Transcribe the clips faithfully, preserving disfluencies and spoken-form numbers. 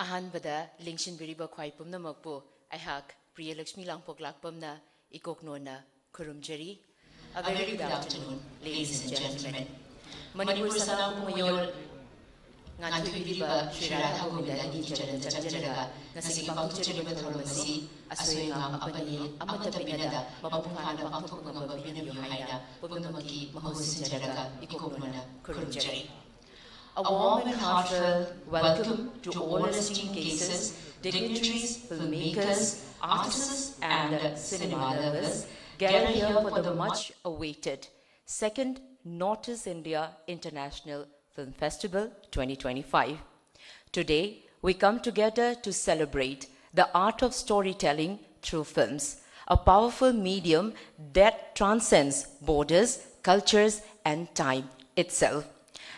ꯑꯍꯥꯟꯕꯗ ꯂꯦꯡꯁꯤꯟꯕꯤꯔꯤꯕ ꯈ꯭ꯋꯥꯏ ꯄꯨꯝꯅꯃꯛꯄꯨ ꯑꯩꯍꯥꯛ ꯄ꯭ꯔꯤꯌꯂꯛꯁꯃꯤ ꯂꯥꯡꯄꯣꯛ ꯂꯥꯛꯄꯝꯅ ꯏꯀꯣꯛꯅꯣꯅ ꯈꯨꯔꯨꯝꯖꯔꯤ꯫ A very good afternoon, ladies and gentlemen. Manipur ꯁꯅꯥꯕꯨ ꯃꯌꯣꯜ ꯉꯥꯟꯊꯣꯏꯕꯤꯔꯤꯕ Shri Radha Govinda ꯑꯅꯤꯒꯤ ꯆꯔꯟ ꯆꯪꯖꯔꯒ ꯉꯁꯤꯒꯤ ꯄꯥꯡꯊꯣꯛꯆꯔꯤꯕ ꯊꯧꯔꯝ ꯑꯁꯤ ꯑꯁꯣꯏ ꯑꯉꯥꯝ ꯑꯄꯟ ꯑꯃꯠꯇ ꯄꯤꯅꯗ ꯃꯄꯨꯡ ꯐꯥꯅ ꯄꯥꯡꯊꯣꯛꯄ ꯉꯝꯕ ꯄꯤꯅꯕꯤꯌꯨ ꯍꯥꯏꯅ ꯄꯨꯝꯅꯃꯛꯀꯤ ꯃꯍꯨꯠ ꯁꯤꯟꯖꯔꯒ ꯏꯀꯣꯛꯅꯣꯅ ꯈꯨꯔꯨꯝꯖꯔꯤ꯫ A warm and heartfelt welcome to all esteemed guests, dignitaries, filmmakers, artists, and cinema lovers gathered here for the much awaited second Northeast India International Film Festival twenty twenty-five. Today, we come together to celebrate the art of storytelling through films, a powerful medium that transcends borders, cultures, and time itself.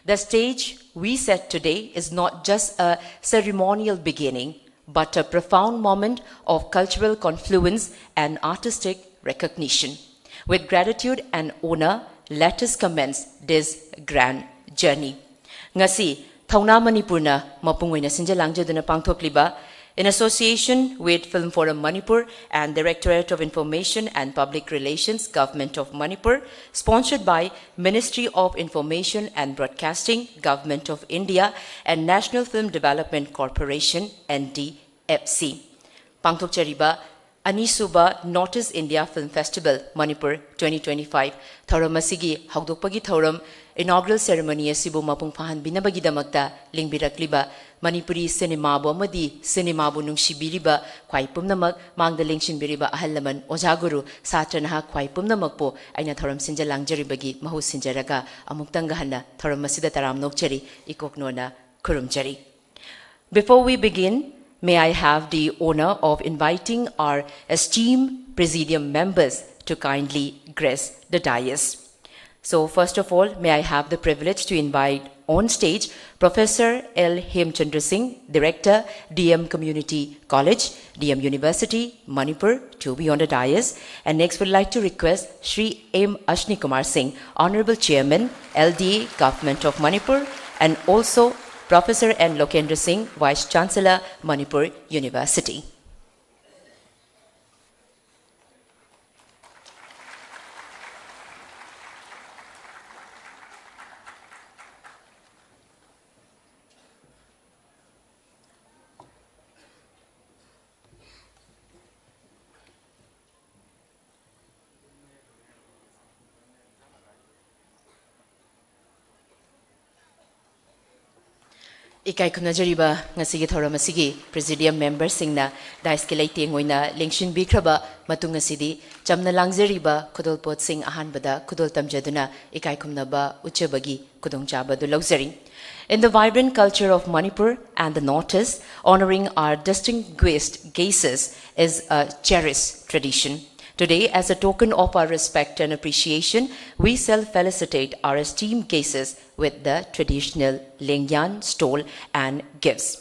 The stage we set today is not just a ceremonial beginning, but a profound moment of cultural confluence and artistic recognition. With gratitude and honor, let us commence this grand journey. ꯉꯁꯤ ꯊꯧꯅꯥ ꯃꯅꯤꯄꯨꯔꯅ ꯃꯄꯨꯡ ꯑꯣꯏꯅ ꯁꯤꯟꯖ ꯂꯥꯡꯖꯗꯨꯅ ꯄꯥꯡꯊꯣꯛꯂꯤꯕ, in association with Film Forum Manipur and Directorate of Information and Public Relations, Government of Manipur, sponsored by Ministry of Information and Broadcasting, Government of India, and National Film Development Corporation, N D F C, ꯄꯥꯡꯊꯣꯛꯆꯔꯤꯕ ꯑꯅꯤꯁꯨꯕ Northeast India Film Festival Manipur twenty twenty-five ꯊꯧꯔꯝ ꯑꯁꯤꯒꯤ ꯍꯧꯗꯣꯛꯄꯒꯤ ꯊꯧꯔꯝ, inaugural ceremony ꯑꯁꯤꯕꯨ ꯃꯄꯨꯡ ꯐꯥꯍꯟꯕꯤꯅꯕꯒꯤꯗꯃꯛꯇ ꯂꯦꯡꯕꯤꯔꯛꯂꯤꯕ ꯃꯅꯤꯄꯨꯔꯤ ꯁꯤꯅꯦꯃꯥꯕꯨ ꯑꯃꯗꯤ ꯁꯤꯅꯦꯃꯥꯕꯨ ꯅꯨꯡꯁꯤꯕꯤꯔꯤꯕ ꯈ꯭ꯋꯥꯏ ꯄꯨꯝꯅꯃꯛ, ꯃꯥꯡꯗ ꯂꯦꯡꯁꯤꯟꯕꯤꯔꯤꯕ ꯑꯍꯜ ꯂꯃꯟ, ꯑꯣꯖꯥ ꯒꯨꯔꯨ, ꯁꯥꯇ꯭ꯔ ꯅꯍꯥ ꯈ꯭ꯋꯥꯏ ꯄꯨꯝꯅꯃꯛꯄꯨ ꯑꯩꯅ ꯊꯧꯔꯝ ꯁꯤꯟꯖ ꯂꯥꯡꯖꯔꯤꯕꯒꯤ ꯃꯍꯨꯠ ꯁꯤꯟꯖꯔꯒ ꯑꯃꯨꯛꯇꯪꯒ ꯍꯟꯅ ꯊꯧꯔꯝ ꯑꯁꯤꯗ ꯇꯔꯥꯝꯅ ꯑꯣꯛꯆꯔꯤ, ꯏꯀꯣꯛꯅꯣꯅ ꯈꯨꯔꯨꯝꯖꯔꯤ꯫ Before we begin, may I have the honor of inviting our esteemed Presidium members to kindly grace the dais. So, first of all, may I have the privilege to invite on stage Professor L Hemchandra Singh, Director, D M Community College, D M University, Manipur, to be on the dais. And next, would like to request Shri M Ashni Kumar Singh, Honorable Chairman, L D A, Government of Manipur, and also Professor N Lokendra Singh, Vice Chancellor, Manipur University. ꯏꯀꯥꯏ ꯈꯨꯝꯅꯖꯔꯤꯕ ꯉꯁꯤꯒꯤ ꯊꯧꯔꯝ ꯑꯁꯤꯒꯤ Presidium memberꯁꯤꯡꯅ dais ꯀꯤ ꯂꯩꯇꯦꯡ ꯑꯣꯏꯅ ꯂꯦꯡꯁꯤꯟꯕꯤꯈ꯭ꯔꯕ ꯃꯇꯨꯡ ꯑꯁꯤꯗꯤ, ꯆꯝꯅ ꯂꯥꯡꯖꯔꯤꯕ ꯈꯨꯗꯣꯜꯄꯣꯠꯁꯤꯡ ꯑꯍꯥꯟꯕꯗ ꯈꯨꯗꯣꯜ ꯇꯝꯖꯗꯨꯅ ꯏꯀꯥꯏ ꯈꯨꯝꯅꯕ ꯎꯠꯆꯕꯒꯤ ꯈꯨꯗꯣꯡꯆꯥꯕ ꯑꯗꯨ ꯂꯧꯖꯔꯤ꯫ In the vibrant culture of Manipur and the Northeast, honoring our distinguished guests is a cherished tradition. Today, as a token of our respect and appreciation, we shall felicitate our esteemed guests with the traditional Lengyan stole and gifts.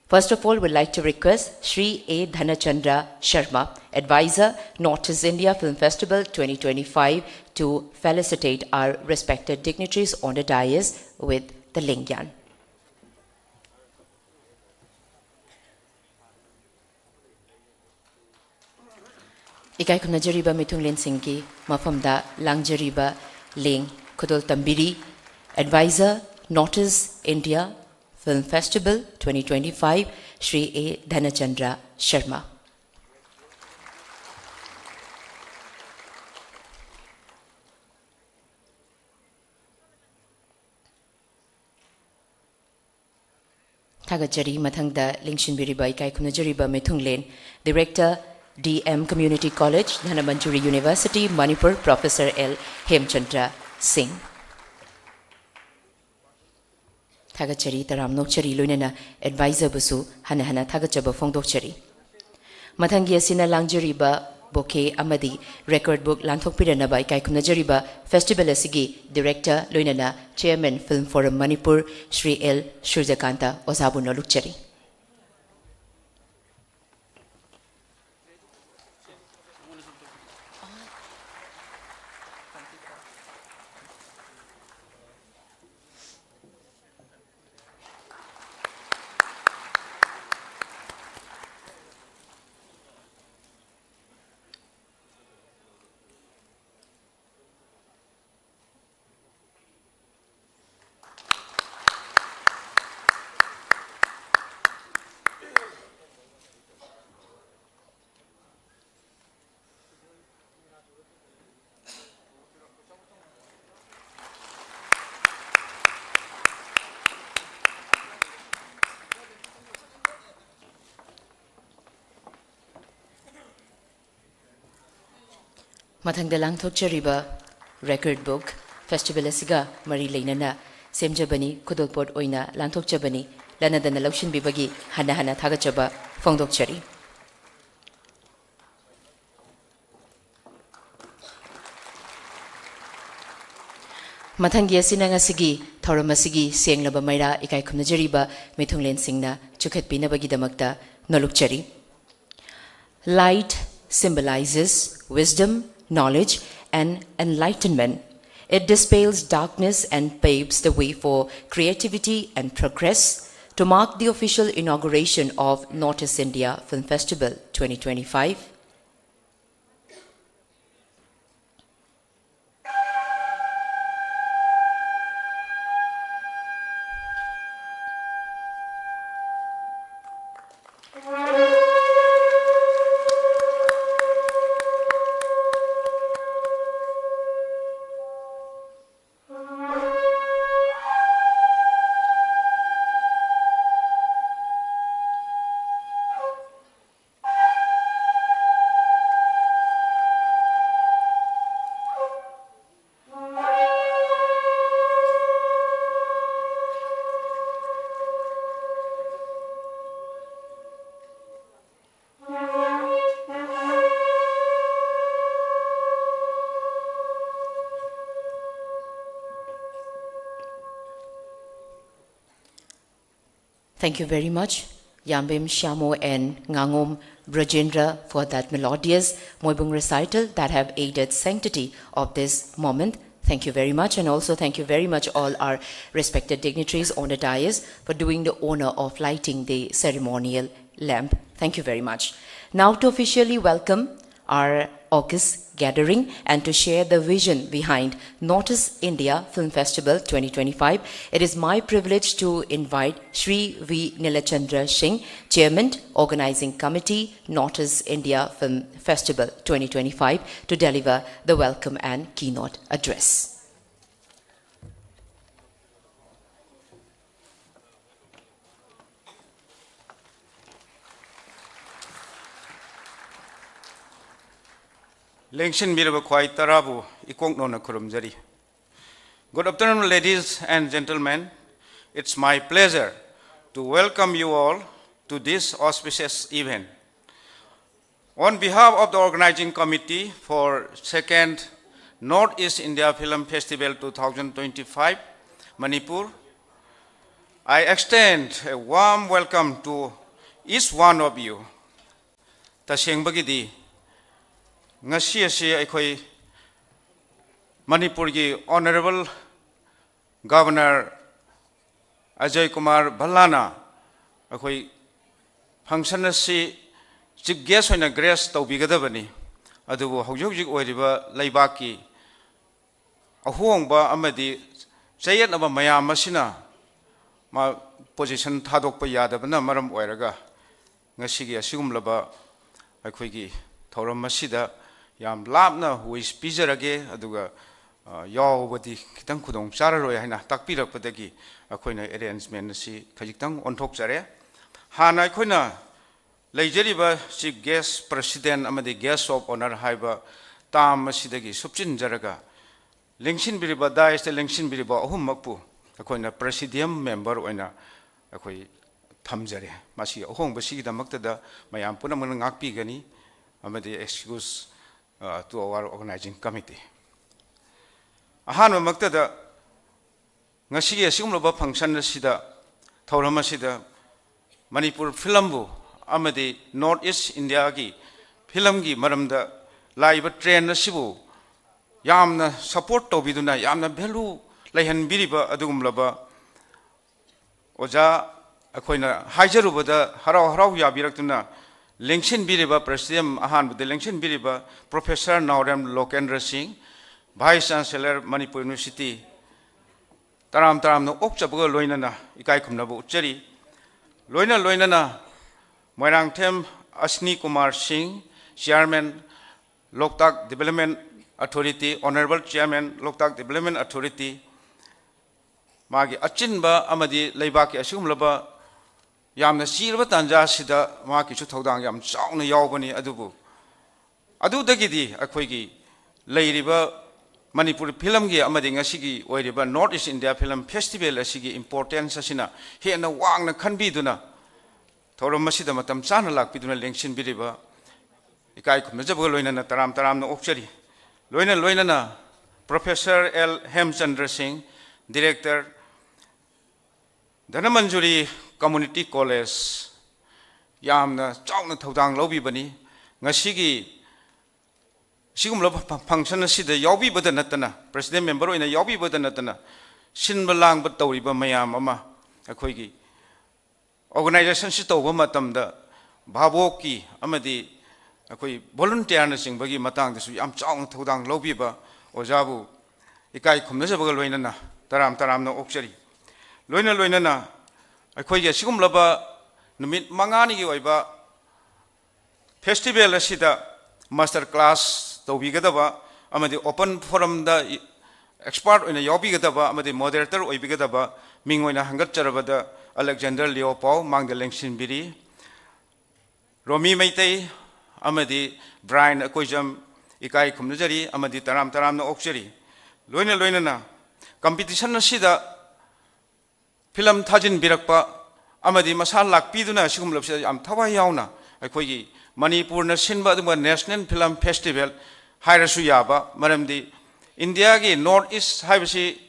First of all, we'd like to request Shri A Dhanachandra Sharma, Advisor, Northeast India Film Festival twenty twenty-five, to felicitate our respected dignitaries on the dais with the Lengyan. ꯏꯀꯥꯏ ꯈꯨꯝꯅꯖꯔꯤꯕ ꯃꯤꯊꯨꯡꯂꯦꯟꯁꯤꯡꯒꯤ ꯃꯐꯝꯗ ꯂꯥꯡꯖꯔꯤꯕ ꯂꯦꯡ ꯈꯨꯗꯣꯜ ꯇꯝꯕꯤꯔꯤ, Advisor, Northeast India Film Festival twenty twenty-five, Shri A Dhanachandra Sharma. ꯊꯥꯒꯠꯆꯔꯤ꯫ ꯃꯊꯪꯗ ꯂꯦꯡꯁꯤꯟꯕꯤꯔꯤꯕ ꯏꯀꯥꯏ ꯈꯨꯝꯅꯖꯔꯤꯕ ꯃꯤꯊꯨꯡꯂꯦꯟ, Director, D M Community College, Dhanamanjuri University, Manipur, Professor L Hemchandra Singh. ꯊꯥꯒꯠꯆꯔꯤ, ꯇꯔꯥꯝꯅ ꯑꯣꯛꯆꯔꯤ, ꯂꯣꯏꯅꯅ Advisor ꯕꯨꯁꯨ ꯍꯟꯅ ꯍꯟꯅ ꯊꯥꯒꯠꯆꯕ ꯐꯣꯡꯗꯣꯛꯆꯔꯤ꯫ ꯃꯊꯪꯒꯤ ꯑꯁꯤꯅ ꯂꯥꯡꯖꯔꯤꯕ bouquet ꯑꯃꯗꯤ record book ꯂꯥꯟꯊꯣꯛꯄꯤꯔꯅꯕ ꯏꯀꯥꯏ ꯈꯨꯝꯅꯖꯔꯤꯕ festival ꯑꯁꯤꯒꯤ Director ꯂꯣꯏꯅꯅ Chairman Film Forum Manipur, Shri L Surjakanta ꯑꯣꯖꯥꯕꯨ ꯅꯣꯂꯨꯛꯆꯔꯤ꯫ ꯃꯊꯪꯗ ꯂꯥꯡꯊꯣꯛꯆꯔꯤꯕ record book festival ꯑꯁꯤꯒ ꯃꯔꯤ ꯂꯩꯅꯅ ꯁꯦꯝꯖꯕꯅꯤ, ꯈꯨꯗꯣꯜꯄꯣꯠ ꯑꯣꯏꯅ ꯂꯥꯡꯊꯣꯛꯆꯕꯅꯤ꯫ ꯂꯟꯅꯗꯅ ꯂꯧꯁꯤꯟꯕꯤꯕꯒꯤ ꯍꯟꯅ ꯍꯟꯅ ꯊꯥꯒꯠꯆꯕ ꯐꯣꯡꯗꯣꯛꯆꯔꯤ꯫ ꯃꯊꯪꯒꯤ ꯑꯁꯤꯅ ꯉꯁꯤꯒꯤ ꯊꯧꯔꯝ ꯑꯁꯤꯒꯤ ꯁꯦꯡꯂꯕ ꯃꯩꯔꯥ ꯏꯀꯥꯏ ꯈꯨꯝꯅꯖꯔꯤꯕ ꯃꯤꯊꯨꯡꯂꯦꯟꯁꯤꯡꯅ ꯆꯨꯈꯠꯄꯤꯅꯕꯒꯤꯗꯃꯛꯇ ꯅꯣꯂꯨꯛꯆꯔꯤ꯫ Light symbolizes wisdom, knowledge, and enlightenment. It dispels darkness and paves the way for creativity and progress. To mark the official inauguration of North East India Film Festival twenty twenty-five, Thank you very much, Yambem Shamo and Ngangom Brajendra, for that melodious Moibung recital that have aided sanctity of this moment. Thank you very much, and also thank you very much all our respected dignitaries on the dais for doing the honor of lighting the ceremonial lamp. Thank you very much. Now to officially welcome our august gathering and to share the vision behind North East India Film Festival twenty twenty-five, it is my privilege to invite Shri V Nilachandra Singh, Chairman, Organizing Committee, North East India Film Festival twenty twenty-five, to deliver the welcome and keynote address. ꯂꯦꯡꯁꯤꯟꯕꯤꯔꯕ ꯈ꯭ꯋꯥꯏ ꯇꯔꯥꯕꯨ ꯏꯀꯣꯛ ꯅꯧꯅ ꯈꯨꯔꯨꯝꯖꯔꯤ꯫ Good afternoon, ladies and gentlemen. It's my pleasure to welcome you all to this auspicious event. On behalf of the organizing committee for second Northeast India Film Festival two thousand twenty-five, Manipur, I extend a warm welcome to each one of you. ꯇꯁꯦꯡꯕꯒꯤꯗꯤ ꯉꯁꯤ ꯑꯁꯤ ꯑꯩꯈꯣꯏ ꯃꯅꯤꯄꯨꯔꯒꯤ Honourable Governor Ajay Kumar ꯚꯜꯂꯥꯅ ꯑꯩꯈꯣꯏ function ꯑꯁꯤ chief guest ꯑꯣꯏꯅ grace ꯇꯧꯕꯤꯒꯗꯕꯅꯤ꯫ ꯑꯗꯨꯕꯨ ꯍꯧꯖꯤꯛ ꯍꯧꯖꯤꯛ ꯑꯣꯏꯔꯤꯕ ꯂꯩꯕꯥꯛꯀꯤ ꯑꯍꯣꯡꯕ ꯑꯃꯗꯤ ꯆꯌꯦꯠꯅꯕ ꯃꯌꯥꯝ ꯑꯁꯤꯅ ꯃꯥ position ꯊꯥꯗꯣꯛꯄ ꯌꯥꯗꯕꯅ ꯃꯔꯝ ꯑꯣꯏꯔꯒ ꯉꯁꯤꯒꯤ ꯑꯁꯤꯒꯨꯝꯂꯕ ꯑꯩꯈꯣꯏꯒꯤ ꯊꯧꯔꯝ ꯑꯁꯤꯗ ꯌꯥꯝ ꯂꯥꯞꯅ wish ꯄꯤꯖꯔꯒꯦ, ꯑꯗꯨꯒ, ꯑ, ꯌꯥꯎꯕꯗꯤ ꯈꯤꯇꯪ ꯈꯨꯗꯣꯡ ꯆꯥꯔꯔꯣꯏ ꯍꯥꯏꯅ ꯇꯥꯛꯄꯤꯔꯛꯄꯗꯒꯤ ꯑꯩꯈꯣꯏꯅ arrangement ꯑꯁꯤ ꯈꯖꯤꯛꯇꯪ ꯑꯣꯟꯊꯣꯛꯆꯔꯦ꯫ ꯍꯥꯟꯅ ꯑꯩꯈꯣꯏꯅ ꯂꯩꯖꯔꯤꯕ chief guest, president ꯑꯃꯗꯤ guest of honour ꯍꯥꯏꯕ term ꯑꯁꯤꯗꯒꯤ ꯁꯨꯞꯆꯤꯟꯖꯔꯒ ꯂꯦꯡꯁꯤꯟꯕꯤꯔꯤꯕ, dais ꯇ ꯂꯦꯡꯁꯤꯟꯕꯤꯔꯤꯕ ꯑꯍꯨꯝꯃꯛꯄꯨ ꯑꯩꯈꯣꯏꯅ presidium member ꯑꯣꯏꯅ ꯑꯩꯈꯣꯏ ꯊꯝꯖꯔꯦ꯫ ꯃꯁꯤ ꯑꯍꯣꯡꯕꯁꯤꯒꯤꯗꯃꯛꯇꯗ ꯃꯌꯥꯝ ꯄꯨꯝꯅꯃꯛꯅ ꯉꯥꯛꯄꯤꯒꯅꯤ ꯑꯃꯗꯤ excuse, ꯑ, to our organising committee꯫ ꯑꯍꯥꯟꯕꯃꯛꯇꯗ ꯉꯁꯤꯒꯤ ꯑꯁꯤꯒꯨꯝꯂꯕ function ꯑꯁꯤꯗ, ꯊꯧꯔꯝ ꯑꯁꯤꯗ ꯃꯅꯤꯄꯨꯔ film ꯕꯨ ꯑꯃꯗꯤ North East India ꯒꯤ film ꯒꯤ ꯃꯔꯝꯗ ꯂꯥꯛꯏꯕ trend ꯑꯁꯤꯕꯨ ꯌꯥꯝꯅ support ꯇꯧꯕꯤꯗꯨꯅ, ꯌꯥꯝꯅ value ꯂꯩꯍꯟꯕꯤꯔꯤꯕ ꯑꯗꯨꯒꯨꯝꯂꯕ ꯑꯣꯖꯥ, ꯑꯩꯈꯣꯏꯅ ꯍꯥꯏꯖꯔꯨꯕꯗ ꯍꯔꯥꯎ ꯍꯔꯥꯎ ꯌꯥꯕꯤꯔꯛꯇꯨꯅ ꯂꯦꯡꯁꯤꯟꯕꯤꯔꯤꯕ, presidium ꯑꯍꯥꯟꯕꯗ ꯂꯦꯡꯁꯤꯟꯕꯤꯔꯤꯕ Professor ꯅꯥꯎꯔꯦꯝ ꯂꯣꯀꯦꯟꯗ꯭ꯔ ꯁꯤꯡ, Vice Chancellor ꯃꯅꯤꯄꯨꯔ University, ꯇꯔꯥꯝ ꯇꯔꯥꯝꯅ ꯑꯣꯛꯆꯕꯒ ꯂꯣꯏꯅꯅ ꯏꯀꯥꯏ ꯈꯨꯝꯅꯕ ꯎꯠꯆꯔꯤ꯫ ꯂꯣꯏꯅ ꯂꯣꯏꯅꯅ ꯃꯣꯏꯔꯥꯡꯊꯦꯝ ꯑꯁꯅꯤ ꯀꯨꯃꯥꯔ ꯁꯤꯡ, Chairman ꯂꯣꯛꯇꯥꯛ Development Authority, Honourable Chairman ꯂꯣꯛꯇꯥꯛ Development Authority, ꯃꯥꯒꯤ ꯑꯆꯤꯟꯕ ꯑꯃꯗꯤ ꯂꯩꯕꯥꯛꯀꯤ ꯑꯁꯤꯒꯨꯝꯂꯕ ꯌꯥꯝꯅ ꯆꯤꯔꯕ ꯇꯥꯟꯖꯥ ꯑꯁꯤꯗ ꯃꯍꯥꯛꯀꯤꯁꯨ ꯊꯧꯗꯥꯡ ꯌꯥꯝ ꯆꯥꯎꯅ ꯌꯥꯎꯕꯅꯤ꯫ ꯑꯗꯨꯕꯨ ꯑꯗꯨꯗꯒꯤꯗꯤ ꯑꯩꯈꯣꯏꯒꯤ ꯂꯩꯔꯤꯕ ꯃꯅꯤꯄꯨꯔ ꯐꯤꯂꯝꯒꯤ ꯑꯃꯗꯤ ꯉꯁꯤꯒꯤ ꯑꯣꯏꯔꯤꯕ North East India Film Festival ꯑꯁꯤꯒꯤ importance ꯑꯁꯤꯅ ꯍꯦꯟꯅ ꯋꯥꯡꯅ ꯈꯟꯕꯤꯗꯨꯅ ꯊꯧꯔꯝ ꯑꯁꯤꯗ ꯃꯇꯝ ꯆꯥꯅ ꯂꯥꯛꯄꯤꯗꯨꯅ ꯂꯦꯡꯁꯤꯟꯕꯤꯔꯤꯕ ꯏꯀꯥꯏ ꯈꯨꯝꯅꯖꯕꯒ ꯂꯣꯏꯅꯅ ꯇꯔꯥꯝ ꯇꯔꯥꯝꯅ ꯑꯣꯛꯆꯔꯤ꯫ ꯂꯣꯏꯅ ꯂꯣꯏꯅꯅ Professor L ꯍꯦꯝꯆꯟꯗ꯭ꯔ ꯁꯤꯡ, Director, ꯙꯅꯃꯟꯖꯨꯔꯤ Community College ꯌꯥꯝꯅ ꯆꯥꯎꯅ ꯊꯧꯗꯥꯡ ꯂꯧꯕꯤꯕꯅꯤ꯫ ꯉꯁꯤꯒꯤ ꯑꯁꯤꯒꯨꯝꯂꯕ ꯐ-, function ꯑꯁꯤꯗ ꯌꯥꯎꯕꯤꯕꯗ ꯅꯠꯇꯅ, President Member ꯑꯣꯏꯅ ꯌꯥꯎꯕꯤꯕꯗ ꯅꯠꯇꯅ, ꯁꯤꯟꯕ ꯂꯥꯡꯕ ꯇꯧꯔꯤꯕ ꯃꯌꯥꯝ ꯑꯃ ꯑꯩꯈꯣꯏꯒꯤ organization ꯁꯤ ꯇꯧꯕ ꯃꯇꯝꯗ ꯚꯥꯕꯣꯛꯀꯤ ꯑꯃꯗꯤ ꯑꯩꯈꯣꯏ volunteer ꯅꯆꯤꯡꯕꯒꯤ ꯃꯇꯥꯡꯗꯁꯨ ꯌꯥꯝ ꯆꯥꯎꯅ ꯊꯧꯗꯥꯡ ꯂꯧꯕꯤꯕ ꯑꯣꯖꯥꯕꯨ ꯏꯀꯥꯏ ꯈꯨꯝꯅꯖꯕꯒ ꯂꯣꯏꯅꯅ ꯇꯔꯥꯝ ꯇꯔꯥꯝꯅ ꯑꯣꯛꯆꯔꯤ꯫ ꯂꯣꯏꯅ ꯂꯣꯏꯅꯅ ꯑꯩꯈꯣꯏꯒꯤ ꯑꯁꯤꯒꯨꯝꯂꯕ ꯅꯨꯃꯤꯠ ꯃꯉꯥꯅꯤꯒꯤ ꯑꯣꯏꯕ festival ꯑꯁꯤꯗ master class ꯇꯧꯕꯤꯒꯗꯕ ꯑꯃꯗꯤ open forum ꯗ expert ꯑꯣꯏꯅ ꯌꯥꯎꯕꯤꯒꯗꯕ ꯑꯃꯗꯤ moderator ꯑꯣꯏꯕꯤꯒꯗꯕ ꯃꯤꯡ ꯑꯣꯏꯅ ꯍꯪꯒꯠꯆꯔꯕꯗ ꯑꯂꯦꯛꯖꯦꯟꯗꯔ ꯂꯤꯑꯣ ꯄꯥꯎ ꯃꯥꯡꯗ ꯂꯦꯡꯁꯤꯟꯕꯤꯔꯤ꯫ ꯔꯣꯃꯤ ꯃꯩꯇꯩ ꯑꯃꯗꯤ ꯕ꯭ꯔꯥꯏꯟ ꯑꯀꯣꯏꯖꯝ ꯏꯀꯥꯏ ꯈꯨꯝꯅꯖꯔꯤ ꯑꯃꯗꯤ ꯇꯔꯥꯝ ꯇꯔꯥꯝꯅ ꯑꯣꯛꯆꯔꯤ꯫ ꯂꯣꯏꯅ ꯂꯣꯏꯅꯅ competition ꯑꯁꯤꯗ ꯐꯤꯂꯝ ꯊꯥꯖꯤꯟꯕꯤꯔꯛꯄ ꯑꯃꯗꯤ ꯃꯁꯥ ꯂꯥꯛꯄꯤꯗꯨꯅ ꯑꯁꯤꯒꯨꯝꯂꯕꯁꯤꯗ ꯌꯥꯝ ꯊꯋꯥꯏ ꯌꯥꯎꯅ ꯑꯩꯈꯣꯏꯒꯤ ꯃꯅꯤꯄꯨꯔꯅ ꯁꯤꯟꯕ ꯑꯗꯨꯒꯨꯝꯕ National Film Festival ꯍꯥꯏꯔꯁꯨ ꯌꯥꯕ, ꯃꯔꯝꯗꯤ ꯏꯟꯗꯤꯌꯥꯒꯤ North East ꯍꯥꯏꯕꯁꯤ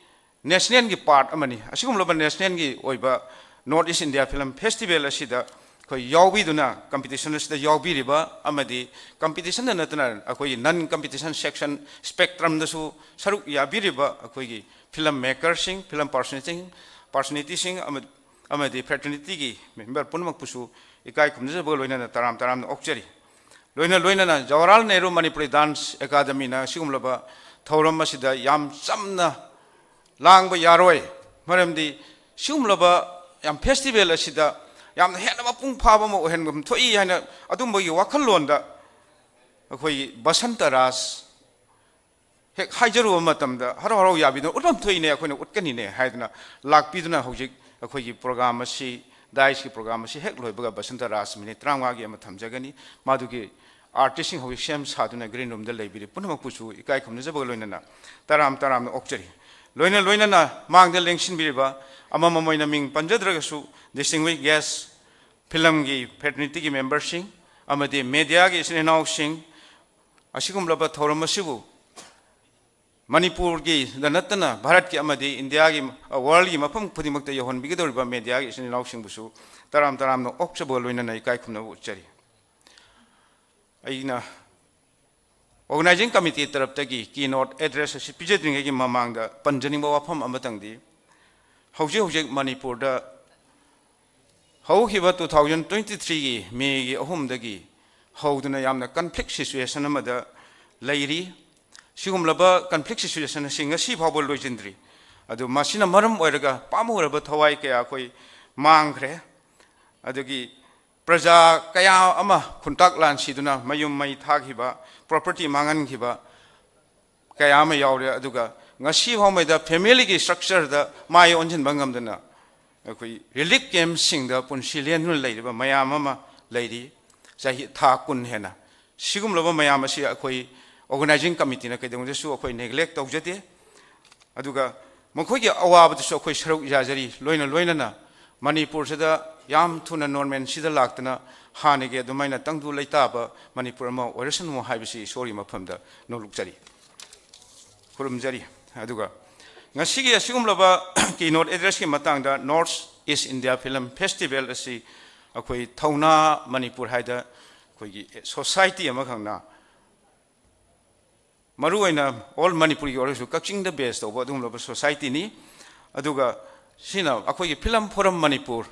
national ꯒꯤ part ꯑꯃꯅꯤ꯫ ꯑꯁꯤꯒꯨꯝꯂꯕ national ꯒꯤ ꯑꯣꯏꯕ North East India Film Festival ꯑꯁꯤꯗ ꯑꯩꯈꯣꯏ ꯌꯥꯎꯕꯤꯗꯨꯅ competition ꯑꯁꯤꯗ ꯌꯥꯎꯕꯤꯔꯤꯕ ꯑꯃꯗꯤ competition ꯗ ꯅꯠꯇꯅ ꯑꯩꯈꯣꯏꯒꯤ non competition section spectrum ꯗꯁꯨ ꯁꯔꯨꯛ ꯌꯥꯕꯤꯔꯤꯕ ꯑꯩꯈꯣꯏꯒꯤ film maker ꯁꯤꯡ, film personality ꯁꯤꯡ, personality ꯁꯤꯡ ꯑꯃ-, ꯑꯃꯗꯤ fraternity ꯒꯤ member ꯄꯨꯝꯅꯃꯛꯄꯨꯁꯨ ꯏꯀꯥꯏ ꯈꯨꯝꯅꯖꯕꯒ ꯂꯣꯏꯅꯅ ꯇꯔꯥꯝ ꯇꯔꯥꯝꯅ ꯑꯣꯛꯆꯔꯤ꯫ ꯂꯣꯏꯅ ꯂꯣꯏꯅꯅ ꯖꯋꯥꯍꯔꯂꯥꯜ ꯅꯦꯍꯔꯨ ꯃꯅꯤꯄꯨꯔꯤ Dance Academy ꯅ ꯑꯁꯤꯒꯨꯝꯂꯕ ꯊꯧꯔꯝ ꯑꯁꯤꯗ ꯌꯥꯝ ꯆꯝꯅ ꯂꯥꯡꯕ ꯌꯥꯔꯣꯏ, ꯃꯔꯝꯗꯤ ꯁꯤꯒꯨꯝꯂꯕ ꯌꯥꯝ festival ꯑꯁꯤꯗ ꯌꯥꯝꯅ ꯍꯦꯟꯅ ꯃꯄꯨꯡ ꯐꯥꯕ ꯑꯃ ꯑꯣꯏꯍꯟꯐꯝ ꯊꯣꯛꯏ ꯍꯥꯏꯅ ꯑꯗꯨꯝꯕꯒꯤ ꯋꯥꯈꯜꯂꯣꯟꯗ ꯑꯩꯈꯣꯏꯒꯤ ꯕꯁꯟꯇ ꯔꯥꯖ ꯍꯦꯛ ꯍꯥꯏꯖꯔꯨꯕ ꯃꯇꯝꯗ ꯍꯔꯥꯎ ꯍꯔꯥꯎ ꯌꯥꯕꯤꯗꯨꯅ ꯎꯠꯐꯝ ꯊꯣꯛꯏꯅꯦ, ꯑꯩꯈꯣꯏꯅ ꯎꯠꯀꯅꯤꯅꯦ ꯍꯥꯏꯗꯨꯅ ꯂꯥꯛꯄꯤꯗꯨꯅ ꯍꯧꯖꯤꯛ ꯑꯩꯈꯣꯏꯒꯤ program ꯑꯁꯤ, dais ꯀꯤ program ꯑꯁꯤ ꯍꯦꯛ ꯂꯣꯏꯕꯒ ꯕꯁꯟꯇ ꯔꯥꯖ minute ꯇꯔꯥꯃꯉꯥꯒꯤ ꯑꯃ ꯊꯝꯖꯒꯅꯤ꯫ ꯃꯥꯗꯨꯒꯤ ꯑꯥꯔꯇꯤꯁꯁꯤꯡ ꯍꯧꯖꯤꯛ ꯁꯦꯝ ꯁꯥꯗꯨꯅ ꯒ꯭ꯔꯤꯟ ꯔꯨꯝꯗ ꯂꯩꯕꯤꯔꯤ ꯄꯨꯝꯅꯃꯛꯄꯨꯁꯨ ꯏꯀꯥꯏ ꯈꯨꯝꯅꯖꯕꯒ ꯂꯣꯏꯅꯅ ꯇꯔꯥꯝ ꯇꯔꯥꯝꯅ ꯑꯣꯛꯆꯔꯤ꯫ ꯂꯣꯏꯅ ꯂꯣꯏꯅꯅ ꯃꯥꯡꯗ ꯂꯦꯡꯁꯤꯟꯕꯤꯔꯤꯕ ꯑꯃꯃꯝ ꯑꯣꯏꯅ ꯃꯤꯡ ꯄꯟꯖꯗ꯭ꯔꯒꯁꯨ, ꯗꯤꯁꯇꯤꯡꯒ꯭ꯋꯤꯁ ꯒꯦꯁ, ꯐꯤꯂꯝꯒꯤ ꯐ꯭ꯔꯦꯇꯔꯅꯤꯇꯤꯒꯤ ꯃꯦꯝꯕꯔꯁꯤꯡ ꯑꯃꯗꯤ ꯃꯦꯗꯤꯌꯥꯒꯤ ꯏꯆꯤꯟ ꯏꯅꯥꯎꯁꯤꯡ, ꯑꯁꯤꯒꯨꯝꯂꯕ ꯊꯧꯔꯝ ꯑꯁꯤꯕꯨ ꯃꯅꯤꯄꯨꯔꯒꯤꯗ ꯅꯠꯇꯅ ꯚꯥꯔꯠꯀꯤ ꯑꯃꯗꯤ ꯏꯟꯗꯤꯌꯥꯒꯤ, ꯋꯥꯔꯜꯒꯤ ꯃꯐꯝ ꯈꯨꯗꯤꯡꯃꯛꯇ ꯌꯧꯍꯟꯕꯤꯒꯗꯧꯔꯤꯕ ꯃꯦꯗꯤꯌꯥꯒꯤ ꯏꯆꯤꯟ ꯏꯅꯥꯎꯁꯤꯡꯕꯨꯁꯨ ꯇꯔꯥꯝ ꯇꯔꯥꯝꯅ ꯑꯣꯛꯆꯕꯒ ꯂꯣꯏꯅꯅ ꯏꯀꯥꯏ ꯈꯨꯝꯅꯕ ꯎꯠꯆꯔꯤ꯫ ꯑꯩꯅ ꯑꯣꯔꯒꯅꯥꯏꯖꯤꯡ ꯀꯃꯤꯇꯤ ꯇꯔꯞꯇꯒꯤ ꯀꯤ ꯅꯣꯠ ꯑꯦꯗ꯭ꯔꯦꯁ ꯑꯁꯤ ꯄꯤꯖꯗ꯭ꯔꯤꯉꯩꯒꯤ ꯃꯃꯥꯡꯗ ꯄꯟꯖꯅꯤꯡꯕ ꯋꯥꯐꯝ ꯑꯃꯇꯪꯗꯤ, ꯍꯧꯖꯤꯛ ꯍꯧꯖꯤꯛ ꯃꯅꯤꯄꯨꯔꯗ ꯍꯧꯈꯤꯕ two thousand twenty threeꯒꯤ ꯃꯦꯒꯤ ꯑꯍꯨꯝꯗꯒꯤ ꯍꯧꯗꯨꯅ ꯌꯥꯝꯅ ꯀꯟꯐ꯭ꯂꯤꯛ ꯁꯤꯆꯨꯋꯦꯁꯟ ꯑꯃꯗ ꯂꯩꯔꯤ꯫ ꯁꯤꯒꯨꯝꯂꯕ ꯀꯟꯐ꯭ꯂꯤꯛ ꯁꯤꯆꯨꯋꯦꯁꯟ ꯑꯁꯤ ꯉꯁꯤ ꯐꯥꯎꯕ ꯂꯣꯏꯁꯤꯟꯗ꯭ꯔꯤ꯫ ꯑꯗꯨ ꯃꯁꯤꯅ ꯃꯔꯝ ꯑꯣꯏꯔꯒ ꯄꯥꯝꯃꯨꯔꯕ ꯊꯋꯥꯏ ꯀꯌꯥ ꯑꯩꯈꯣꯏ ꯃꯥꯡꯈ꯭ꯔꯦ꯫ ꯑꯗꯒꯤ ꯄ꯭ꯔꯖꯥ ꯀꯌꯥ ꯑꯃ ꯈꯨꯟꯇꯥꯛ ꯂꯥꯟ ꯁꯤꯗꯨꯅ ꯃꯌꯨꯝ ꯃꯩ ꯊꯥꯈꯤꯕ, ꯄ꯭ꯔꯣꯄꯔꯇꯤ ꯃꯥꯡꯍꯟꯈꯤꯕ ꯀꯌꯥ ꯑꯃ ꯌꯥꯎꯔꯦ꯫ ꯑꯗꯨꯒ ꯉꯁꯤ ꯐꯥꯎꯉꯩꯗ ꯐꯦꯃꯤꯂꯤꯒꯤ ꯁ꯭ꯇ꯭ꯔꯛꯆꯔꯗ ꯃꯥꯏ ꯑꯣꯟꯁꯤꯟꯕ ꯉꯝꯗꯅ ꯑꯩꯈꯣꯏ ꯔꯤꯂꯤꯐ ꯀꯦꯝꯞꯁꯤꯡꯗ ꯄꯨꯟꯁꯤ ꯂꯦꯟꯗꯨꯅ ꯂꯩꯔꯤꯕ ꯃꯌꯥꯝ ꯑꯃ ꯂꯩꯔꯤ, ꯆꯍꯤ ꯊꯥ ꯀꯨꯟ ꯍꯦꯟꯅ꯫ ꯁꯤꯒꯨꯝꯂꯕ ꯃꯌꯥꯝ ꯑꯁꯤ ꯑꯩꯈꯣꯏ ꯑꯣꯔꯒꯅꯥꯏꯖꯤꯡ ꯀꯃꯤꯇꯤꯅ ꯀꯩꯗꯧꯅꯨꯡꯗꯁꯨ ꯑꯩꯈꯣꯏ ꯅꯦꯒ꯭ꯂꯦꯛ ꯇꯧꯖꯗꯦ꯫ ꯑꯗꯨꯒ ꯃꯈꯣꯏꯒꯤ ꯑꯋꯥꯕꯗꯁꯨ ꯑꯩꯈꯣꯏ ꯁꯔꯨꯛ ꯌꯥꯖꯔꯤ꯫ ꯂꯣꯏꯅ ꯂꯣꯏꯅꯅ ꯃꯅꯤꯄꯨꯔꯁꯤꯗ ꯌꯥꯝ ꯊꯨꯅ normalcyꯗ ꯂꯥꯛꯇꯅ ꯍꯥꯟꯅꯒꯤ ꯑꯗꯨꯃꯥꯏꯅ ꯇꯪꯗꯨ ꯂꯩꯇꯥꯕ ꯃꯅꯤꯄꯨꯔ ꯑꯃ ꯑꯣꯏꯔꯁꯅꯨ ꯍꯥꯏꯕꯁꯤ ꯏꯁꯣꯔꯒꯤ ꯃꯐꯝꯗ ꯅꯣꯂꯨꯛꯆꯔꯤ, ꯈꯨꯔꯨꯝꯖꯔꯤ꯫ ꯑꯗꯨꯒ ꯉꯁꯤꯒꯤ ꯑꯁꯤꯒꯨꯝꯂꯕ keynote addressꯀꯤ ꯃꯇꯥꯡꯗ North East India Film Festival ꯑꯁꯤ ꯑꯩꯈꯣꯏ ꯊꯧꯅꯥ ꯃꯅꯤꯄꯨꯔ ꯍꯥꯏꯗ ꯑꯩꯈꯣꯏꯒꯤ society ꯑꯃꯈꯛꯅ, ꯃꯔꯨꯑꯣꯏꯅ all ꯃꯅꯤꯄꯨꯔꯒꯤ ꯑꯣꯏꯔꯒꯁꯨ ꯀꯛꯆꯤꯡꯗ base ꯇꯧꯕ ꯑꯗꯨꯒꯨꯝꯂꯕ societyꯅꯤ꯫ ꯑꯗꯨꯒ ꯁꯤꯅ ꯑꯩꯈꯣꯏꯒꯤ Film Forum ꯃꯅꯤꯄꯨꯔ,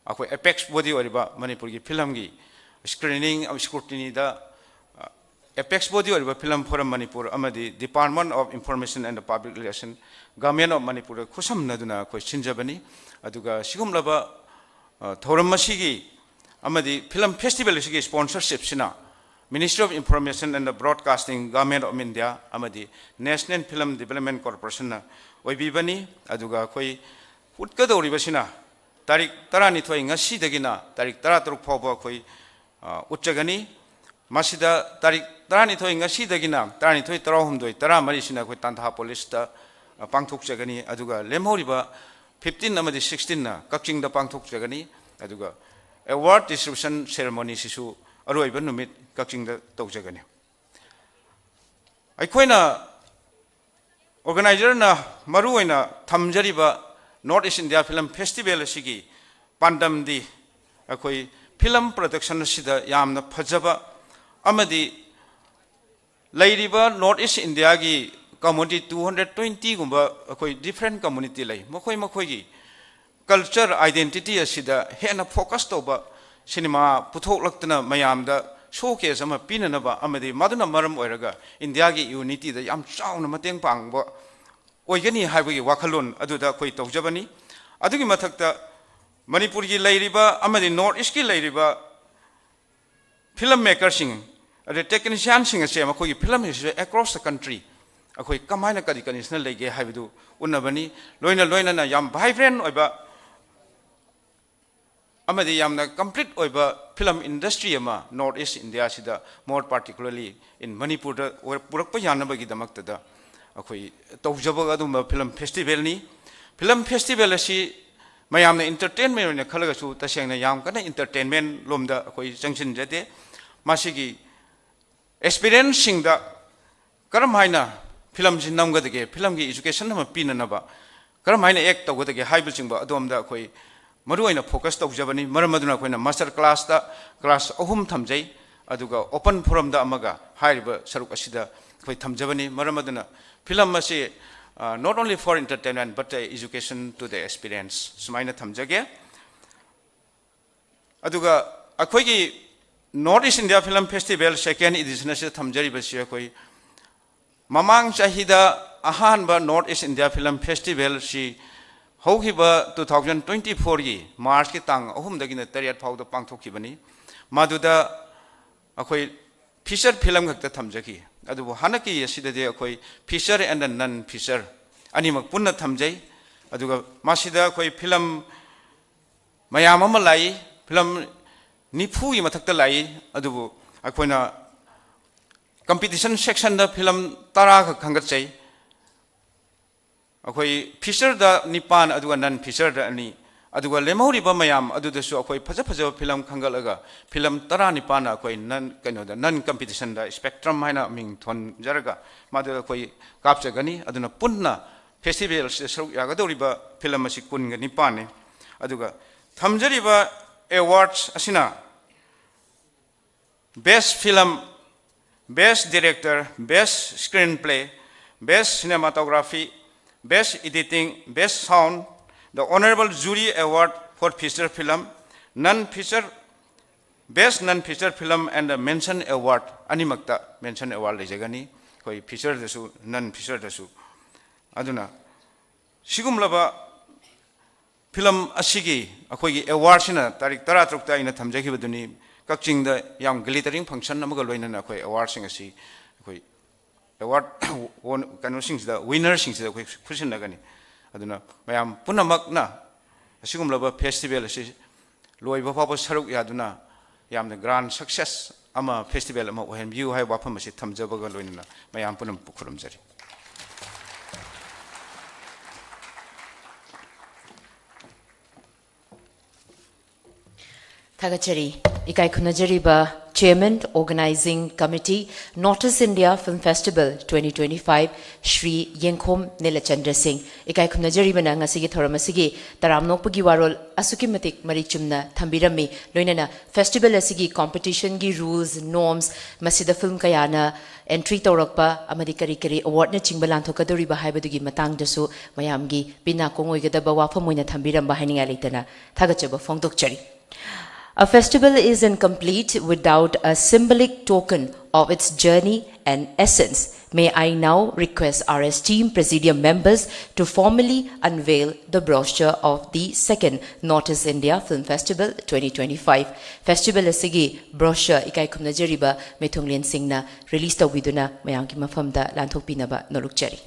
ꯑꯩꯈꯣꯏ apex body ꯑꯣꯏꯔꯤꯕ ꯃꯅꯤꯄꯨꯔꯒꯤ ꯐꯤꯂꯝꯒꯤ screening ꯑꯃ scrutinyꯗ, ꯑ, apex body ꯑꯣꯏꯔꯤꯕ Film Forum ꯃꯅꯤꯄꯨꯔ ꯑꯃꯗꯤ Department of Information and Public Relation, Government of ꯃꯅꯤꯄꯨꯔꯗ ꯈꯨꯠꯁꯝꯅꯗꯨꯅ ꯑꯩꯈꯣꯏ ꯁꯤꯟꯖꯕꯅꯤ꯫ ꯑꯗꯨꯒ ꯁꯤꯒꯨꯝꯂꯕ, ꯑ, ꯊꯧꯔꯝ ꯑꯁꯤꯒꯤ ꯑꯃꯗꯤ film festival ꯑꯁꯤꯒꯤ sponsorshipꯁꯤꯅ Ministry of Information and Broadcasting, Government of India ꯑꯃꯗꯤ National Film Development Corporationꯅ ꯑꯣꯏꯕꯤꯕꯅꯤ꯫ ꯑꯗꯨꯒ ꯑꯩꯈꯣꯏ ꯎꯠꯀꯗꯧꯔꯤꯕꯁꯤꯅ ꯇꯥꯔꯤꯛ ꯇꯔꯥꯅꯤꯊꯣꯏ, ꯉꯁꯤꯗꯒꯤꯅ ꯇꯥꯔꯤꯛ ꯇꯔꯥꯇꯔꯨꯛ ꯐꯥꯎꯕ ꯑꯩꯈꯣꯏ, ꯑ, ꯎꯠꯆꯒꯅꯤ꯫ ꯃꯁꯤꯗ ꯇꯥꯔꯤꯛ ꯇꯔꯥꯅꯤꯊꯣꯏ, ꯉꯁꯤꯗꯒꯤꯅ ꯇꯔꯥꯅꯤꯊꯣꯏ, ꯇꯔꯥꯍꯨꯝꯗꯣꯏ, ꯇꯔꯥꯃꯔꯤꯁꯤꯅ ꯑꯩꯈꯣꯏ ꯇꯥꯟꯊꯥ ꯄꯣꯂꯤꯁꯇ, ꯑ, ꯄꯥꯡꯊꯣꯛꯆꯒꯅꯤ꯫ ꯑꯗꯨꯒ ꯂꯦꯝꯍꯧꯔꯤꯕ fifteen ꯑꯃꯗꯤ sixteenꯅ ꯀꯛꯆꯤꯡꯗ ꯄꯥꯡꯊꯣꯛꯆꯒꯅꯤ꯫ ꯑꯗꯨꯒ award distribution ceremonyꯁꯤꯁꯨ ꯑꯔꯣꯏꯕ ꯅꯨꯃꯤꯠ ꯀꯛꯆꯤꯡꯗ ꯇꯧꯖꯒꯅꯤ꯫ ꯑꯩꯈꯣꯏꯅ organizerꯅ ꯃꯔꯨ ꯑꯣꯏꯅ ꯊꯝꯖꯔꯤꯕ North East India Film Festival ꯑꯁꯤꯒꯤ ꯄꯥꯟꯗꯝꯗꯤ ꯑꯩꯈꯣꯏ film production ꯑꯁꯤꯗ ꯌꯥꯝꯅ ꯐꯖꯕ ꯑꯃꯗꯤ ꯂꯩꯔꯤꯕ North East Indiaꯒꯤ community two hundred twentyꯒꯨꯝꯕ ꯑꯩꯈꯣꯏ different community ꯂꯩ꯫ ꯃꯈꯣꯏ ꯃꯈꯣꯏꯒꯤ culture identity ꯑꯁꯤꯗ ꯍꯦꯟꯅ focus ꯇꯧꯕ ꯁꯤꯅꯦꯃꯥ ꯄꯨꯊꯣꯛꯂꯛꯇꯅ ꯃꯌꯥꯝꯗ showcase ꯑꯃ ꯄꯤꯅꯅꯕ ꯑꯃꯗꯤ ꯃꯗꯨꯅ ꯃꯔꯝ ꯑꯣꯏꯔꯒ ꯏꯟꯗꯤꯌꯥꯒꯤ unityꯗ ꯌꯥꯝ ꯆꯥꯎꯅ ꯃꯇꯦꯡ ꯄꯥꯡꯕ ꯑꯣꯏꯒꯅꯤ ꯍꯥꯏꯕꯒꯤ ꯋꯥꯈꯜꯂꯣꯟ ꯑꯗꯨꯗ ꯑꯩꯈꯣꯏ ꯇꯧꯖꯕꯅꯤ꯫ ꯑꯗꯨꯒꯤ ꯃꯊꯛꯇ ꯃꯅꯤꯄꯨꯔꯒꯤ ꯂꯩꯔꯤꯕ ꯑꯃꯗꯤ North Eastꯀꯤ ꯂꯩꯔꯤꯕ film makerꯁꯤꯡ, ꯑꯗꯩ technicianꯁꯤꯡ ꯑꯁꯦ ꯃꯈꯣꯏꯒꯤ film industry across the country ꯑꯩꯈꯣꯏ ꯀꯃꯥꯏꯅ ꯀꯔꯤ conditionꯗ ꯂꯩꯒꯦ ꯍꯥꯏꯕꯗꯨ ꯎꯠꯅꯕꯅꯤ꯫ ꯂꯣꯏꯅ ꯂꯣꯏꯅꯅ ꯌꯥꯝ vibrant ꯑꯣꯏꯕ ꯑꯃꯗꯤ ꯌꯥꯝꯅ complete ꯑꯣꯏꯕ film industry ꯑꯃ North East Indiaꯁꯤꯗ, more particularly in ꯃꯅꯤꯄꯨꯔꯗ ꯑꯣꯏ-, ꯄꯨꯔꯛꯄ ꯌꯥꯅꯕꯒꯤꯗꯃꯛꯇꯗ ꯑꯩꯈꯣꯏ ꯇꯧꯖꯕ ꯑꯗꯨꯝꯕ film festivalꯅꯤ꯫ Film festival ꯑꯁꯤ ꯃꯌꯥꯝꯅ entertainment ꯑꯣꯏꯅ ꯈꯜꯂꯒꯁꯨ ꯇꯁꯦꯡꯅ ꯌꯥꯝ ꯀꯟꯅ entertainment ꯂꯣꯝꯗ ꯑꯩꯈꯣꯏ ꯆꯪꯁꯤꯟꯖꯗꯦ꯫ ꯃꯁꯤꯒꯤ experienceꯁꯤꯡꯗ ꯀꯔꯝ ꯍꯥꯏꯅ filmꯁꯤ ꯅꯝꯒꯗꯒꯦ, filmꯒꯤ education ꯑꯃ ꯄꯤꯅꯅꯕ ꯀꯔꯝ ꯍꯥꯏꯅ act ꯇꯧꯒꯗꯒꯦ ꯍꯥꯏꯕꯆꯤꯡꯕ ꯑꯗꯣꯝꯗ ꯑꯩꯈꯣꯏ ꯃꯔꯨꯑꯣꯏꯅ focus ꯇꯧꯖꯕꯅꯤ꯫ ꯃꯔꯝ ꯑꯗꯨꯅ ꯑꯩꯈꯣꯏꯅ master classꯇ class ꯑꯍꯨꯝ ꯊꯝꯖꯩ, ꯑꯗꯨꯒ open forumꯗ ꯑꯃꯒ ꯍꯥꯏꯔꯤꯕ ꯁꯔꯨꯛ ꯑꯁꯤꯗ ꯑꯩꯈꯣꯏ ꯊꯝꯖꯕꯅꯤ꯫ ꯃꯔꯝ ꯑꯗꯨꯅ film ꯑꯁꯤ, ꯑ, not only for entertainment but education to the aspirants ꯁꯨꯃꯥꯏꯅ ꯊꯝꯖꯒꯦ꯫ ꯑꯗꯨꯒ ꯑꯩꯈꯣꯏꯒꯤ North East India Film Festival second edition ꯑꯁꯤꯗ ꯊꯝꯖꯔꯤꯕꯁꯤ ꯑꯩꯈꯣꯏ ꯃꯃꯥꯡ ꯆꯍꯤꯗ ꯑꯍꯥꯟꯕ North East India Film Festivalꯁꯤ ꯍꯧꯈꯤꯕ two thousand twenty fourꯒꯤ Marchꯀꯤ ꯇꯥꯡ ꯑꯍꯨꯝꯗꯒꯤꯅ ꯇꯔꯦꯠ ꯐꯥꯎꯗ ꯄꯥꯡꯊꯣꯛꯈꯤꯕꯅꯤ꯫ ꯃꯗꯨꯗ ꯑꯩꯈꯣꯏ feature film ꯈꯛꯇ ꯊꯝꯖꯈꯤ꯫ ꯑꯗꯨꯕꯨ ꯍꯟꯗꯛꯀꯤ ꯑꯁꯤꯗꯗꯤ ꯑꯩꯈꯣꯏ feature and non feature ꯑꯅꯤꯃꯛ ꯄꯨꯟꯅ ꯊꯝꯖꯩ꯫ ꯑꯗꯨꯒ ꯃꯁꯤꯗ ꯑꯩꯈꯣꯏ film ꯃꯌꯥꯝ ꯑꯃ ꯂꯥꯛꯏ, film ꯅꯤꯐꯨꯒꯤ ꯃꯊꯛꯇ ꯂꯥꯛꯏ꯫ ꯑꯗꯨꯕꯨ ꯑꯩꯈꯣꯏꯅ competition sectionꯗ film ꯇꯔꯥꯈꯛ ꯈꯟꯒꯠꯆꯩ꯫ ꯑꯩꯈꯣꯏ featureꯗ ꯅꯤꯄꯥꯟ, ꯑꯗꯨꯒ non featureꯗ ꯑꯅꯤ, ꯑꯗꯨꯒ ꯂꯦꯝꯍꯧꯔꯤꯕ ꯃꯌꯥꯝ ꯑꯗꯨꯗꯁꯨ ꯑꯩꯈꯣꯏ ꯐꯖ ꯐꯖꯕ film ꯈꯟꯒꯠꯂꯒ film ꯇꯔꯥꯅꯤꯄꯥꯟꯅ ꯑꯩꯈꯣꯏ non, ꯀꯩꯅꯣꯗ, non competitionꯗ Spectrum ꯍꯥꯏꯅ ꯃꯤꯡ ꯊꯣꯟꯖꯔꯒ ꯃꯗꯨꯗ ꯑꯩꯈꯣꯏ ꯀꯥꯞꯆꯒꯅꯤ꯫ ꯑꯗꯨꯅ ꯄꯨꯟꯅ festivalꯁꯤꯗ ꯁꯔꯨꯛ ꯌꯥꯒꯗꯧꯔꯤꯕ film ꯑꯁꯤ ꯀꯨꯟꯒ ꯅꯤꯄꯥꯟꯅꯤ꯫ ꯑꯗꯨꯒ ꯊꯝꯖꯔꯤꯕ awards ꯑꯁꯤꯅ Best Film, Best Director, Best Screenplay, Best Cinematography, Best Editing, Best Sound, the Honorable Jury Award for Feature Film, Non Feature, Best Non Feature Film and the Mention Award ꯑꯅꯤꯃꯛꯇ mention award ꯂꯩꯖꯒꯅꯤ, ꯑꯩꯈꯣꯏ featureꯗꯁꯨ non featureꯗꯁꯨ꯫ ꯑꯗꯨꯅ ꯁꯤꯒꯨꯝꯂꯕ film ꯑꯁꯤꯒꯤ ꯑꯩꯈꯣꯏꯒꯤ awardꯁꯤꯅ ꯇꯥꯔꯤꯛ ꯇꯔꯥꯇꯔꯨꯛꯇ ꯑꯩꯅ ꯊꯝꯖꯈꯤꯕꯗꯨꯅꯤ, ꯀꯛꯆꯤꯡꯗ ꯌꯥꯝ glittering function ꯑꯃꯒ ꯂꯣꯏꯅꯅ ꯑꯩꯈꯣꯏ awardꯁꯤꯡ ꯑꯁꯤ ꯑꯩꯈꯣꯏ award won-, ꯀꯩꯅꯣꯁꯤꯡꯁꯤꯗ, winnerꯁꯤꯡꯁꯤꯗ ꯑꯩꯈꯣꯏ ꯈꯨꯠꯁꯤꯟꯅꯒꯅꯤ꯫ ꯑꯗꯨꯅ ꯃꯌꯥꯝ ꯄꯨꯝꯅꯃꯛꯅ ꯑꯁꯤꯒꯨꯝꯂꯕ festival ꯑꯁꯤ ꯂꯣꯏꯕ ꯐꯥꯎꯕ ꯁꯔꯨꯛ ꯌꯥꯗꯨꯅ ꯌꯥꯝꯅ grand success ꯑꯃ, festival ꯑꯃ ꯑꯣꯏꯍꯟꯕꯤꯌꯨ ꯍꯥꯏꯕ ꯋꯥꯐꯝ ꯑꯁꯤ ꯊꯝꯖꯕꯒ ꯂꯣꯏꯅꯅ ꯃꯌꯥꯝ ꯄꯨꯝꯅꯃꯛꯄꯨ ꯈꯨꯔꯨꯝꯖꯔꯤ꯫ ꯊꯥꯒꯠꯆꯔꯤ꯫ ꯏꯀꯥꯏ ꯈꯨꯝꯅꯖꯔꯤꯕ Chairman, Organizing Committee, North East India Film Festival twenty twenty-five, Shri ꯌꯦꯡꯈꯣꯝ ꯅꯤꯂꯆꯟꯗ꯭ꯔ ꯁꯤꯡ꯫ ꯏꯀꯥꯏ ꯈꯨꯝꯅꯖꯔꯤꯕꯅ ꯉꯁꯤꯒꯤ ꯊꯧꯔꯝ ꯑꯁꯤꯒꯤ ꯇꯔꯥꯝꯅ ꯑꯣꯛꯄꯒꯤ ꯋꯥꯔꯣꯜ ꯑꯁꯨꯛꯀꯤ ꯃꯇꯤꯛ ꯃꯔꯤꯛ ꯆꯨꯝꯅ ꯊꯝꯕꯤꯔꯝꯃꯤ꯫ ꯂꯣꯏꯅꯅ festival ꯑꯁꯤꯒꯤ competitionꯒꯤ rules, norms, ꯃꯁꯤꯗ film ꯀꯌꯥꯅ entry ꯇꯧꯔꯛꯄ ꯑꯃꯗꯤ ꯀꯔꯤ ꯀꯔꯤ awardꯅꯆꯤꯡꯕ ꯂꯥꯟꯊꯣꯛꯀꯗꯧꯔꯤꯕ ꯍꯥꯏꯕꯗꯨꯒꯤ ꯃꯇꯥꯡꯗꯁꯨ ꯃꯌꯥꯝꯒꯤ ꯄꯤ ꯅꯥꯀꯣꯡ ꯑꯣꯏꯒꯗꯕ ꯋꯥꯐꯝ ꯑꯣꯏꯅ ꯊꯝꯕꯤꯔꯝꯕ ꯍꯥꯏꯅꯤꯡꯉꯥꯏ ꯂꯩꯇꯅ ꯊꯥꯒꯠꯆꯕ ꯐꯣꯡꯗꯣꯛꯆꯔꯤ꯫ A festival is incomplete without a symbolic token of its journey and essence. May I now request our esteemed Presidium members to formally unveil the brochure of the second North East India Film Festival twenty twenty-five. Festival ꯑꯁꯤꯒꯤ brochure ꯏꯀꯥꯏ ꯈꯨꯝꯅꯖꯔꯤꯕ ꯃꯦꯊꯨꯡꯂꯦꯟꯁꯤꯡꯅ release ꯇꯧꯕꯤꯗꯨꯅ ꯃꯌꯥꯝꯒꯤ ꯃꯐꯝꯗ ꯂꯥꯟꯊꯣꯛꯄꯤꯅꯕ ꯅꯣꯜꯂꯨꯛꯆꯔꯤ꯫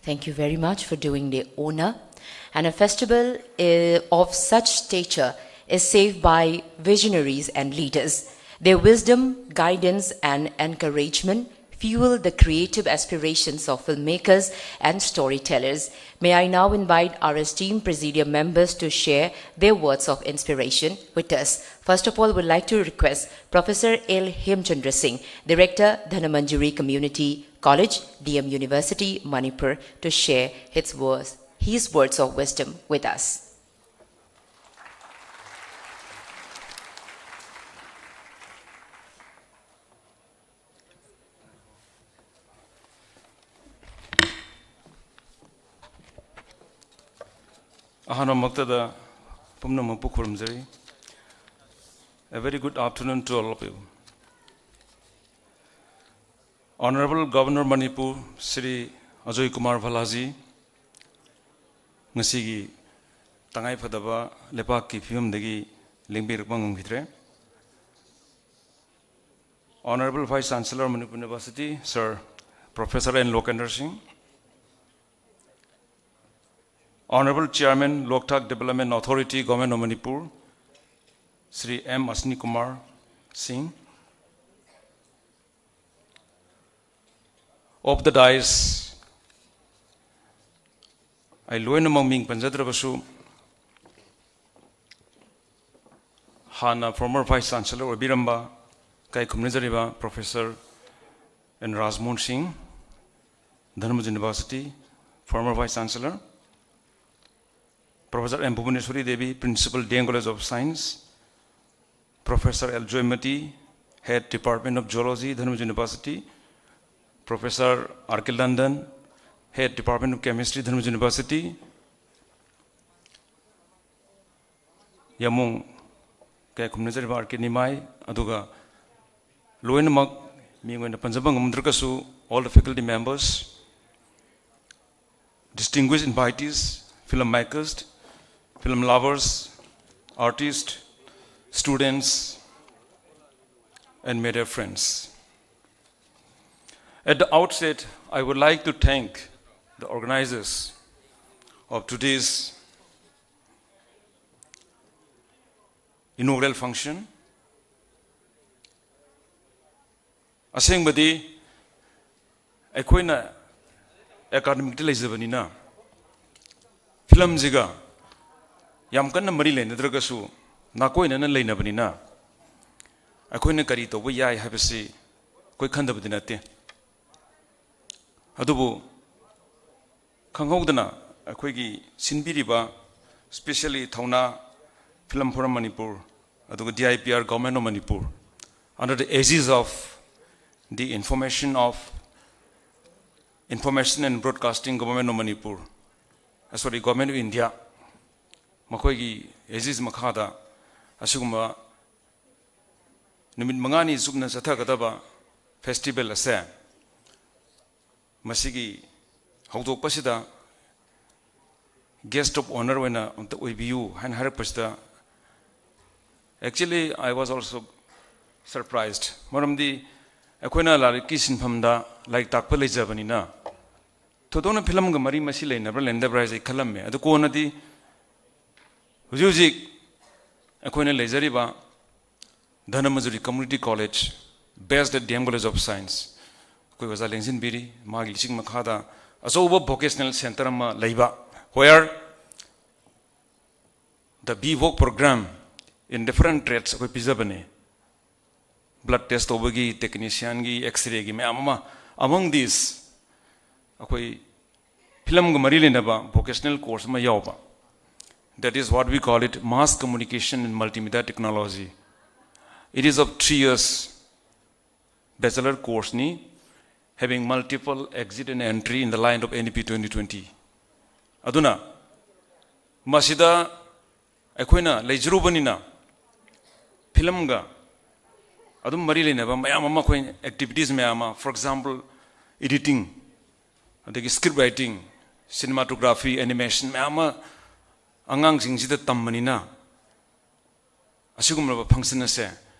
Thank you very much for doing the honor. And a festival, eh, of such stature is saved by visionaries and leaders. Their wisdom, guidance, and encouragement fuel the creative aspirations of filmmakers and storytellers. May I now invite our esteemed Presidium members to share their words of inspiration with us. First of all, we'd like to request Professor L Hemchandra Singh, Director, Dhanamanjuri Community College, D M University, Manipur, to share his words, his words of wisdom with us. ꯑꯍꯥꯟꯕꯃꯛꯇꯗ ꯄꯨꯝꯅꯃꯛꯄꯨ ꯈꯨꯔꯨꯝꯖꯔꯤ꯫ A very good afternoon to all of you. Honorable Governor Manipur, Shri Ajoy Kumar Bhalla ji, ꯉꯁꯤꯒꯤ ꯇꯉꯥꯏ ꯐꯗꯕ ꯂꯩꯕꯥꯛꯀꯤ ꯐꯤꯕꯝꯗꯒꯤ ꯂꯦꯡꯕꯤꯔꯛꯄ ꯉꯝꯈꯤꯗ꯭ꯔꯦ꯫ Honorable Vice Chancellor, Manipur University, Sir Professor N Lokendra Singh, Honorable Chairman, Loktak Development Authority, Government of Manipur, Shri M Ashwini Kumar Singh, of the dais, ꯑꯩ ꯂꯣꯏꯅꯃꯛ ꯃꯤꯡ ꯄꯟꯖꯗ꯭ꯔꯕꯁꯨ, ꯍꯥꯟꯅ former Vice Chancellor ꯑꯣꯏꯕꯤꯔꯝꯕ, ꯏꯀꯥꯏ ꯈꯨꯝꯅꯖꯔꯤꯕ Professor N Rajmohan Singh, Dhanamaj University, former Vice Chancellor, Professor M Bhubaneswari Devi, Principal, D N College of Science, Professor L Joymati, Head, Department of Zoology, Dhanamaj University, Professor R K London, Head, Department of Chemistry, Dhanamaj University, ꯌꯥꯝꯕꯨꯡ ꯏꯀꯥꯏ ꯈꯨꯝꯅꯖꯔꯤꯕ R K Nimai, ꯑꯗꯨꯒ ꯂꯣꯏꯅꯃꯛ ꯃꯤꯡ ꯑꯣꯏꯅ ꯄꯟꯖꯕ ꯉꯝꯗ꯭ꯔꯒꯁꯨ, all the faculty members, distinguished invitees, filmmakers, film lovers, artists, students, and media friends. At the outset, I would like to thank The organizers of today's inaugural function, ꯑꯁꯦꯡꯕꯗꯤ ꯑꯩꯈꯣꯏꯅ ꯑꯦꯀꯥꯗꯃꯤꯛꯇ ꯂꯩꯖꯕꯅꯤꯅ, ꯐꯤꯂꯝꯁꯤꯒ ꯌꯥꯝ ꯀꯟꯅ ꯃꯔꯤ ꯂꯩꯅꯗ꯭ꯔꯒꯁꯨ ꯅꯥꯀꯣꯏꯅꯅ ꯂꯩꯅꯕꯅꯤꯅ, ꯑꯩꯈꯣꯏꯅ ꯀꯔꯤ ꯇꯧꯕ ꯌꯥꯏ ꯍꯥꯏꯕꯁꯤ ꯑꯩꯈꯣꯏ ꯈꯟꯗꯕꯗꯤ ꯅꯠꯇꯦ꯫ ꯑꯗꯨꯕꯨ ꯈꯪꯍꯧꯗꯅ ꯑꯩꯈꯣꯏꯒꯤ ꯁꯤꯟꯕꯤꯔꯤꯕ, specially ꯊꯧꯅꯥ Film Forum Manipur ꯑꯗꯨꯒ D I P R, Government of Manipur, under the aegis of the Information of, Information and Broadcasting, Government of Manipur, uh, sorry, Government of India, ꯃꯈꯣꯏꯒꯤ aegis ꯃꯈꯥꯗ ꯑꯁꯤꯒꯨꯝꯕ ꯅꯨꯃꯤꯠ ꯃꯉꯥꯅꯤ ꯆꯨꯞꯅ ꯆꯠꯊꯒꯗꯕ festival ꯑꯁꯦ, ꯃꯁꯤꯒꯤ ꯍꯧꯗꯣꯛꯄꯁꯤꯗ guest of honour ꯑꯣꯏꯅ ꯑꯝꯇ ꯑꯣꯏꯕꯤꯌꯨ ꯍꯥꯏꯅ ꯍꯥꯏꯔꯛꯄꯁꯤꯗ, actually I was also surprised. ꯃꯔꯝꯗꯤ ꯑꯩꯈꯣꯏꯅ ꯂꯥꯏꯔꯤꯛꯀꯤ ꯁꯤꯟꯐꯝꯗ ꯂꯥꯏꯔꯤꯛ ꯇꯥꯛꯄ ꯂꯩꯖꯕꯅꯤꯅ, ꯊꯣꯏꯗꯣꯛꯅ ꯐꯤꯂꯝꯒ ꯃꯔꯤ ꯃꯁꯤ ꯂꯩꯅꯕ꯭ꯔꯥ ꯂꯩꯅꯗꯕ꯭ꯔꯥ ꯍꯥꯏꯁꯦ ꯑꯩ ꯈꯜꯂꯝꯃꯦ꯫ ꯑꯗꯨ ꯀꯣꯟꯅꯗꯤ ꯍꯧꯖꯤꯛ ꯍꯧꯖꯤꯛ ꯑꯩꯈꯣꯏꯅ ꯂꯩꯖꯔꯤꯕ Dhanamanjuri Community College, based at D M College of Science, ꯑꯩꯈꯣꯏ ꯑꯣꯖꯥ ꯂꯦꯡꯁꯤꯟꯕꯤꯔꯤ꯫ ꯃꯥꯒꯤ ꯂꯤꯆꯤꯡ ꯃꯈꯥꯗ ꯑꯆꯧꯕ vocational centre ꯑꯃ ꯂꯩꯕ, where the B Voc program in different trades ꯑꯩꯈꯣꯏ ꯄꯤꯖꯕꯅꯤ꯫ Blood test ꯇꯧꯕꯒꯤ, technicianꯒꯤ, X-rayꯒꯤ ꯃꯌꯥꯝ ꯑꯃ꯫ Among these, ꯑꯩꯈꯣꯏ ꯐꯤꯂꯝꯒ ꯃꯔꯤ ꯂꯩꯅꯕ vocational course ꯑꯃ ꯌꯥꯎꯕ, that is what we call it, Mass Communication and Multimedia Technology. It is of three years bachelor courseꯅꯤ, having multiple exit and entry in the line of N E P twenty twenty. ꯑꯗꯨꯅ ꯃꯁꯤꯗ ꯑꯩꯈꯣꯏꯅ ꯂꯩꯖꯔꯨꯕꯅꯤꯅ, ꯐꯤꯂꯝꯒ ꯑꯗꯨꯝ ꯃꯔꯤ ꯂꯩꯅꯕ ꯃꯌꯥꯝ ꯑꯃ, ꯑꯩꯈꯣꯏ activities ꯃꯌꯥꯝ ꯑꯃ, for example, editing, ꯑꯗꯒꯤ script writing, cinematography, animation ꯃꯌꯥꯝ ꯑꯃ ꯑꯉꯥꯡꯁꯤꯡꯁꯤꯗ ꯇꯝꯕꯅꯤꯅ, ꯑꯁꯤꯒꯨꯝꯂꯕ function ꯑꯁꯦ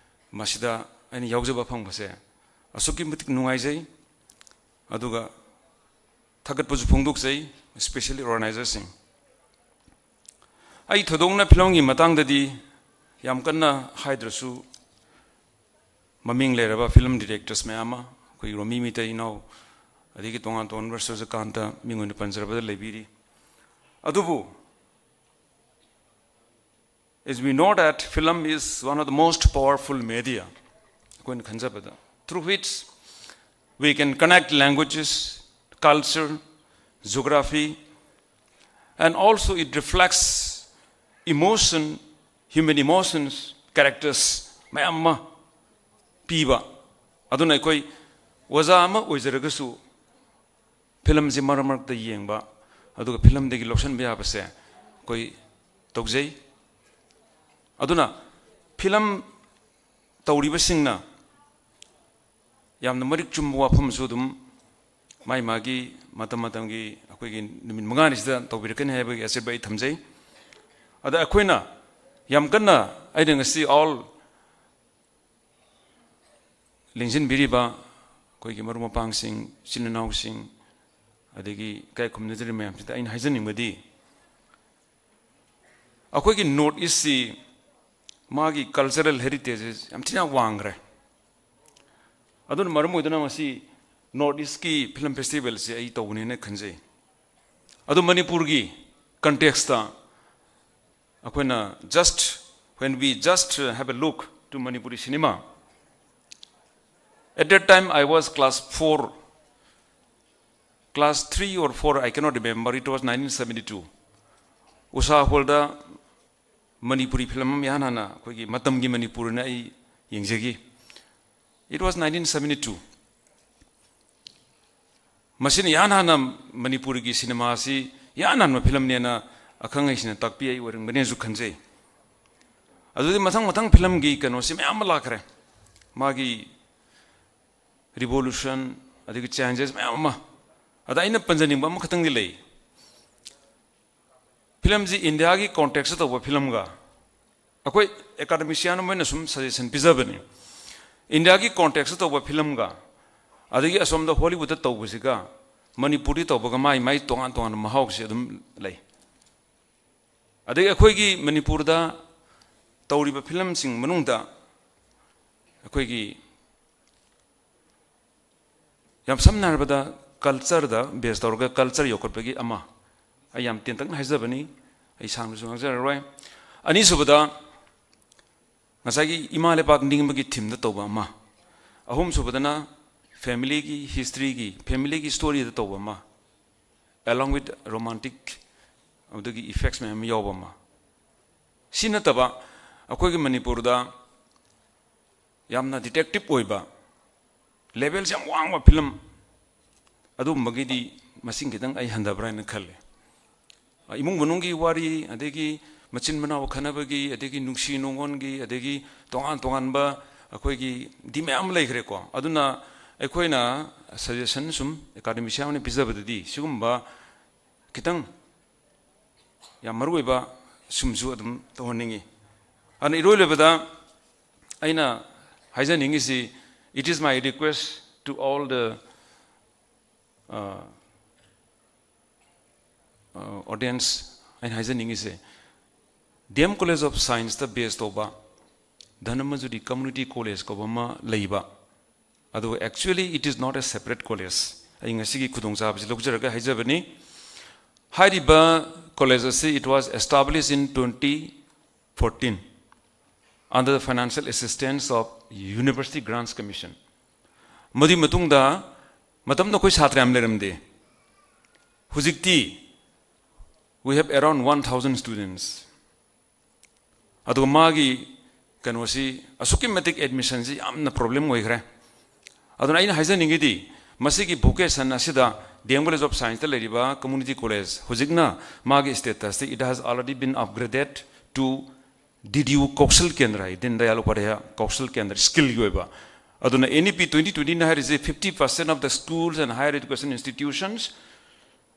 ꯃꯁꯤꯗ ꯑꯩꯅ ꯌꯥꯎꯖꯕ ꯐꯪꯕꯁꯦ ꯑꯁꯨꯛꯀꯤ ꯃꯇꯤꯛ ꯅꯨꯡꯉꯥꯏꯖꯩ꯫ ꯑꯗꯨꯒ ꯊꯥꯒꯠꯄꯁꯨ ꯐꯣꯡꯗꯣꯛꯆꯩ, especially organizerꯁꯤꯡ꯫ ꯑꯩ ꯊꯣꯏꯗꯣꯛꯅ ꯐꯤꯂꯝꯒꯤ ꯃꯇꯥꯡꯗꯗꯤ ꯌꯥꯝ ꯀꯟꯅ ꯍꯥꯏꯗ꯭ꯔꯁꯨ, ꯃꯃꯤꯡ ꯂꯩꯔꯕ ꯐꯤꯂꯝ ꯗꯤꯔꯦꯛꯇꯔꯁ ꯃꯌꯥꯝ ꯑꯃ, ꯑꯩꯈꯣꯏ ꯔꯣꯃꯤ ꯃꯤꯇꯩ ꯏꯅꯥꯎ, ꯑꯗꯒꯤ ꯇꯣꯉꯥꯟ ꯇꯣꯉꯥꯟꯕ ꯁꯨꯖꯀꯥꯟꯇ, ꯃꯤꯡ ꯑꯣꯏꯅ ꯄꯟꯖꯔꯕꯗ ꯂꯩꯕꯤꯔꯤ꯫ ꯑꯗꯨꯕꯨ as we know that film is one of the most powerful media, ꯑꯩꯈꯣꯏꯅ ꯈꯟꯖꯕꯗ, through which we can connect languages, culture, geography, and also it reflects emotion, human emotions, characters ꯃꯌꯥꯝ ꯑꯃ ꯄꯤꯕ꯫ ꯑꯗꯨꯅ ꯑꯩꯈꯣꯏ ꯑꯣꯖꯥ ꯑꯃ ꯑꯣꯏꯖꯔꯒꯁꯨ ꯐꯤꯂꯝꯁꯤ ꯃꯔꯛ ꯃꯔꯛꯇ ꯌꯦꯡꯕ, ꯑꯗꯨꯒ ꯐꯤꯂꯝꯗꯒꯤ ꯂꯧꯁꯤꯟꯕ ꯌꯥꯕꯁꯦ ꯑꯩꯈꯣꯏ ꯇꯧꯖꯩ꯫ ꯑꯗꯨꯅ ꯐꯤꯂꯝ ꯇꯧꯔꯤꯕꯁꯤꯡꯅ ꯌꯥꯝꯅ ꯃꯔꯤꯛ ꯆꯨꯝꯕ ꯋꯥꯐꯝꯁꯨ ꯑꯗꯨꯝ ꯃꯥꯒꯤ ꯃꯥꯒꯤ ꯃꯇꯝ ꯃꯇꯝꯒꯤ ꯑꯩꯈꯣꯏꯒꯤ ꯅꯨꯃꯤꯠ ꯃꯉꯥꯅꯤꯁꯤꯗ ꯇꯧꯕꯤꯔꯛꯀꯅꯤ ꯍꯥꯏꯕꯒꯤ ꯑꯆꯦꯠꯄ ꯑꯩ ꯊꯝꯖꯩ꯫ ꯑꯗ ꯑꯩꯈꯣꯏꯅ ꯌꯥꯝ ꯀꯟꯅ, ꯑꯩꯅ ꯉꯁꯤ all ꯂꯦꯡꯁꯤꯟꯕꯤꯔꯤꯕ ꯑꯩꯈꯣꯏꯒꯤ ꯃꯔꯨꯞ ꯃꯄꯥꯡꯁꯤꯡ, ꯏꯆꯤꯟ ꯏꯅꯥꯎꯁꯤꯡ, ꯑꯗꯒꯤ ꯏꯀꯥꯏ ꯈꯨꯝꯅꯖꯔꯤꯕ ꯃꯌꯥꯝꯁꯤꯗ ꯑꯩꯅ ꯍꯥꯏꯖꯅꯤꯡꯕꯗꯤ, ꯑꯩꯈꯣꯏꯒꯤ North Eastꯁꯤ ꯃꯥꯒꯤ cultural heritage ꯌꯥꯝ ꯊꯤꯅ ꯋꯥꯡꯈ꯭ꯔꯦ꯫ ꯑꯗꯨꯅ ꯃꯔꯝ ꯑꯣꯏꯗꯨꯅ ꯉꯁꯤ North Eastꯀꯤ film festivalꯁꯤ ꯑꯩ ꯇꯧꯕꯅꯦꯅ ꯈꯟꯖꯩ꯫ ꯑꯗꯨ ꯃꯅꯤꯄꯨꯔꯒꯤ contextꯇ ꯑꯩꯈꯣꯏꯅ just, when we just have a look to Manipuri cinema, at that time I was class four, class three or four, I cannot remember, it was nineteen seventy-two. ꯎꯁꯥ ꯍꯣꯜꯗ ꯃꯅꯤꯄꯨꯔꯤ ꯐꯤꯂꯝ ꯑꯃ ꯏꯍꯥꯟ ꯍꯥꯟꯅ ꯑꯩꯈꯣꯏꯒꯤ ꯃꯇꯝꯒꯤ ꯃꯅꯤꯄꯨꯔꯅ ꯑꯩ ꯌꯦꯡꯖꯈꯤ꯫ It was nineteen seventy-two. ꯃꯁꯤꯅ ꯏꯍꯥꯟ ꯍꯥꯟꯅ ꯃꯅꯤꯄꯨꯔꯒꯤ ꯁꯤꯅꯦꯃꯥꯁꯤ ꯏꯍꯥꯟ ꯍꯥꯟꯕ ꯐꯤꯂꯝꯅꯦꯅ ꯑꯈꯪ ꯑꯍꯩꯁꯤꯡꯅ ꯇꯥꯛꯄꯤ ꯑꯩ ꯑꯣꯏꯔꯝꯒꯅꯤꯅꯁꯨ ꯈꯟꯖꯩ꯫ ꯑꯗꯨꯗꯤ ꯃꯊꯪ ꯃꯊꯪ ꯐꯤꯂꯝꯒꯤ ꯀꯩꯅꯣꯁꯤ ꯃꯌꯥꯝ ꯑꯃ ꯂꯥꯛꯈ꯭ꯔꯦ꯫ ꯃꯥꯒꯤ revolution, ꯑꯗꯒꯤ changes ꯃꯌꯥꯝ ꯑꯃ꯫ ꯑꯗ ꯑꯩꯅ ꯄꯟꯖꯅꯤꯡꯕ ꯑꯃꯈꯛꯇꯪꯗꯤ ꯂꯩ꯫ ꯐꯤꯂꯝꯁꯤ ꯏꯟꯗꯤꯌꯥꯒꯤ contextꯇ ꯇꯧꯕ ꯐꯤꯂꯝꯒ, ꯑꯩꯈꯣꯏ academician ꯑꯃ ꯑꯣꯏꯅ ꯁꯨꯝ suggestion ꯄꯤꯖꯕꯅꯤ, ꯏꯟꯗꯤꯌꯥꯒꯤ contextꯇ ꯇꯧꯕ ꯐꯤꯂꯝꯒ ꯑꯗꯒꯤ ꯑꯁꯣꯝꯗ ꯍꯣꯂꯤꯋꯨꯗꯇ ꯇꯧꯕꯁꯤꯒ ꯃꯅꯤꯄꯨꯔꯗꯤ ꯇꯧꯕꯒ ꯃꯥꯏ ꯃꯥꯏ ꯇꯣꯉꯥꯟ ꯇꯣꯉꯥꯟꯕ ꯃꯍꯥꯎꯁꯦ ꯑꯗꯨꯝ ꯂꯩ꯫ ꯑꯗꯒꯤ ꯑꯩꯈꯣꯏꯒꯤ ꯃꯅꯤꯄꯨꯔꯗ ꯇꯧꯔꯤꯕ ꯐꯤꯂꯝꯁꯤꯡ ꯃꯅꯨꯡꯗ ꯑꯩꯈꯣꯏꯒꯤ ꯌꯥꯝ ꯁꯝꯅ ꯍꯥꯏꯔꯕꯗ ꯀꯜꯆꯔꯗ ꯕꯦꯁ ꯇꯧꯔꯒ ꯀꯜꯆꯔ ꯌꯣꯛꯈꯠꯄꯒꯤ ꯑꯃ, ꯑꯩ ꯌꯥꯝ ꯇꯦꯟꯇꯛꯅ ꯍꯥꯏꯖꯕꯅꯤ, ꯑꯩ ꯁꯥꯡꯅꯁꯨ ꯉꯥꯡꯖꯔꯔꯣꯏ꯫ ꯑꯅꯤꯁꯨꯕꯗ ꯉꯁꯥꯏꯒꯤ ꯏꯃꯥ ꯂꯩꯕꯥꯛ ꯅꯤꯡꯕꯒꯤ ꯊꯤꯝꯗ ꯇꯧꯕ ꯑꯃ, ꯑꯍꯨꯝꯁꯨꯕꯗꯅ ꯐꯦꯃꯤꯂꯤꯒꯤ ꯍꯤꯁꯇ꯭ꯔꯤꯒꯤ, ꯐꯦꯃꯤꯂꯤꯒꯤ ꯁ꯭ꯇꯣꯔꯤꯗ ꯇꯧꯕ ꯑꯃ, along with romantic ꯑꯗꯨꯗꯒꯤ ꯏꯐꯦꯛꯁ ꯃꯌꯥꯝ ꯌꯥꯎꯕ ꯑꯃ꯫ ꯁꯤ ꯅꯠꯇꯕ ꯑꯩꯈꯣꯏꯒꯤ ꯃꯅꯤꯄꯨꯔꯗ ꯌꯥꯝꯅ ꯗꯤꯇꯦꯛꯇꯤꯞ ꯑꯣꯏꯕ, ꯂꯦꯚꯦꯜꯁꯦ ꯌꯥꯝ ꯋꯥꯡꯕ ꯐꯤꯂꯝ ꯑꯗꯨꯒꯨꯝꯕꯒꯤꯗꯤ ꯃꯁꯤꯡ ꯈꯤꯇꯪ ꯑꯩ ꯍꯟꯊꯕ꯭ꯔꯥ ꯍꯥꯏꯅ ꯈꯜꯂꯦ꯫ ꯏꯃꯨꯡ ꯃꯅꯨꯡꯒꯤ ꯋꯥꯔꯤ, ꯑꯗꯒꯤ ꯃꯆꯤꯟ ꯃꯅꯥꯎ ꯈꯠꯅꯕꯒꯤ, ꯑꯗꯒꯤ ꯅꯨꯡꯁꯤ ꯅꯨꯡꯉꯣꯟꯒꯤ, ꯑꯗꯒꯤ ꯇꯣꯉꯥꯟ ꯇꯣꯉꯥꯟꯕ ꯑꯩꯈꯣꯏꯒꯤ ꯗꯤ ꯃꯌꯥꯝ ꯑꯃ ꯂꯩꯈ꯭ꯔꯦꯀꯣ꯫ ꯑꯗꯨꯅ ꯑꯩꯈꯣꯏꯅ ꯁꯖꯦꯁꯟ ꯁꯨꯝ ꯑꯦꯀꯥꯗꯃꯤꯁꯤꯌꯥꯟ ꯑꯣꯏꯅ ꯄꯤꯖꯕꯗꯗꯤ ꯁꯤꯒꯨꯝꯕ ꯈꯤꯇꯪ ꯌꯥꯝ ꯃꯔꯨ ꯑꯣꯏꯕ ꯁꯨꯝꯁꯨ ꯑꯗꯨꯝ ꯇꯧꯍꯟꯅꯤꯡꯉꯤ꯫ ꯑꯗꯨꯅ ꯏꯔꯣꯏ ꯂꯣꯏꯕꯗ ꯑꯩꯅ ꯍꯥꯏꯖꯅꯤꯡꯉꯤꯁꯤ, it is my request to all the, uh, uh, audience, ꯑꯩꯅ ꯍꯥꯏꯖꯅꯤꯡꯉꯤꯁꯦ, ꯗꯤ ꯑꯦꯝ ꯀꯣꯂꯦꯖ ꯑꯣꯐ ꯁꯥꯏꯟꯁꯇ ꯕꯦꯁ ꯇꯧꯕ ꯙꯅꯃꯟꯖꯨꯔꯤ ꯀꯝꯃ꯭ꯌꯨꯅꯤꯇꯤ ꯀꯣꯂꯦꯖ ꯀꯧꯕ ꯑꯃ ꯂꯩꯕ, ꯑꯗꯨꯒ actually it is not a separate college꯫ ꯑꯩ ꯉꯁꯤꯒꯤ ꯈꯨꯗꯣꯡꯆꯥꯕꯁꯤ ꯂꯧꯖꯔꯒ ꯍꯥꯏꯖꯕꯅꯤ꯫ ꯍꯥꯏꯔꯤꯕ ꯀꯣꯂꯦꯖ ꯑꯁꯤ, it was established in twenty fourteen under the financial assistance of University Grants Commission꯫ ꯃꯗꯨꯒꯤ ꯃꯇꯨꯡꯗ, ꯃꯇꯝꯗ ꯑꯩꯈꯣꯏ ꯁꯥꯇ꯭ꯔ ꯌꯥꯝ ꯂꯩꯔꯝꯗꯦ, ꯍꯧꯖꯤꯛꯇꯤ we have around one thousand students꯫ ꯑꯗꯨꯒ ꯃꯥꯒꯤ ꯀꯩꯅꯣꯁꯤ, ꯑꯁꯨꯛꯀꯤ ꯃꯇꯤꯛ ꯑꯦꯗꯃꯤꯁꯟꯁꯤ ꯌꯥꯝꯅ ꯄ꯭ꯔꯣꯕ꯭ꯂꯦꯝ ꯑꯣꯏꯈ꯭ꯔꯦ꯫ ꯑꯗꯨꯅ ꯑꯩꯅ ꯍꯥꯏꯖꯅꯤꯡꯉꯤꯗꯤ, ꯃꯁꯤꯒꯤ ꯚꯣꯀꯦꯁꯟ ꯑꯁꯤꯗ ꯗꯤ ꯑꯦꯝ ꯀꯣꯂꯦꯖ ꯑꯣꯐ ꯁꯥꯏꯟꯁꯇ ꯂꯩꯔꯤꯕ ꯀꯝꯃ꯭ꯌꯨꯅꯤꯇꯤ ꯀꯣꯂꯦꯖ, ꯍꯧꯖꯤꯛꯅ ꯃꯥꯒꯤ ꯁ꯭ꯇꯦꯇꯁꯇꯤ, it has already been upgraded to D D U Kaushal Kendra ꯍꯥꯏ, ꯗꯤꯟ ꯗꯌꯥꯜ ꯎꯄꯥꯙ꯭ꯌꯥꯌ ꯀꯧꯁꯜ ꯀꯦꯟꯗ꯭ꯔ, ꯁ꯭ꯀꯤꯜꯒꯤ ꯑꯣꯏꯕ꯫ ꯑꯗꯨꯅ ꯑꯦꯟ ꯏ ꯄꯤ twenty twentyꯅ ꯍꯥꯏꯔꯤꯁꯦ, fifty percent of the schools and higher education institutions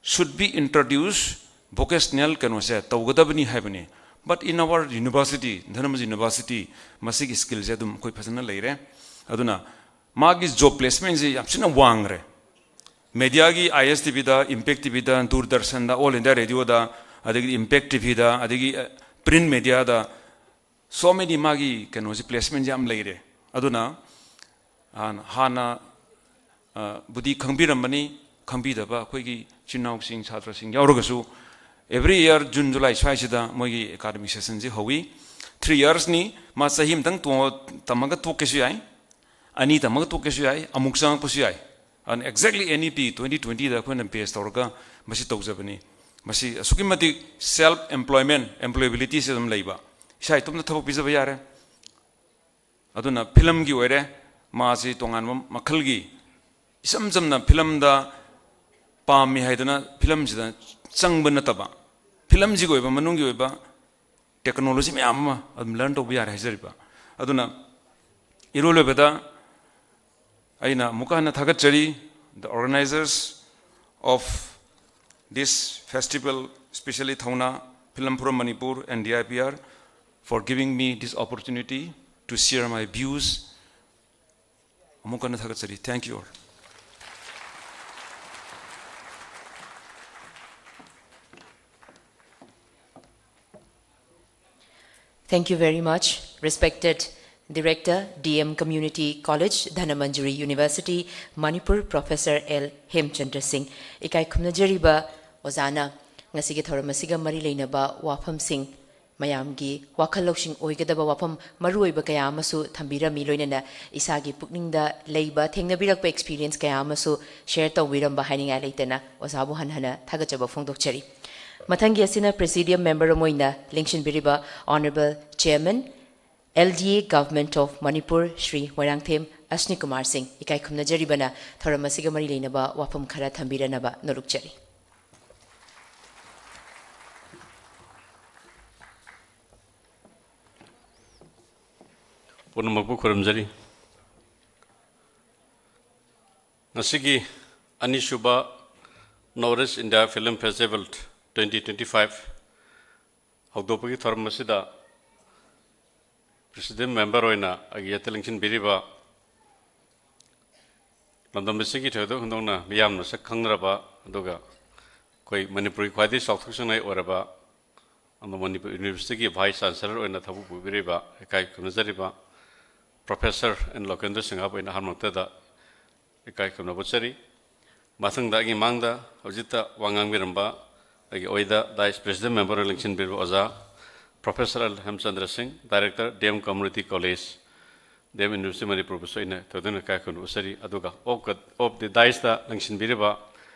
should be introduce vocational ꯀꯩꯅꯣꯁꯦ ꯇꯧꯒꯗꯕꯅꯤ ꯍꯥꯏꯕꯅꯤ꯫ But in our university, Dhanamanjuri University, ꯃꯁꯤꯒꯤ ꯁ꯭ꯀꯤꯜꯁꯦ ꯑꯗꯨꯝ ꯑꯩꯈꯣꯏ ꯐꯖꯅ ꯂꯩꯔꯦ꯫ ꯑꯗꯨꯅ ꯃꯥꯒꯤ ꯖꯣꯕ ꯄ꯭ꯂꯦꯁꯃꯦꯟꯁꯦ ꯌꯥꯝ ꯊꯤꯅ ꯋꯥꯡꯈ꯭ꯔꯦ꯫ ꯃꯦꯗꯤꯌꯥꯒꯤ ꯑꯥꯏ ꯑꯦꯁ ꯇꯤ ꯚꯤꯗ, ꯏꯝꯄꯦꯛ ꯇꯤ ꯚꯤꯗ, ꯗꯨꯔꯗꯔꯁꯟꯗ, ꯑꯣꯜ ꯏꯟꯗꯤꯌꯥ ꯔꯦꯗꯤꯑꯣꯗ, ꯑꯗꯒꯤꯗꯤ ꯏꯝꯄꯦꯛ ꯇꯤ ꯚꯤꯗ, ꯑꯗꯒꯤ ꯄ꯭ꯔꯤꯟ ꯃꯦꯗꯤꯌꯥꯗ, so many ꯃꯥꯒꯤ ꯀꯩꯅꯣꯁꯦ, ꯄ꯭ꯂꯦꯁꯃꯦꯟꯁꯦ ꯌꯥꯝ ꯂꯩꯔꯦ꯫ ꯑꯗꯨꯅ ꯍꯥꯟꯅ, ꯍꯥꯟꯅ, ꯑ, ꯕꯨꯗꯤ ꯈꯪꯕꯤꯔꯝꯕꯅꯤ, ꯈꯪꯕꯤꯗꯕ ꯑꯩꯈꯣꯏꯒꯤ ꯏꯆꯤꯟ ꯏꯅꯥꯎꯁꯤꯡ, ꯁꯥꯇ꯭ꯔꯁꯤꯡ ꯌꯥꯎꯔꯒꯁꯨ, every year June, July ꯁ꯭ꯋꯥꯏꯁꯤꯗ ꯃꯣꯏꯒꯤ ꯑꯦꯀꯥꯗꯃꯤꯛ ꯁꯦꯁꯟꯁꯤ ꯍꯧꯏ꯫ ꯊ꯭ꯔꯤ ꯌꯔꯁꯅꯤ, ꯃꯥ ꯆꯍꯤ ꯑꯃꯇꯪ ꯇꯣ-, ꯇꯝꯃꯒ ꯇꯣꯛꯀꯦꯁꯨ ꯌꯥꯏ, ꯑꯅꯤ ꯇꯝꯃꯒ ꯇꯣꯛꯀꯦꯁꯨ ꯌꯥꯏ, ꯑꯃꯨꯛ ꯆꯪꯉꯛꯄꯁꯨ ꯌꯥꯏ꯫ ꯑꯗꯨꯅ exactly N E P twenty twenty ꯗ ꯑꯩꯈꯣꯏꯅ ꯕꯦꯁ ꯇꯧꯔꯒ ꯃꯁꯤ ꯇꯧꯖꯕꯅꯤ꯫ ꯃꯁꯤ ꯑꯁꯨꯛꯀꯤ ꯃꯇꯤꯛ self employment, employability ꯁꯤ ꯑꯗꯨꯝ ꯂꯩꯕ, ꯏꯁꯥ ꯏꯇꯣꯝꯇ ꯊꯕꯛ ꯄꯤꯖꯕ ꯌꯥꯔꯦ꯫ ꯑꯗꯨꯅ ꯐꯤꯂꯝꯒꯤ ꯑꯣꯏꯔꯦ, ꯃꯥꯁꯤ ꯇꯣꯉꯥꯟꯕ ꯃꯈꯜꯒꯤ, ꯏꯆꯝ ꯆꯝꯅ ꯐꯤꯂꯝꯗ ꯄꯥꯝꯃꯤ ꯍꯥꯏꯗꯨꯅ ꯐꯤꯂꯝꯁꯤꯗ ꯆꯪꯕ ꯅꯠꯇꯕ, ꯐꯤꯂꯝꯁꯤꯒꯤ ꯑꯣꯏꯕ ꯃꯅꯨꯡꯒꯤ ꯑꯣꯏꯕ ꯇꯦꯛꯅꯣꯂꯣꯖꯤ ꯃꯌꯥꯝ ꯑꯃ ꯑꯗꯨꯝ ꯂꯔꯟ ꯇꯧꯕ ꯌꯥꯔꯦ ꯍꯥꯏꯖꯔꯤꯕ꯫ ꯑꯗꯨꯅ ꯏꯔꯣꯏ ꯂꯣꯏꯕꯗ ꯑꯩꯅ ꯑꯃꯨꯛꯀ ꯍꯟꯅ ꯊꯥꯒꯠꯆꯔꯤ, the organizers of this festival, especially Thauna Film Forum Manipur and D I P R, for giving me this opportunity to share my views. ꯑꯃꯨꯛ ꯍꯟꯅ ꯊꯥꯒꯠꯆꯔꯤ꯫ Thank you all. Thank you very much, respected Director, D M Community College, Dhanamanjuri University, Manipur, Professor L Hemchandra Singh꯫ ꯏꯀꯥꯏ ꯈꯨꯝꯅꯖꯔꯤꯕ ꯑꯣꯖꯥꯅ ꯉꯁꯤꯒꯤ ꯊꯧꯔꯝ ꯑꯁꯤꯒ ꯃꯔꯤ ꯂꯩꯅꯕ ꯋꯥꯐꯝꯁꯤꯡ, ꯃꯌꯥꯝꯒꯤ ꯋꯥꯈꯜ ꯂꯧꯁꯤꯡ ꯑꯣꯏꯒꯗꯕ ꯋꯥꯐꯝ ꯃꯔꯨꯑꯣꯏꯕ ꯀꯌꯥ ꯑꯃꯁꯨ ꯊꯝꯕꯤꯔꯝꯃꯤ, ꯂꯣꯏꯅꯅ ꯏꯁꯥꯒꯤ ꯄꯨꯛꯅꯤꯡꯗ ꯂꯩꯕ, ꯊꯦꯡꯅꯕꯤꯔꯛꯄ experience ꯀꯌꯥ ꯑꯃꯁꯨ share ꯇꯧꯕꯤꯔꯝꯕ ꯍꯥꯏꯅꯤꯡꯉꯥꯏ ꯂꯩꯇꯅ ꯑꯣꯖꯥꯕꯨ ꯍꯟꯅ ꯍꯟꯅ ꯊꯥꯒꯠꯆꯕ ꯐꯣꯡꯗꯣꯛꯆꯔꯤ꯫ ꯃꯊꯪꯒꯤ ꯑꯁꯤꯅ Presidium Member ꯑꯃ ꯑꯣꯏꯅ ꯂꯦꯡꯁꯤꯟꯕꯤꯔꯤꯕ Honourable Chairman, L D A Government of Manipur, Shri Moirangthem ꯑꯁꯅꯤ Kumar ꯁꯤꯡ꯫ ꯏꯀꯥꯏ ꯈꯨꯝꯅꯖꯔꯤꯕꯅ ꯊꯧꯔꯝ ꯑꯁꯤꯒ ꯃꯔꯤ ꯂꯩꯅꯕ ꯋꯥꯐꯝ ꯈꯔ ꯊꯝꯕꯤꯔꯅꯕ ꯅꯣꯂꯨꯛꯆꯔꯤ꯫ ꯄꯨꯝꯅꯃꯛꯄꯨ ꯈꯨꯔꯨꯝꯖꯔꯤ꯫ ꯉꯁꯤꯒꯤ ꯑꯅꯤꯁꯨꯕ North East India Film Festival twenty twenty-five ꯍꯧꯗꯣꯛꯄꯒꯤ ꯊꯧꯔꯝ ꯑꯁꯤꯗ President Member ꯑꯣꯏꯅ ꯑꯩꯒꯤ ꯌꯦꯠꯇ ꯂꯦꯡꯁꯤꯟꯕꯤꯔꯤꯕ ꯂꯝꯗꯝ ꯑꯁꯤꯒꯤ ꯊꯣꯏꯗꯣꯛ ꯍꯦꯟꯗꯣꯛꯅ ꯃꯤꯌꯥꯝꯅ ꯁꯛ ꯈꯪꯅꯔꯕ, ꯑꯗꯨꯒ ꯑꯩꯈꯣꯏ ꯃꯅꯤꯄꯨꯔꯒꯤ ꯈ꯭ꯋꯥꯏꯗꯒꯤ ꯆꯥꯎꯊꯣꯛꯆꯅꯤꯡꯉꯥꯏ ꯑꯣꯏꯔꯕ, ꯑꯗꯨ ꯃꯅꯤꯄꯨꯔ ꯌꯨꯅꯤꯚꯔꯁꯤꯇꯤꯒꯤ ꯚꯥꯏꯁ ꯆꯥꯟꯁꯦꯂꯔ ꯑꯣꯏꯅ ꯊꯕꯛ ꯄꯨꯕꯤꯔꯤꯕ, ꯏꯀꯥꯏ ꯈꯨꯝꯅꯖꯔꯤꯕ ꯄ꯭ꯔꯣꯐꯦꯁꯔ ꯑꯦꯟ ꯂꯣꯀꯦꯟꯗ꯭ꯔ ꯁꯤꯡꯍꯕꯨ ꯑꯩꯅ ꯑꯍꯥꯟꯕ ꯃꯛꯇꯗ ꯏꯀꯥꯏ ꯈꯨꯝꯅꯕ ꯎꯠꯆꯔꯤ꯫ ꯃꯊꯪꯗ ꯑꯩꯒꯤ ꯃꯥꯡꯗ ꯍꯧꯖꯤꯛꯇ ꯋꯥ ꯉꯥꯡꯕꯤꯔꯝꯕ ꯑꯩꯒꯤ ꯑꯣꯏꯗ ꯗꯥꯏꯁ ꯄ꯭ꯔꯦꯁꯤꯗꯦꯟ ꯃꯦꯝꯕꯔ ꯂꯦꯡꯁꯤꯟꯕꯤꯔꯕ ꯑꯣꯖꯥ professor L Hemchandra Singh, director D M community college, D M university ꯃꯅꯤꯄꯨꯔꯕꯨꯁꯨ ꯑꯩꯅ ꯊꯣꯏꯗꯣꯛꯅ ꯏꯀꯥꯏ ꯈꯨꯝꯅꯕ ꯎꯠꯆꯔꯤ꯫ ꯑꯗꯨꯒ ꯑꯣꯐ ꯗꯤ ꯗꯥꯏꯁꯇ ꯂꯦꯡꯁꯤꯟꯕꯤꯔꯤꯕ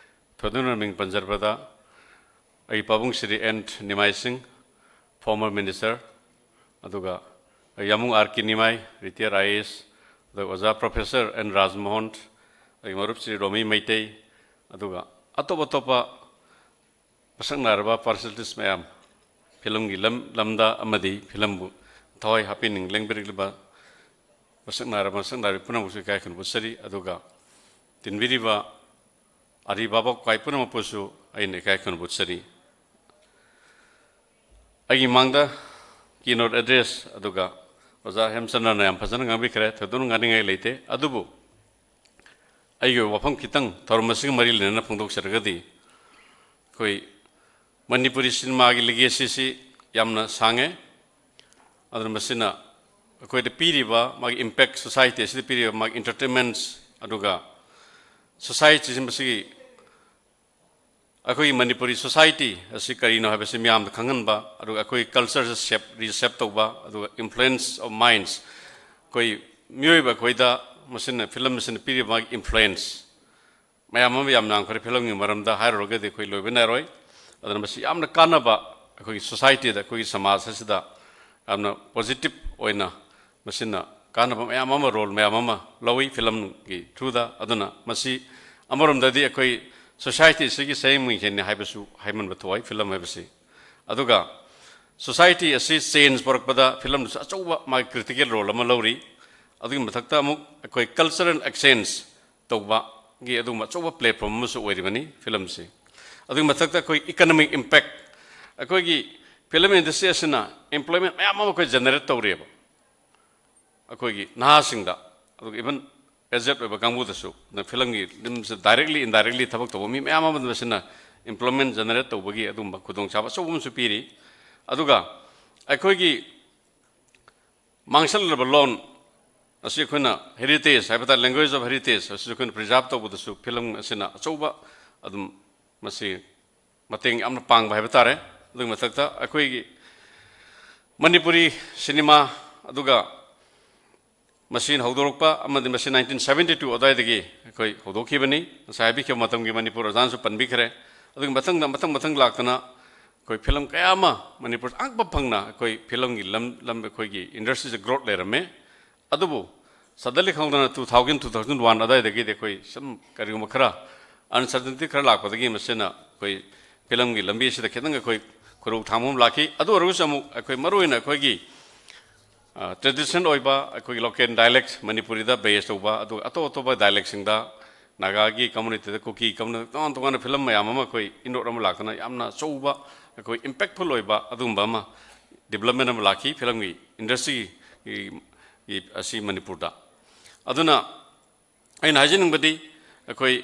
ꯊꯣꯏꯗꯣꯛꯅ ꯃꯤꯡ ꯄꯟꯖꯔꯕꯗ ꯑꯩꯒꯤ ꯄꯥꯕꯨꯡ ꯁ꯭ꯔꯤ ꯑꯦꯟ ꯅꯤꯃꯥꯏ ꯁꯤꯡ, ꯐꯣꯔꯃꯔ ꯃꯤꯅꯤꯁꯇꯔ, ꯑꯗꯨꯒ ꯑꯩꯒꯤ ꯌꯥꯃꯨꯡ R K Nimai, ꯔꯤꯇꯤꯌꯔ I A S, ꯑꯗꯨꯒ ꯑꯣꯖꯥ ꯄ꯭ꯔꯣꯐꯦꯁꯔ ꯑꯦꯟ ꯔꯥꯖꯃꯣꯍꯟ, ꯑꯩꯒꯤ ꯃꯔꯨꯞ ꯁ꯭ꯔꯤ ꯔꯣꯃꯤ ꯃꯩꯇꯩ, ꯑꯗꯨꯒ ꯑꯇꯣꯞ ꯑꯇꯣꯞꯄ ꯃꯁꯛ ꯅꯥꯏꯔꯕ ꯄꯥꯔꯁꯅꯦꯂꯤꯇꯤꯁ ꯃꯌꯥꯝ, ꯐꯤꯂꯝꯒꯤ ꯂꯝ, ꯂꯝꯗ ꯑꯃꯗꯤ ꯐꯤꯂꯝꯕꯨ ꯊꯋꯥꯏ ꯍꯥꯞꯄꯤꯅꯤꯡ ꯂꯦꯡꯕꯤꯔꯛꯂꯤꯕ ꯃꯁꯛ ꯅꯥꯏꯔꯕ, ꯃꯁꯛ ꯅꯥꯏꯔꯕꯤ ꯄꯨꯝꯅꯃꯛꯁꯨ ꯏꯀꯥꯏ ꯈꯨꯝꯅꯕ ꯎꯠꯆꯔꯤ꯫ ꯑꯗꯨꯒ ꯇꯤꯟꯕꯤꯔꯤꯕ ꯑꯔꯤꯕ ꯚꯥꯕꯣꯛ ꯀ꯭ꯋꯥꯏ ꯄꯨꯝꯅꯃꯛꯄꯨꯁꯨ ꯑꯩꯅ ꯏꯀꯥꯏ ꯈꯨꯝꯅꯕ ꯎꯠꯆꯔꯤ꯫ ꯑꯩꯒꯤ ꯃꯥꯡꯗ keynote address ꯑꯗꯨꯒ ꯑꯣꯖꯥ ꯍꯦꯝꯆꯟꯗ꯭ꯔꯅ ꯌꯥꯝ ꯐꯖꯅ ꯉꯥꯡꯕꯤꯈ꯭ꯔꯦ, ꯊꯣꯏꯗꯣꯛꯅ ꯉꯥꯡꯅꯤꯡꯉꯥꯏ ꯂꯩꯇꯦ꯫ ꯑꯗꯨꯕꯨ ꯑꯩꯒꯤ ꯑꯣꯏꯕ ꯋꯥꯐꯝ ꯈꯤꯇꯪ ꯊꯧꯔꯝ ꯑꯁꯤꯒ ꯃꯔꯤ ꯂꯩꯅꯅ ꯐꯣꯡꯗꯣꯛꯆꯔꯒꯗꯤ, ꯑꯩꯈꯣꯏ ꯃꯅꯤꯄꯨꯔꯤ ꯁꯤꯅꯦꯃꯥꯒꯤ ꯂꯤꯒꯦꯁꯤꯁꯤ ꯌꯥꯝꯅ ꯁꯥꯡꯉꯦ꯫ ꯑꯗꯨꯅ ꯃꯁꯤꯅ ꯑꯩꯈꯣꯏꯗ ꯄꯤꯔꯤꯕ ꯃꯥꯒꯤ ꯏꯝꯄꯦꯛ, ꯁꯣꯁꯥꯏꯇꯤ ꯑꯁꯤꯗ ꯄꯤꯔꯤꯕ ꯃꯥꯒꯤ entertainments, ꯑꯗꯨꯒ ꯁꯣꯁꯥꯏꯇꯤꯁꯤ ꯃꯁꯤꯒꯤ ꯑꯩꯈꯣꯏꯒꯤ ꯃꯅꯤꯄꯨꯔꯤ ꯁꯣꯁꯥꯏꯇꯤ ꯑꯁꯤ ꯀꯔꯤꯅꯣ ꯍꯥꯏꯕꯁꯤ ꯃꯤꯌꯥꯝꯗ ꯈꯪꯍꯟꯕ, ꯑꯗꯨꯒ ꯑꯩꯈꯣꯏꯒꯤ ꯀꯜꯆꯔꯁꯦ ꯁꯦꯞ, ꯔꯤꯁꯦꯞ ꯇꯧꯕ, ꯑꯗꯨꯒ influence of minds, ꯑꯩꯈꯣꯏ ꯃꯤꯑꯣꯏꯕ ꯑꯩꯈꯣꯏꯗ ꯃꯁꯤꯅ, ꯐꯤꯂꯝ ꯑꯁꯤꯅ ꯄꯤꯔꯤꯕ ꯃꯥꯒꯤ ꯏꯟꯐ꯭ꯂꯨꯌꯦꯟꯁ ꯃꯌꯥꯝ ꯑꯃ ꯌꯥꯝ ꯌꯥꯝꯈ꯭ꯔꯦ꯫ ꯐꯤꯂꯝꯒꯤ ꯃꯔꯝꯗ ꯍꯥꯏꯔꯨꯔꯒꯗꯤ ꯑꯩꯈꯣꯏ ꯂꯣꯏꯕ ꯅꯥꯏꯔꯣꯏ꯫ ꯑꯗꯨꯅ ꯃꯁꯤ ꯌꯥꯝꯅ ꯀꯥꯟꯅꯕ, ꯑꯩꯈꯣꯏꯒꯤ ꯁꯣꯁꯥꯏꯇꯤꯗ, ꯑꯩꯈꯣꯏꯒꯤ ꯁꯃꯥꯖ ꯑꯁꯤꯗ ꯌꯥꯝꯅ ꯄꯣꯖꯤꯇꯤꯚ ꯑꯣꯏꯅ ꯃꯁꯤꯅ ꯀꯥꯟꯅꯕ ꯃꯌꯥꯝ ꯑꯃ, ꯔꯣꯜ ꯃꯌꯥꯝ ꯑꯃ ꯂꯧꯏ ꯐꯤꯂꯝꯒꯤ ꯊ꯭ꯔꯨꯗ꯫ ꯑꯗꯨꯅ ꯃꯁꯤ ꯑꯃꯔꯣꯝꯗꯗꯤ ꯑꯩꯈꯣꯏ ꯁꯣꯁꯥꯏꯇꯤ ꯑꯁꯤꯒꯤ ꯁꯌꯦꯡ ꯃꯤꯡꯁꯦꯟꯅꯤ ꯍꯥꯏꯕꯁꯨ ꯍꯥꯏꯃꯟꯕ ꯊꯣꯛꯏ ꯐꯤꯂꯝ ꯍꯥꯏꯕꯁꯤ꯫ ꯑꯗꯨꯒ ꯁꯣꯁꯥꯏꯇꯤ ꯑꯁꯤ ꯆꯦꯟꯖ ꯄꯨꯔꯛꯄꯗ ꯐꯤꯂꯝꯗꯁꯨ ꯑꯆꯧꯕ ꯃꯥꯒꯤ ꯀ꯭ꯔꯤꯇꯤꯀꯦꯜ ꯔꯣꯜ ꯑꯃ ꯂꯧꯔꯤ꯫ ꯑꯗꯨꯒꯤ ꯃꯊꯛꯇ ꯑꯃꯨꯛ ꯑꯩꯈꯣꯏ ꯀꯜꯆꯔꯦꯜ ꯑꯦꯛꯁꯆꯦꯟꯖ ꯇꯧꯕꯒꯤ ꯑꯗꯨꯒꯨꯝꯕ ꯑꯆꯧꯕ ꯄ꯭ꯂꯦꯠꯐꯣꯝ ꯑꯃꯁꯨ ꯑꯣꯏꯔꯤꯕꯅꯤ ꯐꯤꯂꯝꯁꯤ꯫ ꯑꯗꯨꯒꯤ ꯃꯊꯛꯇ ꯑꯩꯈꯣꯏ ꯏꯀꯅꯃꯤꯛ ꯏꯝꯄꯦꯛ, ꯑꯩꯈꯣꯏꯒꯤ ꯐꯤꯂꯝ ꯏꯟꯗꯁꯇ꯭ꯔꯤ ꯑꯁꯤꯅ ꯑꯦꯝꯄ꯭ꯂꯣꯏꯃꯦꯟ ꯃꯌꯥꯝ ꯑꯃ ꯑꯩꯈꯣꯏ ꯖꯦꯅꯦꯔꯦꯠ ꯇꯧꯔꯤꯑꯕ ꯑꯩꯈꯣꯏꯒꯤ ꯅꯍꯥꯁꯤꯡꯗ, ꯑꯗꯨꯒ ꯏꯚꯟ ꯑꯦꯖꯦꯠ ꯑꯣꯏꯕ ꯀꯥꯡꯕꯨꯗꯁꯨ, ꯑꯗꯨꯅ ꯐꯤꯂꯝꯒꯤ ꯂꯝꯁꯤꯗ directly indirectly ꯊꯕꯛ ꯇꯧꯕ ꯃꯤ ꯃꯌꯥꯝ ꯑꯃꯗ ꯃꯁꯤꯅ employment generate ꯇꯧꯕꯒꯤ ꯑꯗꯨꯒꯨꯝꯕ ꯈꯨꯗꯣꯡꯆꯥꯕ ꯑꯆꯧꯕ ꯑꯃꯁꯨ ꯄꯤꯔꯤ꯫ ꯑꯗꯨꯒ ꯑꯩꯈꯣꯏꯒꯤ ꯃꯥꯡꯁꯜꯂꯕ ꯂꯣꯟ ꯑꯁꯤ ꯑꯩꯈꯣꯏꯅ heritage ꯍꯥꯏꯕ ꯇꯥꯔꯦ, language of heritage ꯑꯁꯤꯁꯨ ꯑꯩꯈꯣꯏꯅ preserve ꯇꯧꯕꯗꯁꯨ ꯐꯤꯂꯝ ꯑꯁꯤꯅ ꯑꯆꯧꯕ ꯑꯗꯨꯝ ꯃꯁꯤ ꯃꯇꯦꯡ ꯌꯥꯝꯅ ꯄꯥꯡꯕ ꯍꯥꯏꯕ ꯇꯥꯔꯦ꯫ ꯑꯗꯨꯒꯤ ꯃꯊꯛꯇ ꯑꯩꯈꯣꯏꯒꯤ ꯃꯅꯤꯄꯨꯔꯤ ꯁꯤꯅꯦꯃꯥ ꯑꯗꯨꯒ ꯃꯁꯤꯅ ꯍꯧꯗꯣꯔꯛꯄ ꯑꯃꯗꯤ ꯃꯁꯤ nineteen seventy two ꯑꯗꯨꯋꯥꯏꯗꯒꯤ ꯑꯩꯈꯣꯏ ꯍꯧꯗꯣꯛꯈꯤꯕꯅꯤ꯫ ꯉꯁꯥꯏ ꯍꯥꯏꯕꯤꯈꯤꯕ ꯃꯇꯝꯒꯤ ꯃꯅꯤꯄꯨꯔ ꯑꯣꯖꯥꯅꯁꯨ ꯄꯟꯕꯤꯈ꯭ꯔꯦ꯫ ꯑꯗꯨꯒꯤ ꯃꯊꯪꯗ ꯃꯊꯪ ꯃꯊꯪ ꯂꯥꯛꯇꯅ ꯑꯩꯈꯣꯏ ꯐꯤꯂꯝ ꯀꯌꯥ ꯑꯃ ꯃꯅꯤꯄꯨꯔ ꯑꯉꯛꯄ ꯐꯪꯅ ꯑꯩꯈꯣꯏ ꯐꯤꯂꯝꯒꯤ ꯂꯝ ꯂꯝ ꯑꯩꯈꯣꯏꯒꯤ industryꯁꯦ growth ꯂꯩꯔꯝꯃꯦ꯫ ꯑꯗꯨꯕꯨ suddenly ꯈꯪꯗꯅ two thousand, two thousand one ꯑꯗꯨꯋꯥꯏꯗꯒꯤꯗꯤ ꯑꯩꯈꯣꯏ ꯁꯨꯝ ꯀꯔꯤꯒꯨꯝꯕ ꯈꯔ uncertainty ꯈꯔ ꯂꯥꯛꯄꯗꯒꯤ ꯃꯁꯤꯅ ꯑꯩꯈꯣꯏ ꯐꯤꯂꯝꯒꯤ ꯂꯝꯕꯤ ꯑꯁꯤꯗ ꯈꯤꯇꯪ ꯑꯩꯈꯣꯏ ꯈꯨꯔꯧ ꯊꯥꯡꯕ ꯑꯃ ꯂꯥꯛꯈꯤ꯫ ꯑꯗꯨ ꯑꯣꯏꯔꯒꯁꯨ ꯑꯃꯨꯛ ꯑꯩꯈꯣꯏ ꯃꯔꯨꯑꯣꯏꯅ ꯑꯩꯈꯣꯏꯒꯤ, ꯑ, tradition ꯑꯣꯏꯕ ꯑꯩꯈꯣꯏꯒꯤ local dialect ꯃꯅꯤꯄꯨꯔꯤꯗ base ꯇꯧꯕ, ꯑꯗꯨꯒ ꯑꯇꯣꯞ ꯑꯇꯣꯞꯄ dialectꯁꯤꯡꯗ ꯅꯥꯒꯥꯒꯤ communityꯗ, ꯀꯨꯀꯤ community, ꯇꯣꯉꯥꯟ ꯇꯣꯉꯥꯟꯕ ꯐꯤꯂꯝ ꯃꯌꯥꯝ ꯑꯃ ꯑꯩꯈꯣꯏ inroad ꯑꯃ ꯂꯥꯛꯇꯅ ꯌꯥꯝꯅ ꯑꯆꯧꯕ ꯑꯩꯈꯣꯏ impactful ꯑꯣꯏꯕ ꯑꯗꯨꯒꯨꯝꯕ ꯑꯃ development ꯑꯃ ꯂꯥꯛꯈꯤ ꯐꯤꯂꯝꯒꯤ industryꯒꯤ, ꯒꯤ ꯑꯁꯤ ꯃꯅꯤꯄꯨꯔꯗ꯫ ꯑꯗꯨꯅ ꯑꯩꯅ ꯍꯥꯏꯖꯅꯤꯡꯕꯗꯤ ꯑꯩꯈꯣꯏ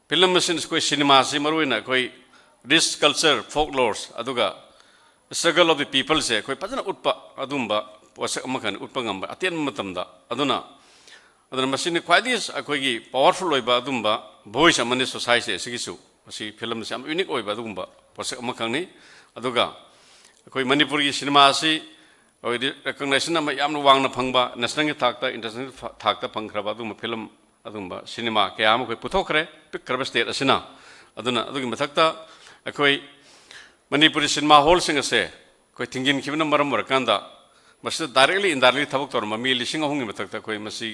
ꯐꯤꯂꯝ ꯑꯁꯤ, ꯑꯩꯈꯣꯏ ꯁꯤꯅꯦꯃꯥꯁꯤ ꯃꯔꯨꯑꯣꯏꯅ ꯑꯩꯈꯣꯏ rich culture, folklores ꯑꯗꯨꯒ struggle of the peopleꯁꯦ ꯑꯩꯈꯣꯏ ꯐꯖꯅ ꯎꯠꯄ ꯑꯗꯨꯝꯕ ꯄꯣꯠꯁꯛ ꯑꯃꯈꯛꯅꯤ, ꯎꯠꯄ ꯉꯝꯕ ꯑꯇꯦꯟꯕ ꯃꯇꯝꯗ꯫ ꯑꯗꯨꯅ, ꯑꯗꯨꯅ ꯃꯁꯤꯅ ꯈ꯭ꯋꯥꯏꯗꯒꯤ ꯑꯩꯈꯣꯏꯒꯤ powerful ꯑꯣꯏꯕ ꯑꯗꯨꯝꯕ voice ꯑꯃꯅꯤ society ꯑꯁꯤꯒꯤꯁꯨ꯫ ꯃꯁꯤ ꯐꯤꯂꯝꯁꯤ ꯌꯥꯝ unique ꯑꯣꯏꯕ ꯑꯗꯨꯒꯨꯝꯕ ꯄꯣꯠꯁꯛ ꯑꯃꯈꯛꯅꯤ꯫ ꯑꯗꯨꯒ ꯑꯩꯈꯣꯏ ꯃꯅꯤꯄꯨꯔꯒꯤ ꯁꯤꯅꯦꯃꯥ ꯑꯁꯤ ꯑꯩꯈꯣꯏꯗꯤ recognition ꯑꯃ ꯌꯥꯝꯅ ꯋꯥꯡꯅ ꯐꯪꯕ, nationalꯒꯤ ꯊꯥꯛꯇ, international ꯊꯥꯛꯇ ꯐꯪꯈ꯭ꯔꯕ ꯑꯗꯨꯒꯨꯝꯕ ꯐꯤꯂꯝ, ꯑꯗꯨꯒꯨꯝꯕ ꯁꯤꯅꯦꯃꯥ ꯀꯌꯥ ꯑꯃ ꯑꯩꯈꯣꯏ ꯄꯨꯊꯣꯛꯈ꯭ꯔꯦ, ꯄꯤꯛꯈ꯭ꯔꯕ state ꯑꯁꯤꯅ꯫ ꯑꯗꯨꯅ ꯑꯗꯨꯒꯤ ꯃꯊꯛꯇ ꯑꯩꯈꯣꯏ ꯃꯅꯤꯄꯨꯔꯤ ꯁꯤꯅꯦꯃꯥ hallꯁꯤꯡ ꯑꯁꯦ ꯑꯩꯈꯣꯏ ꯊꯤꯡꯖꯤꯟꯈꯤꯕꯅ ꯃꯔꯝ ꯑꯣꯏꯔꯀꯥꯟꯗ ꯃꯁꯤꯗ directly indirectly ꯊꯕꯛ ꯇꯧꯔꯝꯕ ꯃꯤ ꯂꯤꯁꯤꯡ ꯑꯍꯨꯝꯒꯤ ꯃꯊꯛꯇ ꯑꯩꯈꯣꯏ ꯃꯁꯤ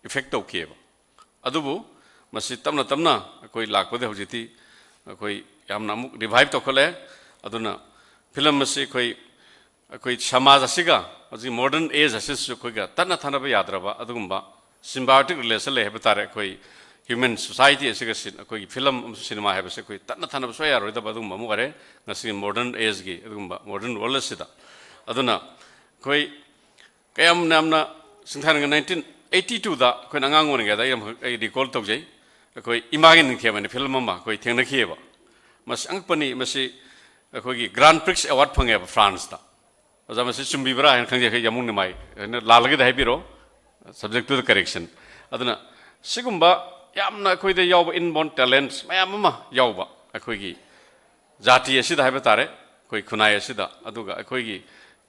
effect ꯇꯧꯈꯤꯑꯕ꯫ ꯑꯗꯨꯕꯨ ꯃꯁꯤ ꯇꯞꯅ ꯇꯞꯅ ꯑꯩꯈꯣꯏ ꯂꯥꯛꯄꯗ ꯍꯧꯖꯤꯛꯇꯤ ꯑꯩꯈꯣꯏ ꯌꯥꯝꯅ ꯑꯃꯨꯛ revive ꯇꯧꯈꯠꯂꯦ꯫ ꯑꯗꯨꯅ ꯐꯤꯂꯝ ꯑꯁꯤ ꯑꯩꯈꯣꯏ, ꯑꯩꯈꯣꯏ ꯁꯃꯥꯖ ꯑꯁꯤꯒ ꯍꯧꯖꯤꯛ modern age ꯑꯁꯤꯁꯨ ꯑꯩꯈꯣꯏꯒ ꯇꯠꯅ ꯊꯥꯅꯕ ꯌꯥꯗ꯭ꯔꯕ ꯑꯗꯨꯒꯨꯝꯕ symbiotic relation ꯂꯩ ꯍꯥꯏꯕ ꯇꯥꯔꯦ꯫ ꯑꯩꯈꯣꯏ human society ꯑꯁꯤꯒ ꯁꯤ-, ꯑꯩꯈꯣꯏꯒꯤ ꯐꯤꯂꯝ ꯑꯃꯁꯨꯡ ꯁꯤꯅꯦꯃꯥ ꯍꯥꯏꯕꯁꯦ ꯑꯩꯈꯣꯏ ꯇꯠꯅ ꯊꯥꯅꯕ ꯁꯨꯡꯌꯥ ꯌꯥꯔꯣꯏꯗꯕ ꯑꯗꯨꯒꯨꯝꯕ ꯑꯃ ꯑꯣꯏꯔꯦ ꯉꯁꯤꯒꯤ modern ageꯒꯤ ꯑꯗꯨꯒꯨꯝꯕ modern world ꯑꯁꯤꯗ꯫ ꯑꯗꯨꯅ ꯑꯩꯈꯣꯏ ꯀꯌꯥꯝ ꯌꯥꯝꯅ ꯁꯤꯡꯊꯥꯅꯤꯡꯉꯦ, nineteen ꯑꯩꯠꯇꯤ ꯇꯨꯗ ꯑꯩꯈꯣꯏꯅ ꯑꯉꯥꯡ ꯑꯣꯏꯔꯤꯉꯩꯗ ꯑꯩ ꯑꯃꯈꯛ ꯑꯩ ꯔꯤꯀꯣꯜ ꯇꯧꯖꯩ꯫ ꯑꯩꯈꯣꯏ ꯏꯃꯥꯒꯤ ꯅꯤꯡꯊꯦꯝ ꯍꯥꯏꯅ ꯐꯤꯂꯝ ꯑꯃ ꯑꯩꯈꯣꯏ ꯊꯦꯡꯅꯈꯤꯑꯕ꯫ ꯃꯁꯤ ꯑꯉꯛꯄꯅꯤ꯫ ꯃꯁꯤ ꯑꯩꯈꯣꯏꯒꯤ ꯒ꯭ꯔꯥꯟ ꯄ꯭ꯔꯤꯛꯁ ꯑꯦꯋꯥꯔꯗ ꯐꯪꯉꯦꯕ ꯐ꯭ꯔꯥꯟꯁꯇ꯫ ꯑꯣꯖꯥ, ꯃꯁꯤ ꯆꯨꯝꯕꯤꯕ꯭ꯔꯥ ꯍꯥꯏꯅ ꯈꯪꯖꯩ꯫ ꯑꯩꯈꯣꯏ ꯌꯥꯝꯕꯨꯡ ꯅꯤꯃꯥꯏ ꯍꯥꯏꯅ ꯂꯥꯜꯂꯒꯗꯤ ꯍꯥꯏꯕꯤꯔꯣ, subject to the correction꯫ ꯑꯗꯨꯅ ꯁꯤꯒꯨꯝꯕ ꯌꯥꯝꯅ ꯑꯩꯈꯣꯏꯗ ꯌꯥꯎꯕ inborn talents ꯃꯌꯥꯝ ꯑꯃ ꯌꯥꯎꯕ ꯑꯩꯈꯣꯏꯒꯤ ꯖꯥꯇꯤ ꯑꯁꯤꯗ ꯍꯥꯏꯕ ꯇꯥꯔꯦ, ꯑꯩꯈꯣꯏ ꯈꯨꯟꯅꯥꯏ ꯑꯁꯤꯗ, ꯑꯗꯨꯒ ꯑꯩꯈꯣꯏꯒꯤ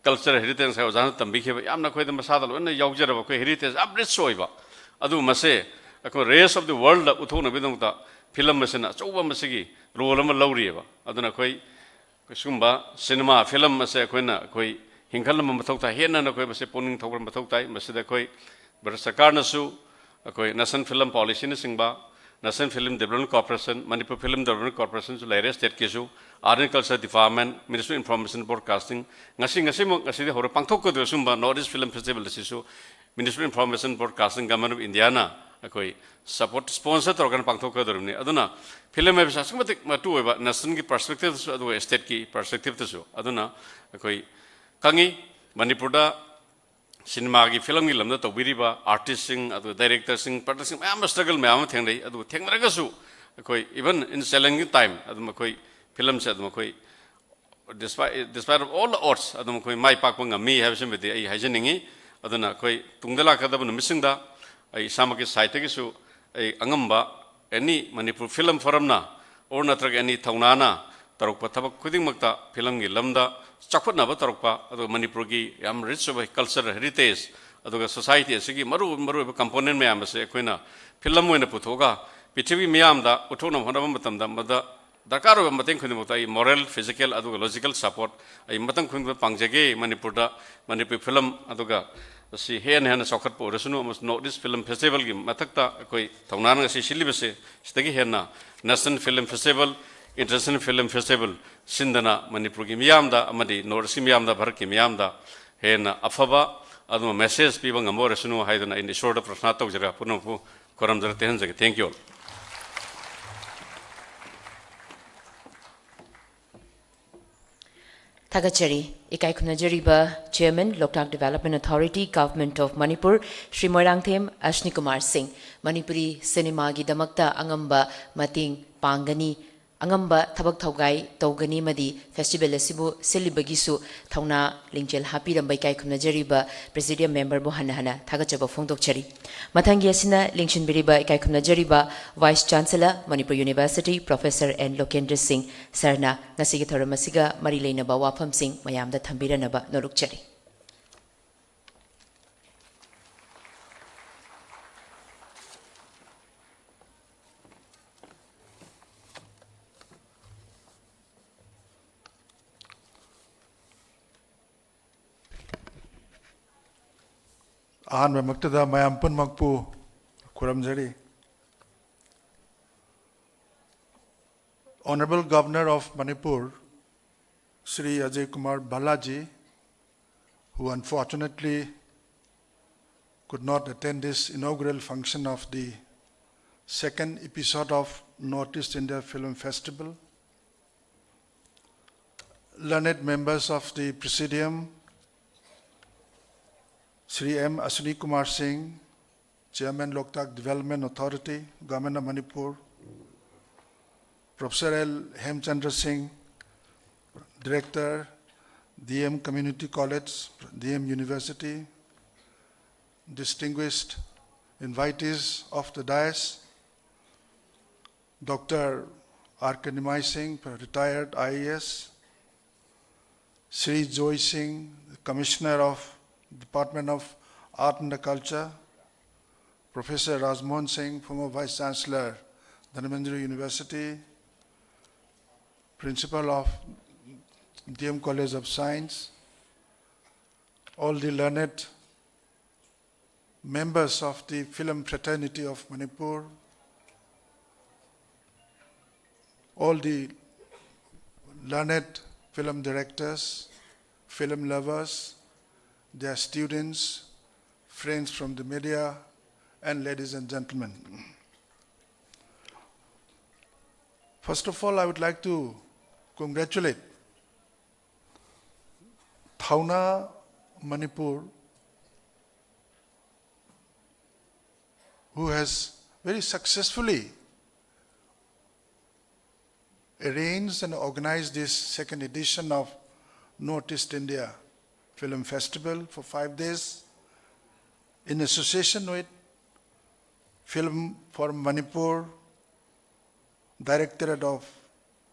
cultural heritage ꯍꯥꯏ ꯑꯣꯖꯥꯅ ꯇꯝꯕꯤꯈꯤꯕ ꯌꯥꯝꯅ ꯑꯩꯈꯣꯏꯗ ꯃꯁꯥꯗ ꯂꯣꯏꯅ ꯌꯥꯎꯖꯔꯕ ꯑꯩꯈꯣꯏ heritage ꯌꯥꯝ rich ꯑꯣꯏꯕ, ꯑꯗꯨ ꯃꯁꯦ ꯑꯩꯈꯣꯏ rest of the worldꯗ ꯎꯠꯊꯣꯛꯅꯕꯒꯤꯗꯃꯛꯇ ꯐꯤꯂꯝ ꯑꯁꯤꯅ ꯑꯆꯧꯕ ꯃꯁꯤꯒꯤ role ꯑꯃ ꯂꯧꯔꯤꯑꯕ꯫ ꯑꯗꯨꯅ ꯑꯩꯈꯣꯏ ꯁꯤꯒꯨꯝꯕ ꯁꯤꯅꯦꯃꯥ ꯐꯤꯂꯝ ꯑꯁꯦ ꯑꯩꯈꯣꯏꯅ ꯑꯩꯈꯣꯏ ꯍꯤꯡꯈꯠꯂꯝꯕ ꯃꯊꯧ ꯇꯥꯏ, ꯍꯦꯟꯅ ꯍꯦꯟꯅ ꯑꯩꯈꯣꯏ ꯃꯁꯤ ꯄꯨꯛꯅꯤꯡ ꯊꯧꯒꯠꯄ ꯃꯊꯧ ꯇꯥꯏ꯫ ꯃꯁꯤꯗ ꯑꯩꯈꯣꯏ ꯚꯥꯔꯠ ꯁꯔꯀꯥꯔꯅꯁꯨ, ꯑꯩꯈꯣꯏ National Film Policyꯅꯆꯤꯡꯕ, National Film Development Corporation, Manipur Film Development Corporationꯁꯨ ꯂꯩꯔꯦ, stateꯀꯤꯁꯨ, Art and Culture Department, Ministry of Information Broadcasting, ꯉꯁꯤ, ꯉꯁꯤꯃꯛ, ꯉꯁꯤꯗꯒꯤ ꯍꯧꯔ ꯄꯥꯡꯊꯣꯛꯀꯗꯧꯔꯤꯕ ꯁꯤꯒꯨꯝꯕ North East Film Festival ꯑꯁꯤꯁꯨ Ministry of Information Broadcasting, Government of Indiaꯅ ꯑꯩꯈꯣꯏ support, sponsor ꯇꯧꯔꯒ ꯄꯥꯡꯊꯣꯛꯀꯗꯧꯔꯤꯕꯅꯤ꯫ ꯑꯗꯨꯅ ꯐꯤꯂꯝ ꯍꯥꯏꯕꯁꯤ ꯑꯁꯨꯛꯀꯤ ꯃꯇꯤꯛ ꯃꯔꯨ ꯑꯣꯏꯕ nationꯒꯤ perspectiveꯗꯁꯨ, ꯑꯗꯨꯒ stateꯀꯤ perspectiveꯗꯁꯨ꯫ ꯑꯗꯨꯅ ꯑꯩꯈꯣꯏ ꯈꯪꯉꯤ, ꯃꯅꯤꯄꯨꯔꯗ ꯁꯤꯅꯦꯃꯥꯒꯤ, ꯐꯤꯂꯝꯒꯤ ꯂꯝꯗ ꯇꯧꯕꯤꯔꯤꯕ artistꯁꯤꯡ, ꯑꯗꯨꯒ directorꯁꯤꯡ, productionꯁꯤꯡ ꯃꯌꯥꯝ ꯑꯃ struggle ꯃꯌꯥꯝ ꯑꯃ ꯊꯦꯡꯅꯩ꯫ ꯑꯗꯨꯕꯨ ꯊꯦꯡꯅꯔꯒꯁꯨ ꯑꯩꯈꯣꯏ even in challenging time ꯑꯗꯨꯝ ꯑꯩꯈꯣꯏ ꯐꯤꯂꯝꯁꯦ ꯑꯗꯨꯝ ꯑꯩꯈꯣꯏ despite, despite of all the odds ꯑꯗꯨꯝ ꯑꯩꯈꯣꯏ ꯃꯥꯏ ꯄꯥꯛꯄ ꯉꯝꯃꯤ ꯍꯥꯏꯕꯁꯤꯃꯗꯤ ꯑꯩ ꯍꯥꯏꯖꯅꯤꯡꯉꯤ꯫ ꯑꯗꯨꯅ ꯑꯩꯈꯣꯏ ꯇꯨꯡꯗ ꯂꯥꯛꯀꯗꯕ ꯅꯨꯃꯤꯠꯁꯤꯡꯗ ꯑꯩ ꯏꯁꯥꯃꯛꯀꯤ sideꯇꯒꯤꯁꯨ ꯑꯩ ꯑꯉꯝꯕ any Manipur Film Forumꯅ or ꯅꯠꯇ꯭ꯔꯒ any ꯊꯧꯅꯥꯅ ꯇꯧꯔꯛꯄ ꯊꯕꯛ ꯈꯨꯗꯤꯡꯃꯛꯇ ꯐꯤꯂꯝꯒꯤ ꯂꯝꯗ ꯆꯥꯎꯈꯠꯅꯕ ꯇꯧꯔꯛꯄ, ꯑꯗꯨꯒ ꯃꯅꯤꯄꯨꯔꯒꯤ ꯌꯥꯝ rich ꯑꯣꯏꯕ cultural heritage, ꯑꯗꯨꯒ society ꯑꯁꯤꯒꯤ ꯃꯔꯨ, ꯃꯔꯨꯑꯣꯏꯕ component ꯃꯌꯥꯝ ꯑꯁꯦ ꯑꯩꯈꯣꯏꯅ ꯐꯤꯂꯝ ꯑꯣꯏꯅ ꯄꯨꯊꯣꯛꯑꯒ ꯄ꯭ꯔꯤꯊꯤꯕꯤ ꯃꯤꯌꯥꯝꯗ ꯎꯠꯊꯣꯛꯅꯕ ꯍꯣꯠꯅꯕ ꯃꯇꯝꯗ ꯃꯗ ꯗꯔꯀꯥꯔ ꯑꯣꯏꯕ ꯃꯇꯦꯡ ꯈꯨꯗꯤꯡꯃꯛꯇ ꯑꯩ moral, physical, ꯑꯗꯨꯒ logical support ꯑꯩ ꯃꯇꯝ ꯈꯨꯗꯤꯡꯃꯛꯇ ꯄꯥꯡꯖꯒꯦ꯫ ꯃꯅꯤꯄꯨꯔꯗ ꯃꯅꯤꯄꯨꯔꯤ ꯐꯤꯂꯝ ꯑꯗꯨꯒ ꯑꯁꯤ ꯍꯦꯟꯅ ꯍꯦꯟꯅ ꯆꯥꯎꯈꯠꯄ ꯑꯣꯏꯔꯁꯅꯨ, ꯑꯃꯁꯨꯡ North East Film Festivalꯒꯤ ꯃꯊꯛꯇ ꯑꯩꯈꯣꯏ ꯊꯧꯅꯥꯅ ꯉꯁꯤ ꯁꯤꯜꯂꯤꯕꯁꯦ, ꯁꯤꯗꯒꯤ ꯍꯦꯟꯅ National Film Festival, International Film Festival ꯁꯤꯟꯗꯅ ꯃꯅꯤꯄꯨꯔꯒꯤ ꯃꯤꯌꯥꯝꯗ ꯑꯃꯗꯤ North Eastꯀꯤ ꯃꯤꯌꯥꯝꯗ, ꯚꯥꯔꯠꯀꯤ ꯃꯤꯌꯥꯝꯗ ꯍꯦꯟꯅ ꯑꯐꯕ ꯑꯗꯨꯒꯨꯝꯕ message ꯄꯤꯕ ꯉꯝꯕ ꯑꯣꯏꯔꯁꯅꯨ ꯍꯥꯏꯗꯨꯅ ꯑꯩꯅ ꯏꯁꯣꯔꯗ ꯄ꯭ꯔꯊꯅꯥ ꯇꯧꯖꯔꯒ ꯄꯨꯝꯅꯃꯛꯄꯨ ꯈꯨꯔꯨꯝꯖꯔ ꯇꯦꯟꯍꯟꯖꯒꯦ꯫ Thank you all. ꯊꯥꯒꯠꯆꯔꯤ꯫ ꯏꯀꯥꯏ ꯈꯨꯝꯅꯖꯔꯤꯕ Chairman, Loktak Development Authority, Government of Manipur, Shri Moirangthem ꯑꯁ꯭ꯅꯤ Kumar ꯁꯤꯡ꯫ ꯃꯅꯤꯄꯨꯔꯤ ꯁꯤꯅꯦꯃꯥꯒꯤꯗꯃꯛꯇ ꯑꯉꯝꯕ ꯃꯇꯦꯡ ꯄꯥꯡꯒꯅꯤ, ꯑꯉꯝꯕ ꯊꯕꯛ ꯊꯧꯒꯥꯏ ꯇꯧꯒꯅꯤ ꯑꯃꯗꯤ festival ꯑꯁꯤꯕꯨ ꯁꯤꯜꯂꯤꯕꯒꯤꯁꯨ ꯊꯧꯅꯥ ꯂꯤꯡꯖꯦꯜ ꯍꯥꯞꯄꯤꯔꯝꯕ ꯏꯀꯥꯏ ꯈꯨꯝꯅꯖꯔꯤꯕ Presidium Memberꯕꯨ ꯍꯟꯅ ꯍꯟꯅ ꯊꯥꯒꯠꯆꯕ ꯐꯣꯡꯗꯣꯛꯆꯔꯤ꯫ ꯃꯊꯪꯒꯤ ꯑꯁꯤꯅ ꯂꯦꯡꯁꯤꯟꯕꯤꯔꯤꯕ ꯏꯀꯥꯏ ꯈꯨꯝꯅꯖꯔꯤꯕ Vice Chancellor, Manipur University, Professor N ꯂꯣꯀꯦꯟꯗ꯭ꯔ ꯁꯤꯡ ꯁꯔꯅ ꯉꯁꯤꯒꯤ ꯊꯧꯔꯝ ꯑꯁꯤꯒ ꯃꯔꯤ ꯂꯩꯅꯕ ꯋꯥꯐꯝꯁꯤꯡ ꯃꯌꯥꯝꯗ ꯊꯝꯕꯤꯔꯅꯕ ꯅꯣꯂꯨꯛꯆꯔꯤ꯫ ꯑꯍꯥꯟꯕꯃꯛꯇꯗ ꯃꯌꯥꯝ ꯄꯨꯝꯅꯃꯛꯄꯨ ꯈꯨꯔꯨꯝꯖꯔꯤ꯫ Honorable Governor of Manipur, Shri Ajay Kumar Bhalla ji, who unfortunately could not attend this inaugural function of the second episode of Northeast India Film Festival, learned members of the Presidium, Shri M Ashwini Kumar Singh, Chairman, Loktak Development Authority, Government of Manipur, Professor L Hemchandra Singh, Director, D M Community College, D M University, distinguished invitees of the dais, Doctor R K Nimai Singh, retired I A S, Shri Joy Singh, Commissioner of Department of Art and Culture, Professor Rajmohan Singh, former Vice Chancellor, Dhanvantri University, Principal of D M College of Science, all the learned members of the film fraternity of Manipur, all the learned film directors, film lovers, their students, friends from the media, and ladies and gentlemen. First of all, I would like to congratulate Thauna Manipur, who has very successfully arranged and organized this second edition of Northeast India Film Festival for five days in association with Film for Manipur, Directorate of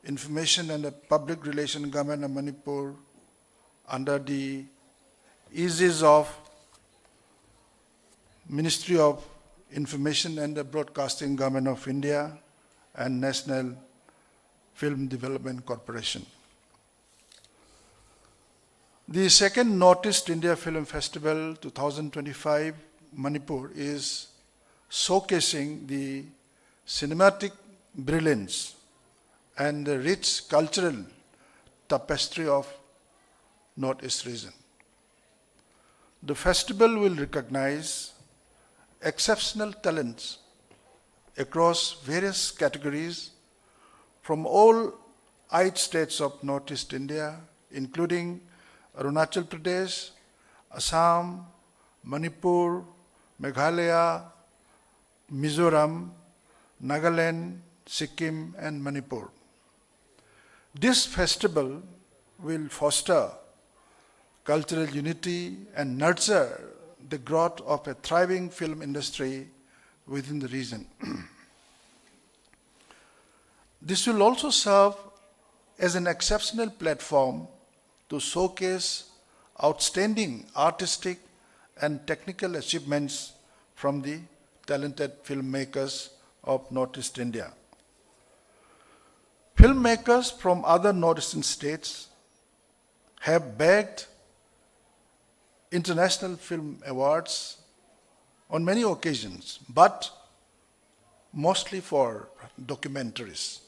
Information and Public Relation, Government of Manipur, under the aegis of Ministry of Information and Broadcasting, Government of India, and National Film Development Corporation. The second Northeast India Film Festival two thousand twenty-five Manipur is showcasing the cinematic brilliance and the rich cultural tapestry of Northeast region. The festival will recognize exceptional talents across various categories from all eight states of Northeast India, including Arunachal Pradesh, Assam, Manipur, Meghalaya, Mizoram, Nagaland, Sikkim, and Manipur. This festival will foster cultural unity and nurture the growth of a thriving film industry within the region. This will also serve as an exceptional platform to showcase outstanding artistic and technical achievements from the talented filmmakers of Northeast India. Filmmakers from other Northeastern states have bagged international film awards on many occasions, but mostly for documentaries.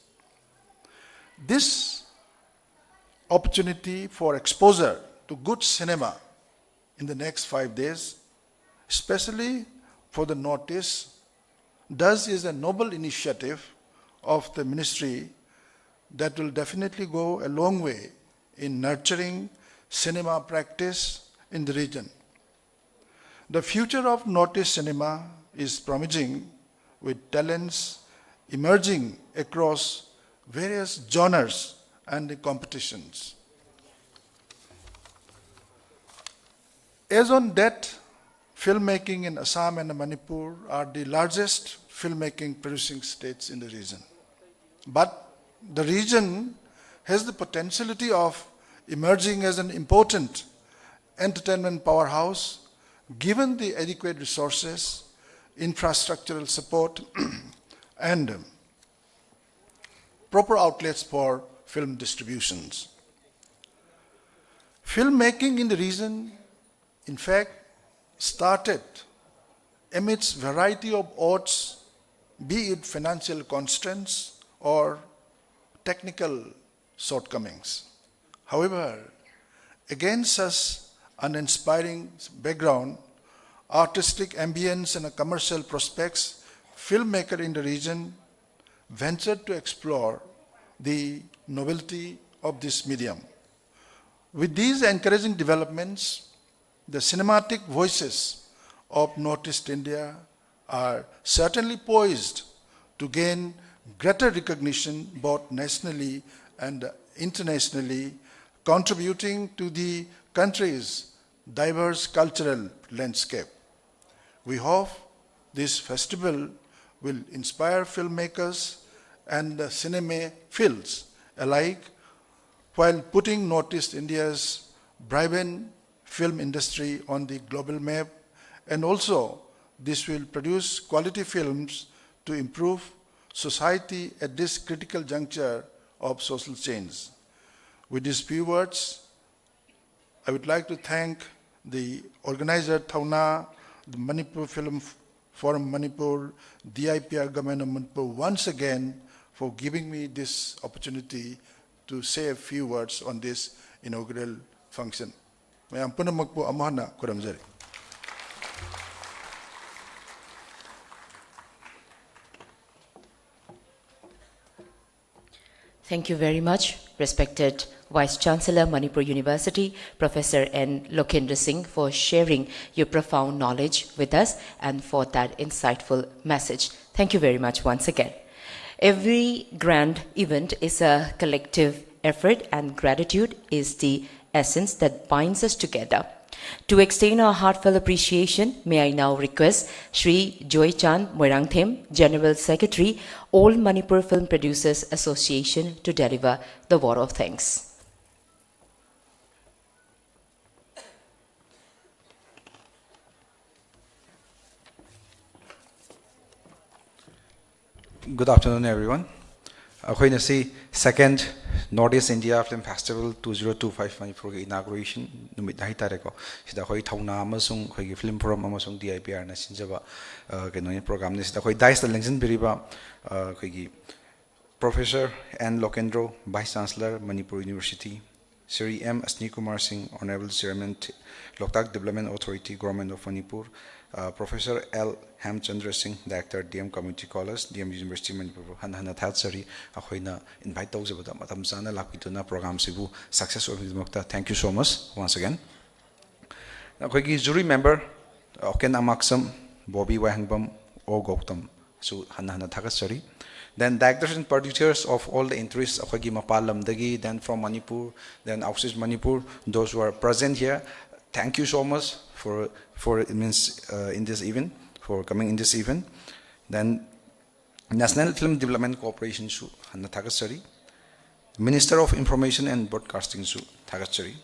This opportunity for exposure to good cinema in the next five days, especially for the Northeast, thus is a noble initiative of the ministry that will definitely go a long way in nurturing cinema practice in the region. The future of Northeast cinema is promising, with talents emerging across various genres and competitions. As on date, filmmaking in Assam and Manipur are the largest filmmaking producing states in the region. But the region has the potentiality of emerging as an important entertainment powerhouse, given the adequate resources, infrastructural support, and proper outlets for film distributions. Filmmaking in the region, in fact, started amidst variety of odds, be it financial constraints or technical shortcomings. However, against such an inspiring background, artistic ambience and commercial prospects, filmmaker in the region ventured to explore the novelty of this medium. With these encouraging developments, the cinematic voices of Northeast India are certainly poised to gain greater recognition both nationally and internationally, contributing to the country's diverse cultural landscape. We hope this festival will inspire filmmakers and the cinemaphiles alike while putting Northeast India's vibrant film industry on the global map, and also this will produce quality films to improve society at this critical juncture of social change. With these few words, I would like to thank the organizer, Thauna, the Manipur Film Forum Manipur, D I P R Government of Manipur, once again for giving me this opportunity to say a few words on this inaugural function. ꯃꯌꯥꯝ ꯄꯨꯝꯅꯃꯛꯄꯨ ꯑꯃꯨꯛ ꯍꯟꯅ ꯈꯨꯔꯨꯝꯖꯔꯤ꯫ Thank you very much, respected Vice Chancellor, Manipur University, Professor N Lokendra Singh, for sharing your profound knowledge with us and for that insightful message. Thank you very much once again. Every grand event is a collective effort, and gratitude is the essence that binds us together. To extend our heartfelt appreciation, may I now request Shri Joychand Moirangthem, General Secretary, All Manipur Film Producers Association, to deliver the vote of thanks. Good afternoon, everyone. ꯑꯩꯈꯣꯏꯅ ꯁꯤ second North East India Film Festival two zero two five ꯃꯅꯤꯄꯨꯔꯒꯤ inauguration ꯅꯨꯃꯤꯠ ꯍꯥꯏꯇꯥꯔꯦꯀꯣ, ꯁꯤꯗ ꯑꯩꯈꯣꯏ ꯊꯧꯅꯥ ꯑꯃꯁꯨꯡ ꯑꯩꯈꯣꯏꯒꯤ film forum ꯑꯃꯁꯨꯡ D I P Rꯅ ꯁꯤꯟꯖꯕ, ꯑ, ꯀꯩꯅꯣꯅꯤ, programꯅꯤ꯫ ꯁꯤꯗ ꯑꯩꯈꯣꯏ daisꯇ ꯂꯦꯡꯁꯤꯟꯕꯤꯔꯤꯕ, ꯑ, ꯑꯩꯈꯣꯏꯒꯤ Professor N Lokendra, Vice Chancellor, Manipur University, Shri M Ashni Kumar Singh, Honorable Chairman, Loktak Development Authority, Government of Manipur, uh, Professor L Hemchandra Singh, Director, D M Community College, D M University, Manipur, ꯍꯟꯅ ꯍꯟꯅ ꯊꯥꯒꯠꯆꯔꯤ꯫ ꯑꯩꯈꯣꯏꯅ invite ꯇꯧꯖꯕꯗ ꯃꯇꯝ ꯆꯥꯅ ꯂꯥꯛꯄꯤꯗꯨꯅ programꯁꯤꯕꯨ success ꯑꯣꯏꯍꯟꯕꯒꯤꯗꯃꯛꯇ thank you so much once again. ꯑꯩꯈꯣꯏꯒꯤ jury member, ꯑꯣꯀꯦꯟ ꯑꯃꯥꯛꯁꯝ, Bobby ꯋꯥꯍꯦꯡꯕꯝ, ꯑꯣ ꯒꯧꯇꯝ, ꯁꯨ ꯍꯟꯅ ꯍꯟꯅ ꯊꯥꯒꯠꯆꯔꯤ꯫ Then directors and producers of all the entries, ꯑꯩꯈꯣꯏꯒꯤ ꯃꯄꯥꯟ ꯂꯝꯗꯒꯤ, then from Manipur, then outside Manipur, those who are present here, thank you so much for, for, it means, uh, in this event, for coming in this event. Then National Film Development Corporationꯁꯨ ꯍꯟꯅ ꯊꯥꯒꯠꯆꯔꯤ꯫ Minister of Information and Broadcastingꯁꯨ ꯊꯥꯒꯠꯆꯔꯤ꯫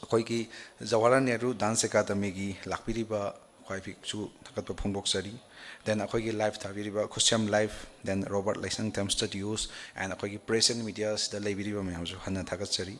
ꯑꯩꯈꯣꯏꯒꯤ Jawaharlal Nehru Dance Academyꯒꯤ ꯂꯥꯛꯄꯤꯔꯤꯕ ꯈ꯭ꯋꯥꯏ ꯐꯤꯛꯁꯨ ꯊꯥꯒꯠꯄ ꯐꯣꯡꯗꯣꯛꯆꯔꯤ꯫ Then ꯑꯩꯈꯣꯏꯒꯤ live ꯊꯥꯕꯤꯔꯤꯕ ꯈꯨꯠꯁꯦꯝ Live, then Robert Laisangtham Studios, and ꯑꯩꯈꯣꯏꯒꯤ press and mediaꯁꯤꯗ ꯂꯩꯕꯤꯔꯤꯕ ꯃꯌꯥꯝꯁꯨ ꯍꯟꯅ ꯊꯥꯒꯠꯆꯔꯤ꯫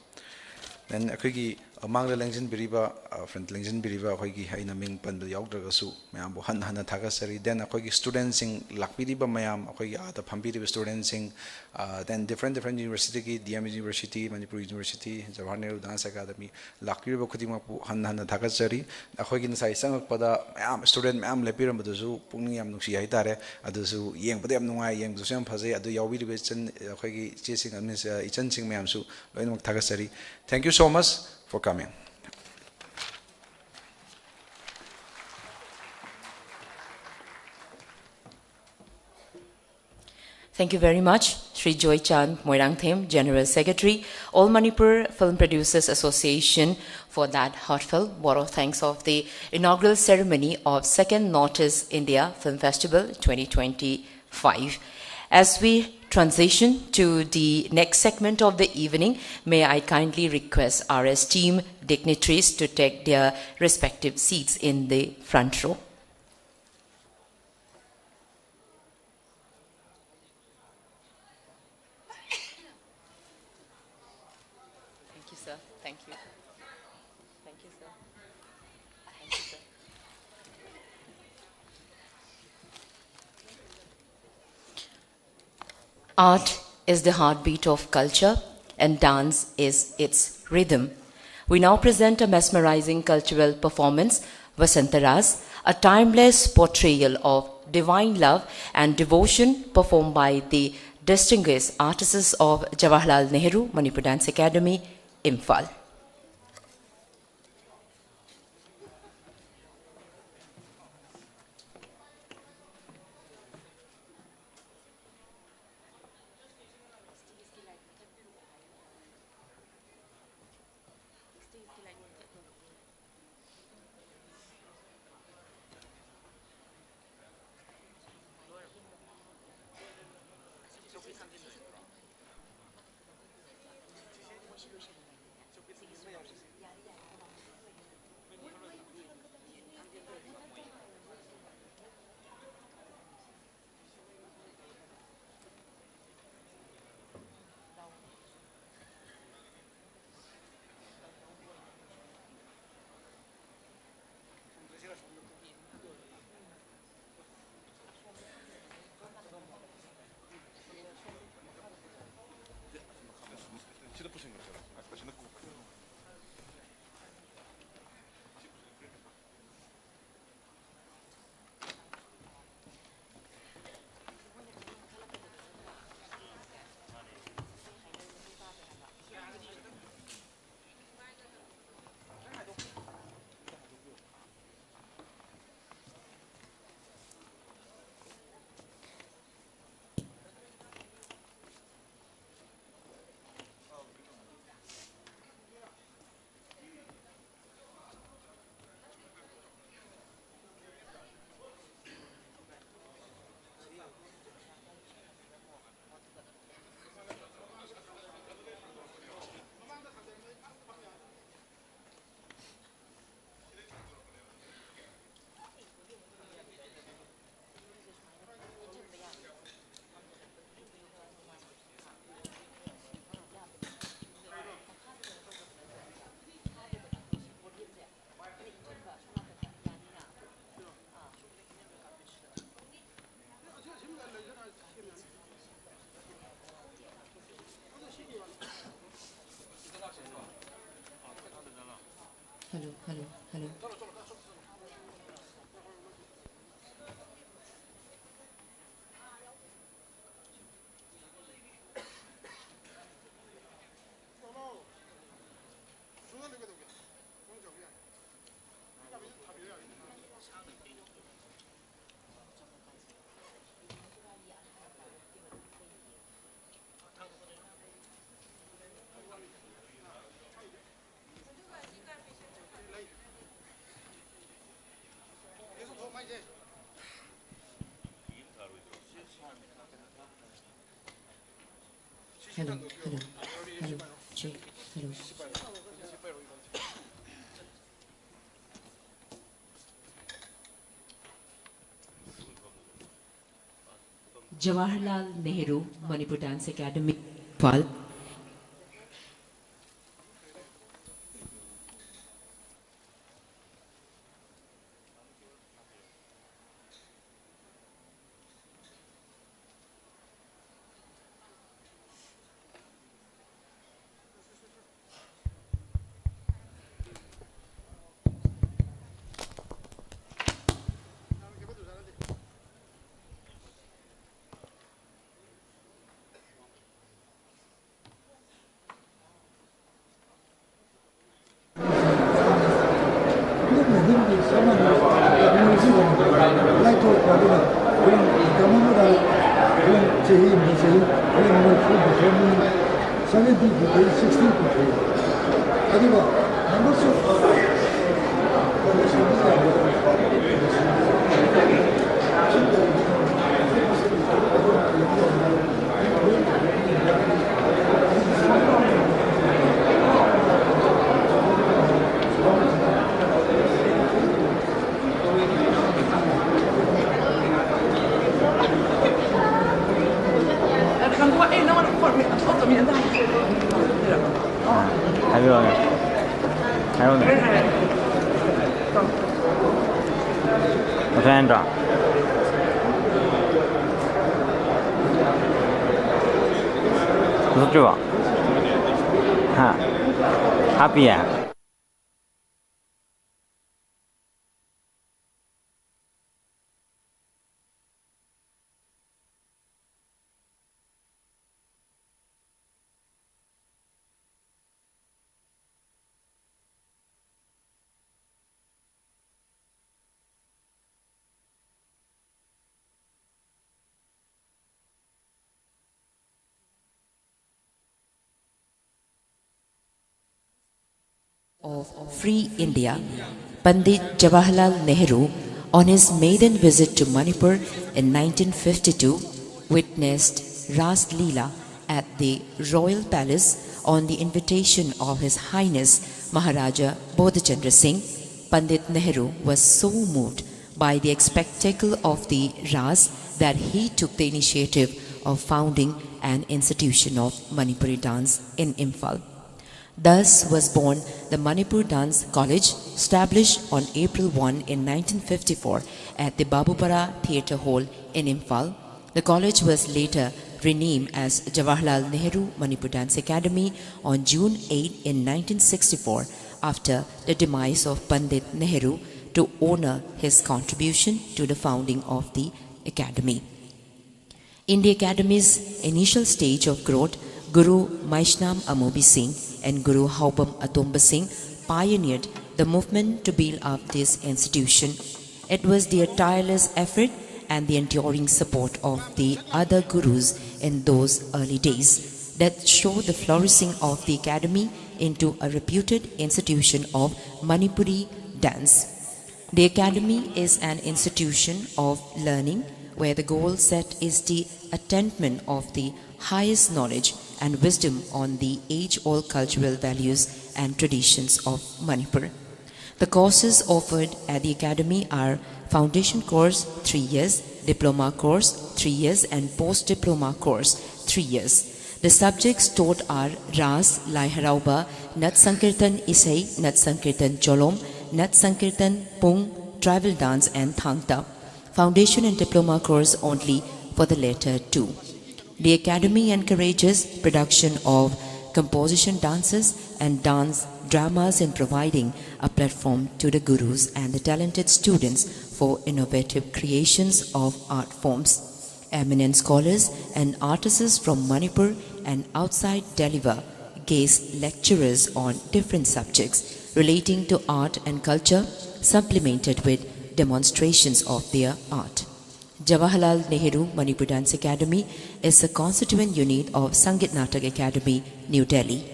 Then ꯑꯩꯈꯣꯏꯒꯤ, ꯃꯃꯥꯡꯗ ꯂꯦꯡꯁꯤꯟꯕꯤꯔꯤꯕ, ꯑ, front ꯂꯦꯡꯁꯤꯟꯕꯤꯔꯤꯕ ꯑꯩꯈꯣꯏꯒꯤ, ꯑꯩꯅ ꯃꯤꯡ ꯄꯟꯕ ꯌꯥꯎꯗ꯭ꯔꯒꯁꯨ, ꯃꯌꯥꯝꯕꯨ ꯍꯟꯅ ꯍꯟꯅ ꯊꯥꯒꯠꯆꯔꯤ꯫ Then ꯑꯩꯈꯣꯏꯒꯤ studentꯁꯤꯡ, ꯂꯥꯛꯄꯤꯔꯤꯕ ꯃꯌꯥꯝ, ꯑꯩꯈꯣꯏꯒꯤ ꯑꯥꯗ ꯐꯝꯕꯤꯔꯤꯕ studentꯁꯤꯡ, ꯑ, then different different universityꯒꯤ, D M University, Manipur University, Jawahar Nehru Dance Academy, ꯂꯥꯛꯄꯤꯔꯤꯕ ꯈꯨꯗꯤꯡꯃꯛꯄꯨ ꯍꯟꯅ ꯍꯟꯅ ꯊꯥꯒꯠꯆꯔꯤ꯫ ꯑꯩꯈꯣꯏꯒꯤ ꯉꯁꯥꯏ ꯆꯪꯉꯛꯄꯗ ꯃꯌꯥꯝ student ꯃꯌꯥꯝ ꯂꯦꯞꯄꯤꯔꯝꯕꯗꯨꯁꯨ ꯄꯨꯛꯅꯤꯡ ꯌꯥꯝ ꯅꯨꯡꯁꯤ ꯍꯥꯏꯇꯥꯔꯦ꯫ ꯑꯗꯨꯁꯨ ꯌꯦꯡꯕꯗ ꯌꯥꯝ ꯅꯨꯡꯉꯥꯏ, ꯌꯦꯡꯕꯗꯁꯨ ꯌꯥꯝ ꯐꯖꯩ꯫ ꯑꯗꯨ ꯌꯥꯎꯕꯤꯔꯤꯕ ꯏꯆꯟ, ꯑꯩꯈꯣꯏꯒꯤ ꯏꯆꯦꯁꯤꯡ, ꯑ, ꯏꯆꯟꯁꯤꯡ ꯃꯌꯥꯝꯁꯨ ꯂꯣꯏꯅꯃꯛ ꯊꯥꯒꯠꯆꯔꯤ꯫ Thank you so much for coming. Thank you very much, Shri Joychand Moirangthem, General Secretary, All Manipur Film Producers Association, for that heartfelt vote of thanks of the inaugural ceremony of second Northeast India Film Festival twenty twenty-five. As we transition to the next segment of the evening, may I kindly request our esteemed dignitaries to take their respective seats in the front row. Thank you, sir. Thank you. Thank you, sir. Thank you, sir. Art is the heartbeat of culture, and dance is its rhythm. We now present a mesmerizing cultural performance, Vasanta Ras, a timeless portrayal of divine love and devotion, performed by the distinguished artists of Jawaharlal Nehru Manipur Dance Academy, Imphal. Hello, hello. Hello, hello, hello, check, hello. Jawaharlal Nehru Manipur Dance Academy, Imphal. ꯂꯥꯏꯊꯣꯛꯄ ꯑꯗꯨꯅ ꯍꯣꯔꯦꯟ ꯃꯇꯝ ꯑꯃꯗ ꯍꯣꯔꯦꯟ ꯆꯍꯤ ꯑꯃꯗ ꯆꯍꯤ ꯍꯣꯔꯦꯟ ꯃꯔꯤꯐꯨ ꯍꯨꯝꯐꯨ ꯃꯤ seventy ꯄꯨꯊꯣꯛꯏ, sixty ꯄꯨꯊꯣꯛꯏ꯫ ꯑꯗꯨꯒ ꯃꯃꯜꯁꯨ ꯍꯥꯏꯕꯤꯔꯛꯑꯣꯅꯦ꯫ ꯍꯥꯏꯔꯛꯑꯣꯅꯦ꯫ ꯉꯁꯥꯏ ꯅꯠꯇ꯭ꯔꯣ? ꯂꯧꯊꯣꯛꯇ꯭ꯔꯤꯕꯣ? ꯍꯥ? ꯍꯥꯞꯄꯤꯌꯦ? of Free India, Pandit Jawaharlal Nehru, on his maiden visit to Manipur in nineteen fifty-two, witnessed Ras Leela at the Royal Palace on the invitation of His Highness Maharaja Bodhichandra Singh. Pandit Nehru was so moved by the spectacle of the Ras that he took the initiative of founding an institution of Manipuri dance in Imphal. Thus was born the Manipur Dance College, established on April first in nineteen fifty-four at the Babupara Theatre Hall in Imphal. The college was later renamed as Jawaharlal Nehru Manipur Dance Academy on June eighth in nineteen sixty-four, after the demise of Pandit Nehru, to honor his contribution to the founding of the academy. In the academy's initial stage of growth, Guru Maishnam Amobi Singh and Guru Haobam Atomba Singh pioneered the movement to build up this institution. It was their tireless effort and the enduring support of the other gurus in those early days that showed the flourishing of the academy into a reputed institution of Manipuri dance. The academy is an institution of learning where the goal set is the attainment of the highest knowledge and wisdom on the age-old cultural values and traditions of Manipur. The courses offered at the academy are foundation course three years, diploma course three years, and post-diploma course three years. The subjects taught are Ras, Lai Harauba, Nat Sankirtan Isai, Nat Sankirtan Cholom, Nat Sankirtan Pung, tribal dance, and Thangta. Foundation and diploma course only for the latter two. The academy encourages production of composition dances and dance dramas in providing a platform to the gurus and the talented students for innovative creations of art forms. Eminent scholars and artists from Manipur and outside deliver guest lecturers on different subjects relating to art and culture, supplemented with demonstrations of their art. Jawaharlal Nehru Manipur Dance Academy is a constituent unit of Sangeet Natak Akademi, New Delhi.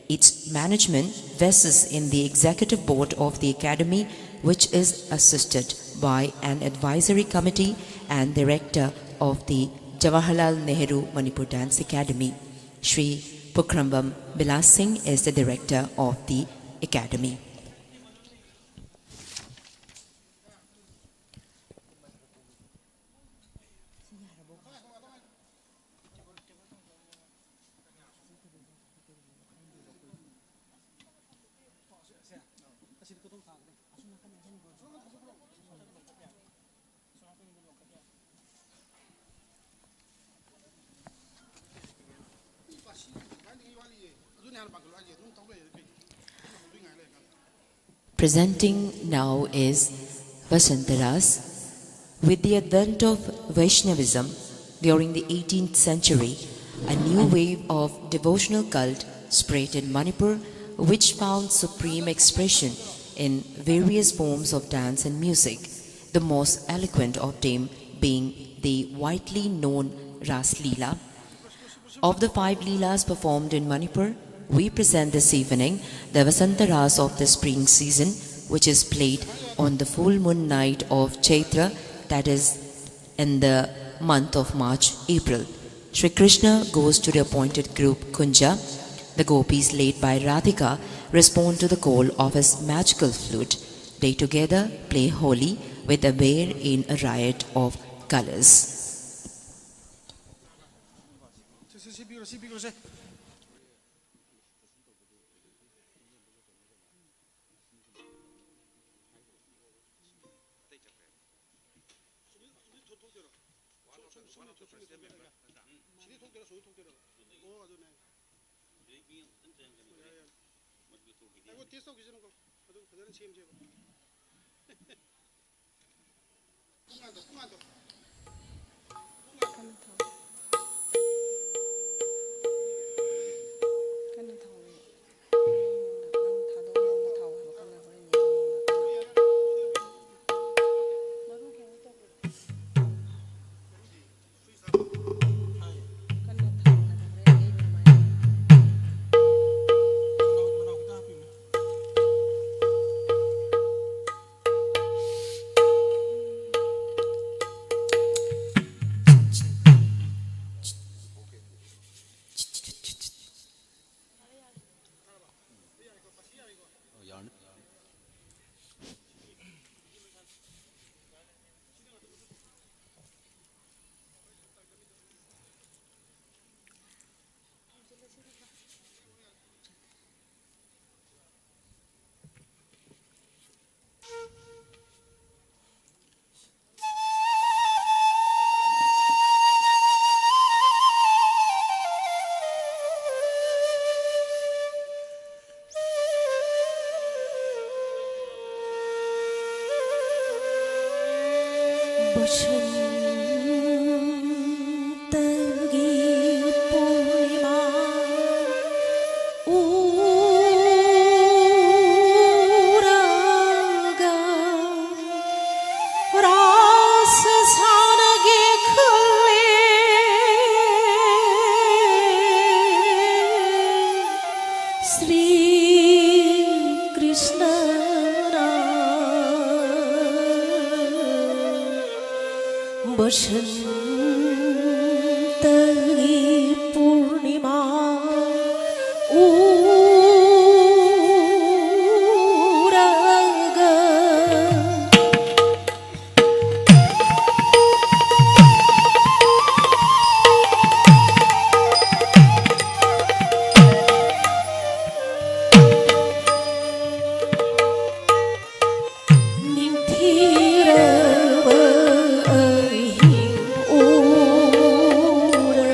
Its management vests in the executive board of the academy, which is assisted by an advisory committee and director of the Jawaharlal Nehru Manipur Dance Academy. Shri Pukhrambam Bilas Singh is the director of the academy. Presenting now is Vasanta Ras. With the advent of Vaishnavism during the eighteenth century, a new wave of devotional cult spread in Manipur, which found supreme expression in various forms of dance and music, the most eloquent of them being the widely known Ras Leela. Of the five Leelas performed in Manipur, we present this evening the Vasanta Ras of the spring season, which is played on the full moon night of Chaitra, that is, in the month of March, April. Shri Krishna goes to the appointed group Kunja. The gopis, led by Radhika, respond to the call of his magical flute. They together play Holi with a bear in a riot of colors. ꯕꯁꯟꯇꯒꯤ ꯄꯨꯔꯅꯤꯃꯥ ꯎꯔꯒ ꯔꯥꯁ ꯁꯥꯟꯅꯒꯦ ꯈꯜꯂꯦ꯫ ꯁ꯭ꯔꯤ ꯀ꯭ꯔꯤꯁꯅꯅ ꯕꯁꯟꯇꯒꯤ ꯄꯨꯔꯅꯤꯃꯥ ꯎꯔꯒ ꯅꯤꯡꯊꯤꯔꯕ ꯑꯍꯤꯡ ꯎꯔꯒ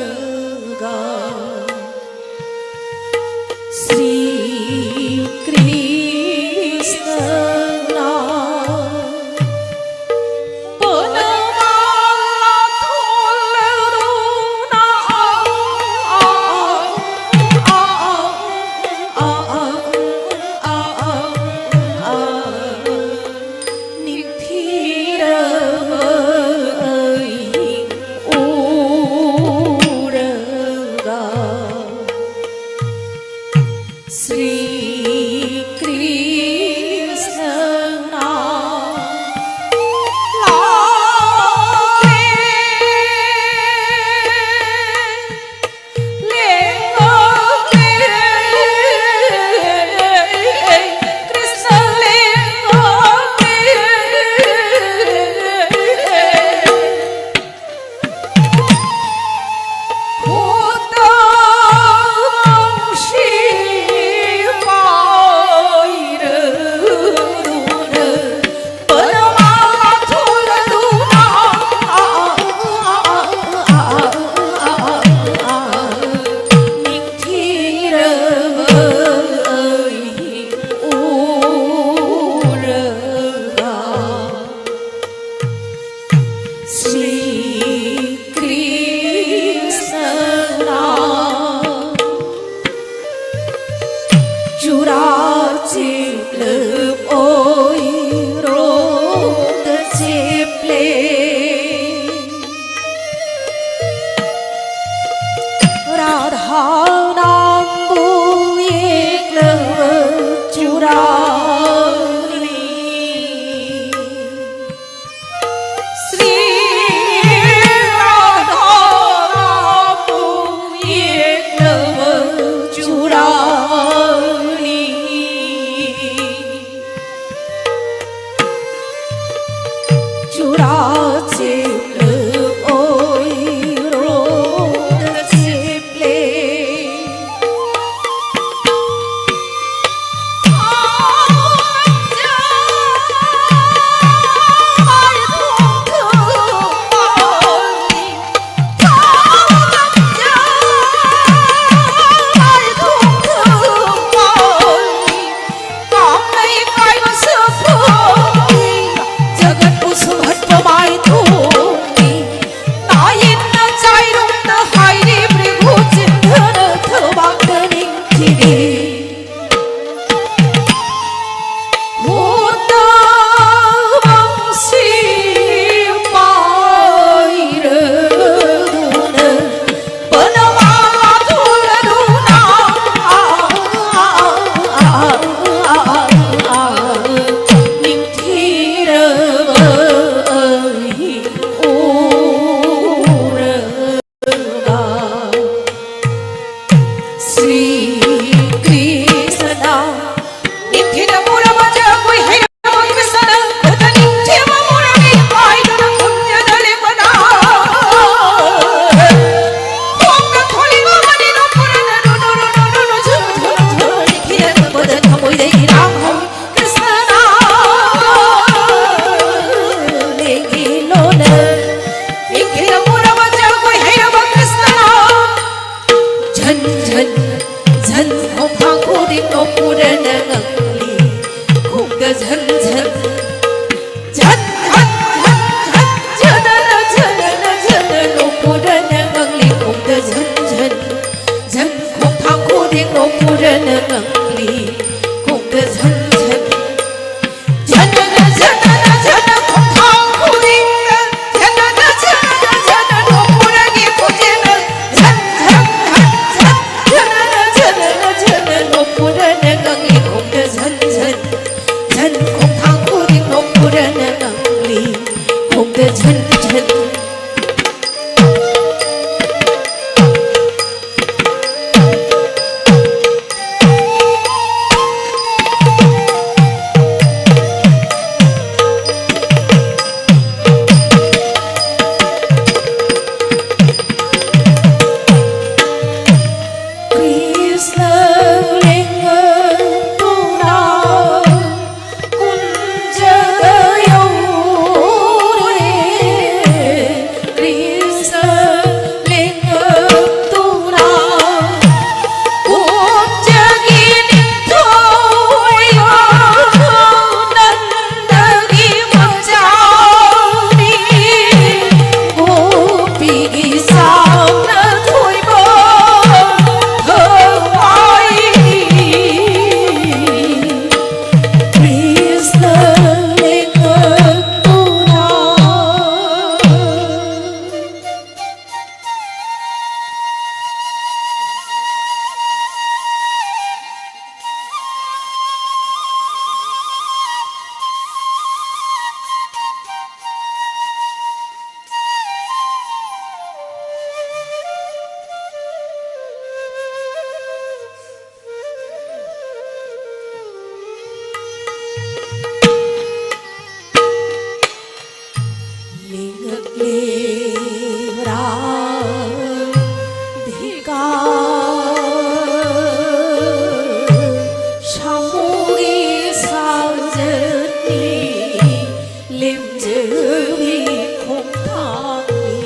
ꯂꯦꯝꯖꯕꯤ ꯈꯣꯡꯊꯥꯡꯅꯤ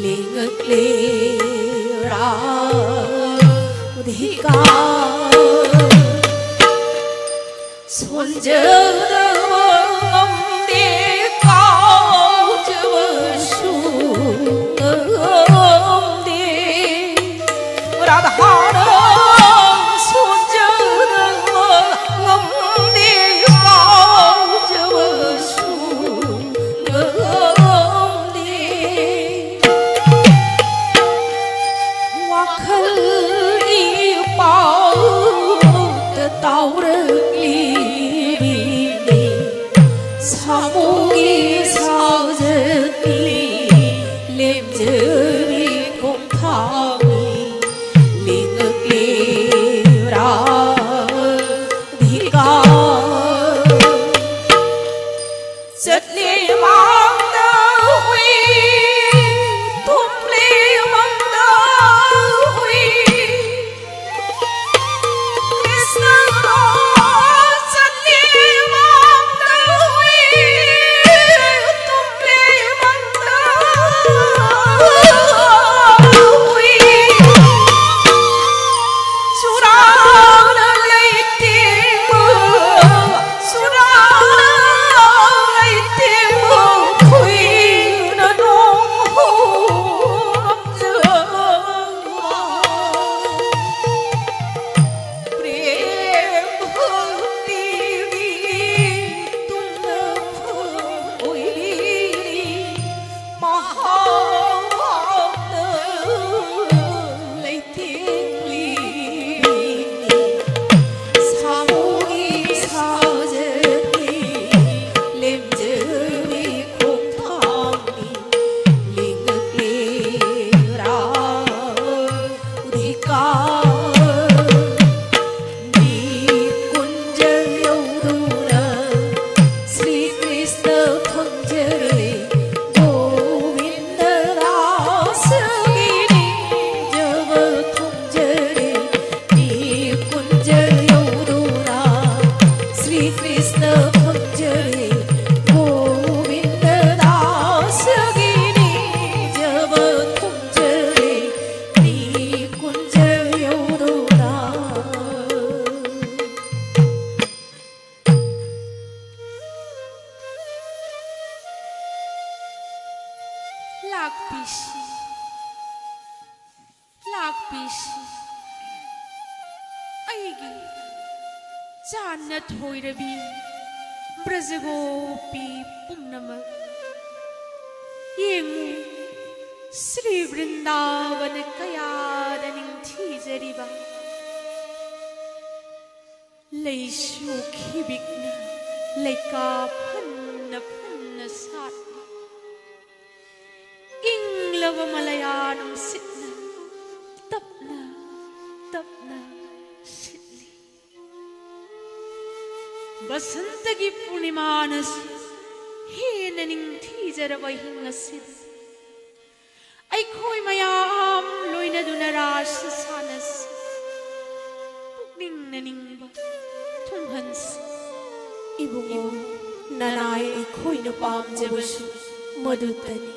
ꯂꯦꯡꯉꯛꯂꯦ ꯔꯥꯙꯤꯀꯥ꯫ ꯁꯣꯟꯖꯗꯕ ꯉꯝꯗꯦ ꯀꯥꯎꯖꯕꯁꯨ ꯉꯝꯗꯦ꯫ ꯔꯥꯙꯥꯅ ꯁꯣꯟꯖꯗꯕ ꯉꯝꯗꯦ ꯀꯥꯎꯖꯕꯁꯨ ꯉꯝꯗꯦ꯫ ꯋꯥꯈꯜ ꯏ ꯄꯥꯎꯗ ꯇꯥꯎꯔꯛꯂꯤꯕꯤꯅꯤ꯫ ꯁꯥꯃꯨꯒꯤ ꯁꯥꯖꯠꯅꯤ ꯂꯦꯝꯖꯕꯤ ꯈꯣꯡꯊꯥꯡꯅꯤ ꯂꯦꯡꯉꯛꯂꯦ ꯔꯥꯙꯤꯀꯥ꯫ ꯆꯠꯂꯦ ꯃꯥꯡꯗ ꯍꯨꯏ, ꯇꯨꯝꯂꯦ ꯃꯪꯗ ꯍꯨꯏ꯫ ꯀ꯭ꯔꯤꯁꯅ ꯆꯠꯂꯦ ꯃꯥꯡꯗ ꯍꯨꯏ, ꯇꯨꯝꯂꯦ ꯃꯪꯗ ꯍꯨꯏ꯫ ꯆꯨꯔꯥꯅ ꯂꯩꯇꯦꯡꯕ, ꯆꯨꯔꯥꯅ ꯂꯩꯇꯦꯡꯕ ꯂꯥꯛꯄꯤꯁꯤ, ꯂꯥꯛꯄꯤꯁꯤ, ꯑꯩꯒꯤ ꯆꯥꯟꯅ ꯊꯣꯏꯔꯕꯤ ꯕ꯭ꯔꯖꯒꯣꯄꯤ ꯄꯨꯝꯅꯃꯛ꯫ ꯌꯦꯡꯉꯨ, ꯁ꯭ꯔꯤ ꯕ꯭ꯔꯤꯟꯗꯥꯕꯟ ꯀꯌꯥꯗ ꯅꯤꯡꯊꯤꯖꯔꯤꯕ꯫ ꯂꯩꯁꯨ ꯈꯤꯕꯤꯛꯅ ꯂꯩꯀꯥ ꯐꯟꯅ ꯐꯟꯅ ꯁꯥꯠꯂꯤ꯫ ꯏꯪꯂꯕ ꯃꯂꯌꯥ ꯅꯨꯡꯁꯤꯠꯅ ꯇꯞꯅ ꯇꯞꯅ ꯁꯤꯠꯂꯤ꯫ ꯕꯁꯟꯇꯒꯤ ꯄꯨꯔꯅꯤꯃꯥꯅꯁꯨ ꯍꯦꯟꯅ ꯅꯤꯡꯊꯤꯖꯔꯕ ꯑꯍꯤꯡ ꯑꯁꯤꯗ ꯑꯩꯈꯣꯏ ꯃꯌꯥꯝ ꯂꯣꯏꯅꯗꯨꯅ ꯔꯥꯁ ꯁꯥꯟꯅꯁꯤ꯫ ꯄꯨꯛꯅꯤꯡꯅ ꯅꯤꯡꯕ ꯊꯨꯡꯍꯟꯁꯤ꯫ ꯏꯕꯨꯡꯉꯣ, ꯅꯅꯥꯏ ꯑꯩꯈꯣꯏꯅ ꯄꯥꯝꯖꯕꯁꯨ ꯃꯗꯨꯇꯅꯤ꯫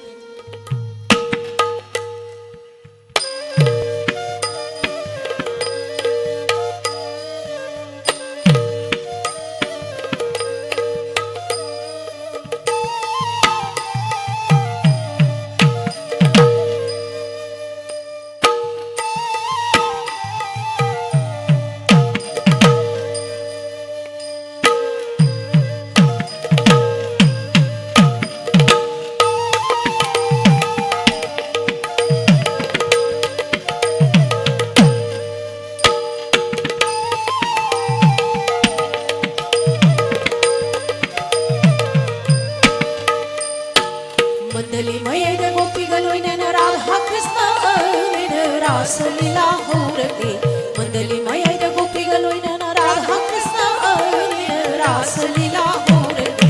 ꯃꯟꯗꯂꯤ ꯃꯌꯥꯏꯗ ꯒꯣꯄꯤꯒ ꯂꯣꯏꯅꯅ ꯔꯥꯙꯥ ꯀ꯭ꯔꯤꯁꯅ ꯑꯣꯏꯅ ꯔꯥꯁ ꯂꯤꯂꯥ ꯍꯧꯔꯛꯂꯤ꯫ ꯃꯟꯗꯂꯤ ꯃꯌꯥꯏꯗ ꯒꯣꯄꯤꯒ ꯂꯣꯏꯅꯅ ꯔꯥꯙꯥ ꯀ꯭ꯔꯤꯁꯅ ꯑꯣꯏꯅ ꯔꯥꯁ ꯂꯤꯂꯥ ꯍꯧꯔꯛꯂꯤ꯫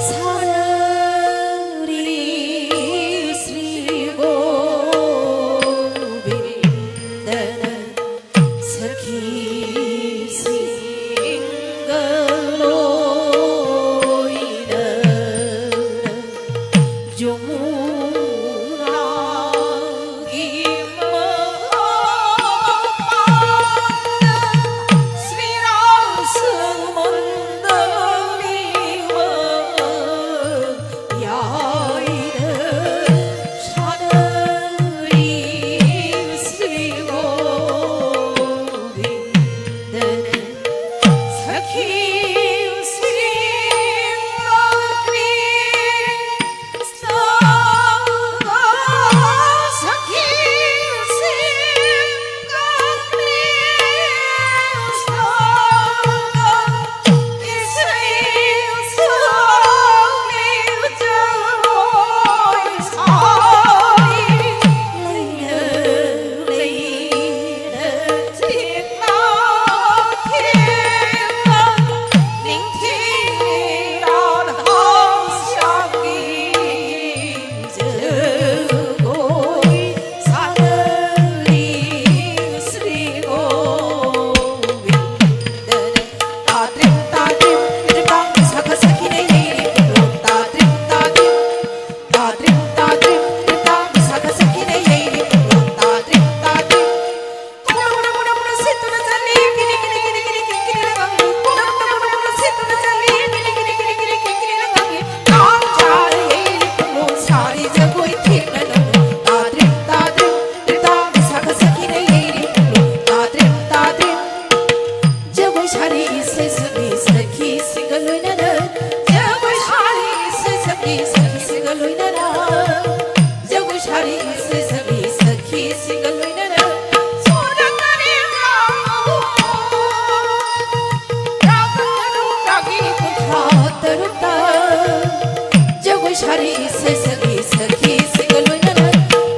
ꯁꯥꯔꯤ ꯁ꯭ꯔꯤ ꯒꯣꯕꯤꯟꯗꯅ ꯁꯈꯤꯁꯤꯡꯒ ꯂꯣꯏꯅꯅ ꯖꯃꯨꯅꯥꯒꯤ ꯃꯄꯥꯟ ꯑꯔꯤ ꯁꯦ ꯁꯒꯤ ꯁꯒꯤ ꯁꯤꯒ ꯂꯣꯏꯅꯅ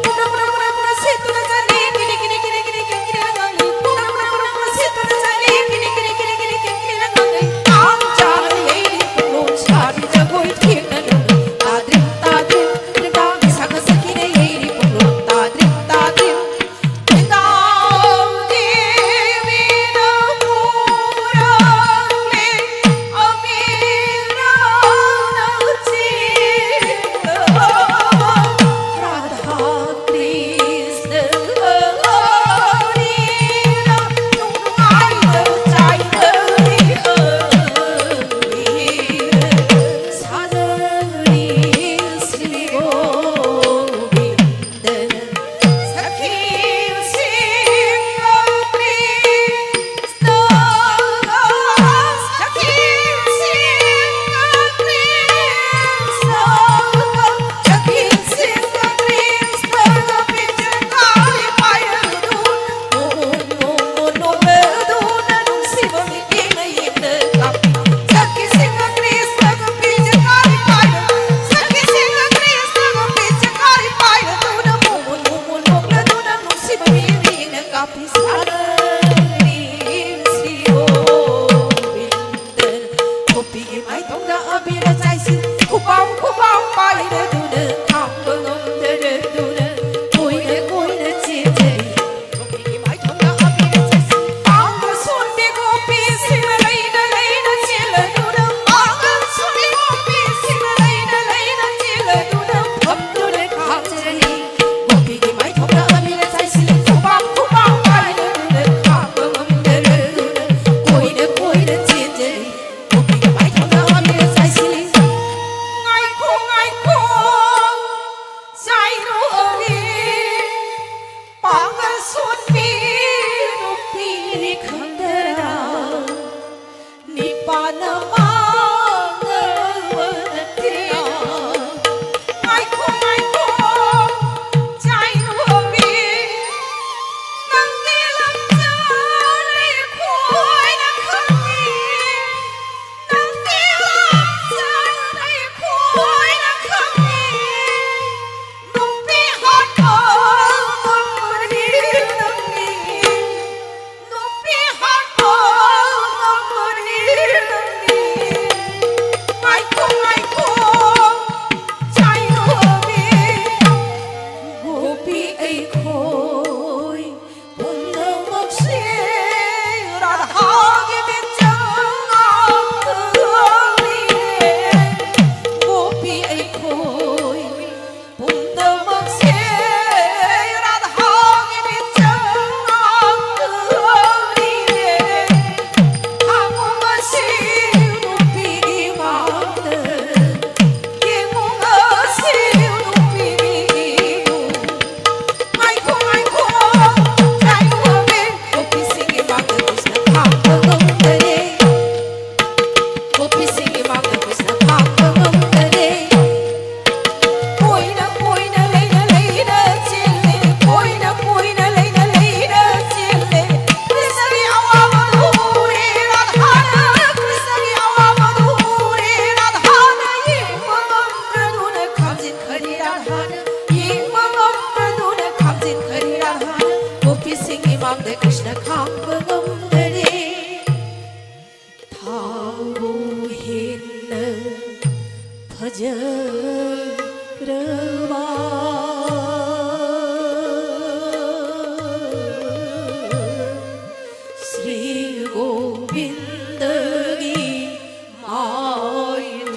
ꯄꯨꯅ ꯄꯨꯅ ꯄꯨꯅ ꯄꯨꯅ ꯁꯦꯠꯇꯨꯅ ꯆꯠꯂꯤ꯫ ꯀꯤꯔꯤ ꯀꯤꯔꯤ ꯀꯤꯔꯤ ꯀꯤꯔꯤ ꯀꯤꯔꯤ ꯀꯤꯔꯤ ꯂꯪꯂꯤ꯫ ꯄꯨꯅ ꯄꯨꯅ ꯄꯨꯅ ꯄꯨꯅ ꯁꯦꯠꯇꯨꯅ ꯆꯠꯂꯤ꯫ ꯀꯤꯔꯤ ꯀꯤꯔꯤ ꯀꯤꯔꯤ ꯀꯤꯔꯤ ꯀꯤꯔꯤ ꯂꯪꯂꯤ꯫ ꯇꯥꯡ ꯆꯥꯔ ꯌꯩꯔꯤ ꯄꯨꯡꯂꯣꯟ ꯁꯥꯕꯤ ꯖꯒꯣꯏ ꯊꯦꯡꯅ ꯂꯨꯝꯂꯤ꯫ ꯇꯥꯗ꯭ꯔꯤꯡ ꯇꯥꯗ꯭ꯔꯤꯡ ꯇꯥꯡ ꯁꯥꯒ ꯁꯈꯤꯅ ꯌꯩꯔꯤ ꯄꯨꯡꯂꯣꯟ꯫ ꯇꯥꯗ꯭ꯔꯤꯡ ꯇꯥꯗ꯭ꯔꯤꯡ ꯊꯦꯡꯒꯥꯎ ꯗꯦꯕꯤꯅ ꯄꯨꯔꯛꯂꯤ꯫ ꯑꯕꯤꯔꯅ ꯆꯦꯜꯂꯤ꯫ ꯐꯖꯔꯕ ꯁ꯭ꯔꯤ ꯒꯣꯕꯤꯟꯗꯒꯤ ꯃꯥꯏꯊꯣꯡꯗ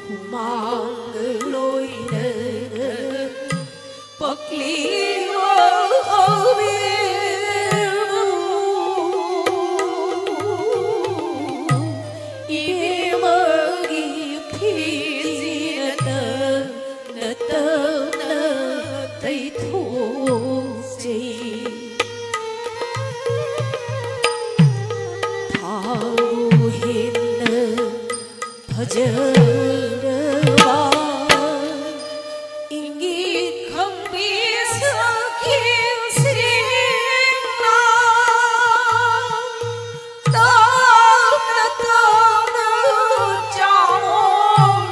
ꯍꯨꯃꯥꯡ ꯂꯣꯏꯅ ꯄꯛꯂꯤꯕ ꯍꯧꯕꯤꯕꯨ ꯏꯕꯦꯝꯃꯒꯤ ꯐꯤꯖꯤꯅ ꯇꯞꯅ ꯇꯞꯅ ꯇꯩꯊꯣꯛꯆꯩ꯫ ꯊꯥꯕꯨ ꯍꯦꯟꯅ ꯐꯖꯔꯕ ꯏꯪꯒꯤꯠ ꯈꯪꯕꯤ ꯁꯈꯤꯁꯤꯡꯅ ꯇꯞꯅ ꯇꯞꯅ ꯆꯥꯃꯣꯜ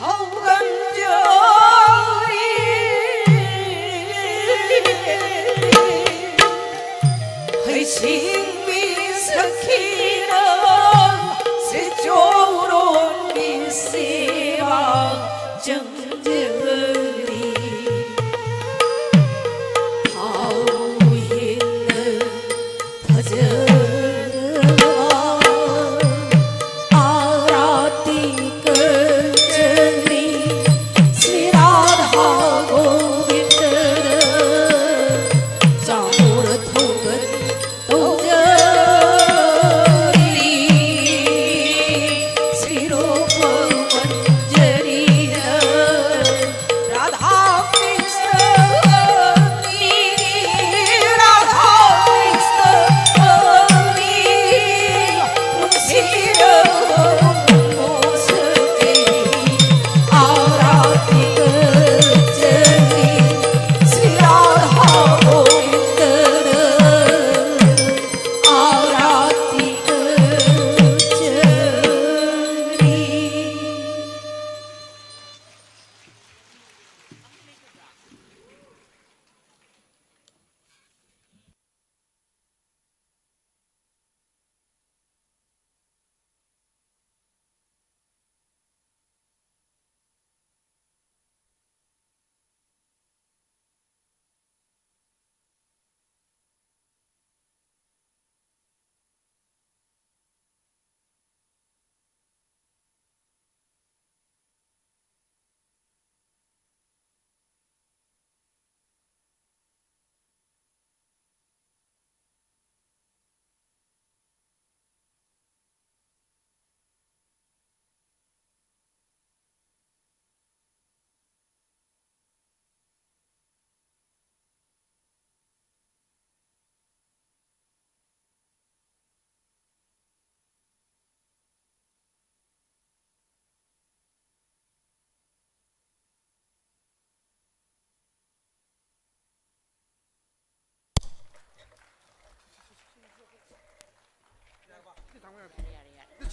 ꯍꯧꯒꯟꯖꯔꯤ꯫ ꯍꯩꯁꯤꯡꯕꯤ ꯁꯈꯤꯅ ꯁꯤꯆꯣꯔꯣꯟꯒꯤ ꯁꯦꯝ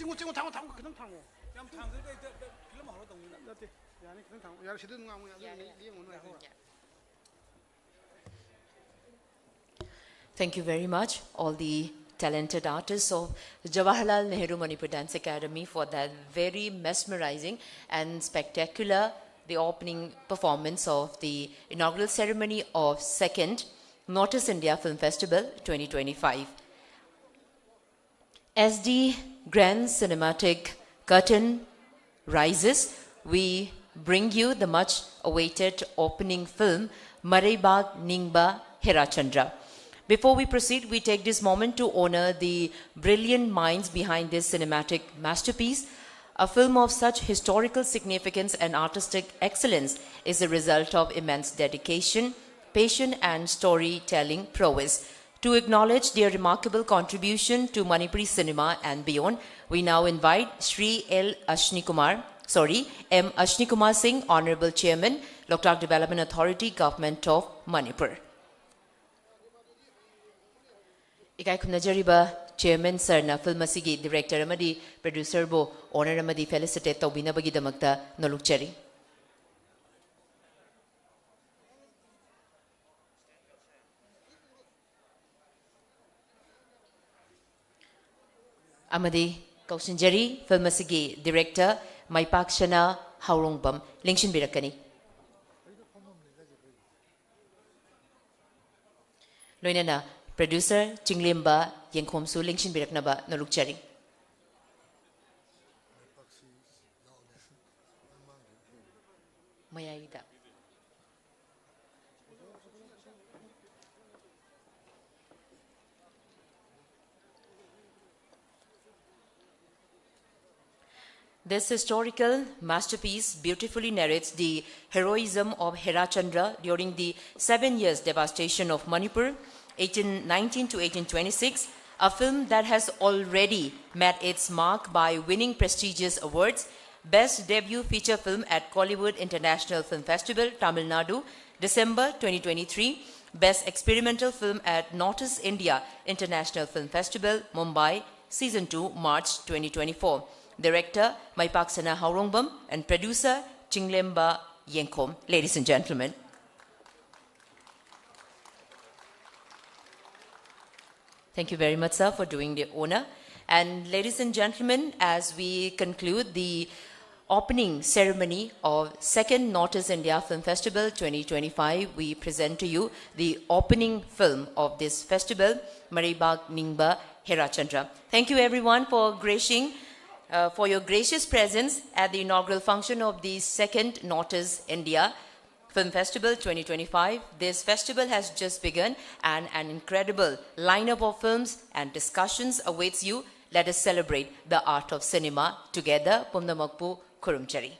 ꯆꯤꯡꯉꯨ, ꯆꯤꯡꯉꯨ, ꯊꯥꯡꯉꯨ, ꯊꯥꯡꯉꯨ, ꯈꯤꯇꯪ ꯊꯥꯡꯉꯨ꯫ ꯌꯥꯝ ꯊꯥꯡꯗ꯭ꯔꯗꯤ ꯑꯩ ꯗ-, ꯗ-, ꯐꯤꯂꯝ ꯍꯧꯔ ꯇꯧꯅꯤꯅ꯫ ꯅꯠꯇꯦ, ꯌꯥꯅꯤ, ꯈꯤꯇꯪ ꯊꯥꯡꯉꯨ꯫ ꯌꯥꯔꯦ, ꯁꯤꯗ ꯑꯗꯨꯝ ꯉꯥꯡꯉꯨ, ꯑꯗꯨ ꯌꯥꯅꯤ, ꯂꯦꯡꯉꯨꯅꯨ, ꯌꯥꯅꯤ, ꯉꯥꯏꯈꯣ꯫ ꯌꯥꯅꯤ꯫ Thank you very much, all the talented artists of Jawaharlal Nehru Manipur Dance Academy, for that very mesmerizing and spectacular, the opening performance of the inaugural ceremony of second North East India Film Festival twenty twenty-five. As the grand cinematic curtain rises, we bring you the much awaited opening film, Mareibak Ningba Herachandra. Before we proceed, we take this moment to honor the brilliant minds behind this cinematic masterpiece. A film of such historical significance and artistic excellence is the result of immense dedication, passion, and storytelling prowess. To acknowledge their remarkable contribution to Manipuri cinema and beyond, we now invite Shri L Ashni Kumar, sorry, M Ashni Kumar Singh, Honorable Chairman, Loktak Development Authority, Government of Manipur. ꯏꯀꯥꯏ ꯈꯨꯝꯅꯖꯔꯤꯕ Chairman Sirꯅ film ꯑꯁꯤꯒꯤ Director ꯑꯃꯗꯤ Producerꯕꯨ honor ꯑꯃꯗꯤ felicitate ꯇꯧꯕꯤꯅꯕꯒꯤꯗꯃꯛꯇ ꯅꯣꯂꯨꯛꯆꯔꯤ꯫ ꯑꯃꯗꯤ ꯀꯧꯁꯤꯟꯖꯔꯤ, film ꯑꯁꯤꯒꯤ Director ꯃꯥꯏꯄꯥꯛꯁꯅꯥ ꯍꯥꯎꯔꯣꯡꯕꯝ ꯂꯦꯡꯁꯤꯟꯕꯤꯔꯛꯀꯅꯤ꯫ ꯂꯣꯏꯅꯅ Producer ꯆꯤꯡꯂꯦꯝꯕ ꯌꯦꯡꯈꯣꯝꯁꯨ ꯂꯦꯡꯁꯤꯟꯕꯤꯔꯛꯅꯕ ꯅꯣꯂꯨꯛꯆꯔꯤ꯫ ꯃꯌꯥꯏꯗ꯫ This historical masterpiece beautifully narrates the heroism of Herachandra during the seven years devastation of Manipur, eighteen nineteen to eighteen twenty-six, a film that has already met its mark by winning prestigious awards: Best Debut Feature Film at Kollywood International Film Festival, Tamil Nadu, December twenty twenty-three, Best Experimental Film at North East India International Film Festival, Mumbai, Season two, March twenty twenty-four. Director Maipaksana Haorongbam and producer Chinglemba Yengkhom. Ladies and gentlemen. Thank you very much, sir, for doing the honor. And ladies and gentlemen, as we conclude the opening ceremony of Second North East India Film Festival twenty twenty-five, we present to you the opening film of this festival, Mareibak Ningba Herachandra. Thank you, everyone, for gracing, uh, for your gracious presence at the inaugural function of the Second North East India Film Festival twenty twenty-five. This festival has just begun, and an incredible lineup of films and discussions awaits you. Let us celebrate the art of cinema together. Pumnamakpu Kurumchari.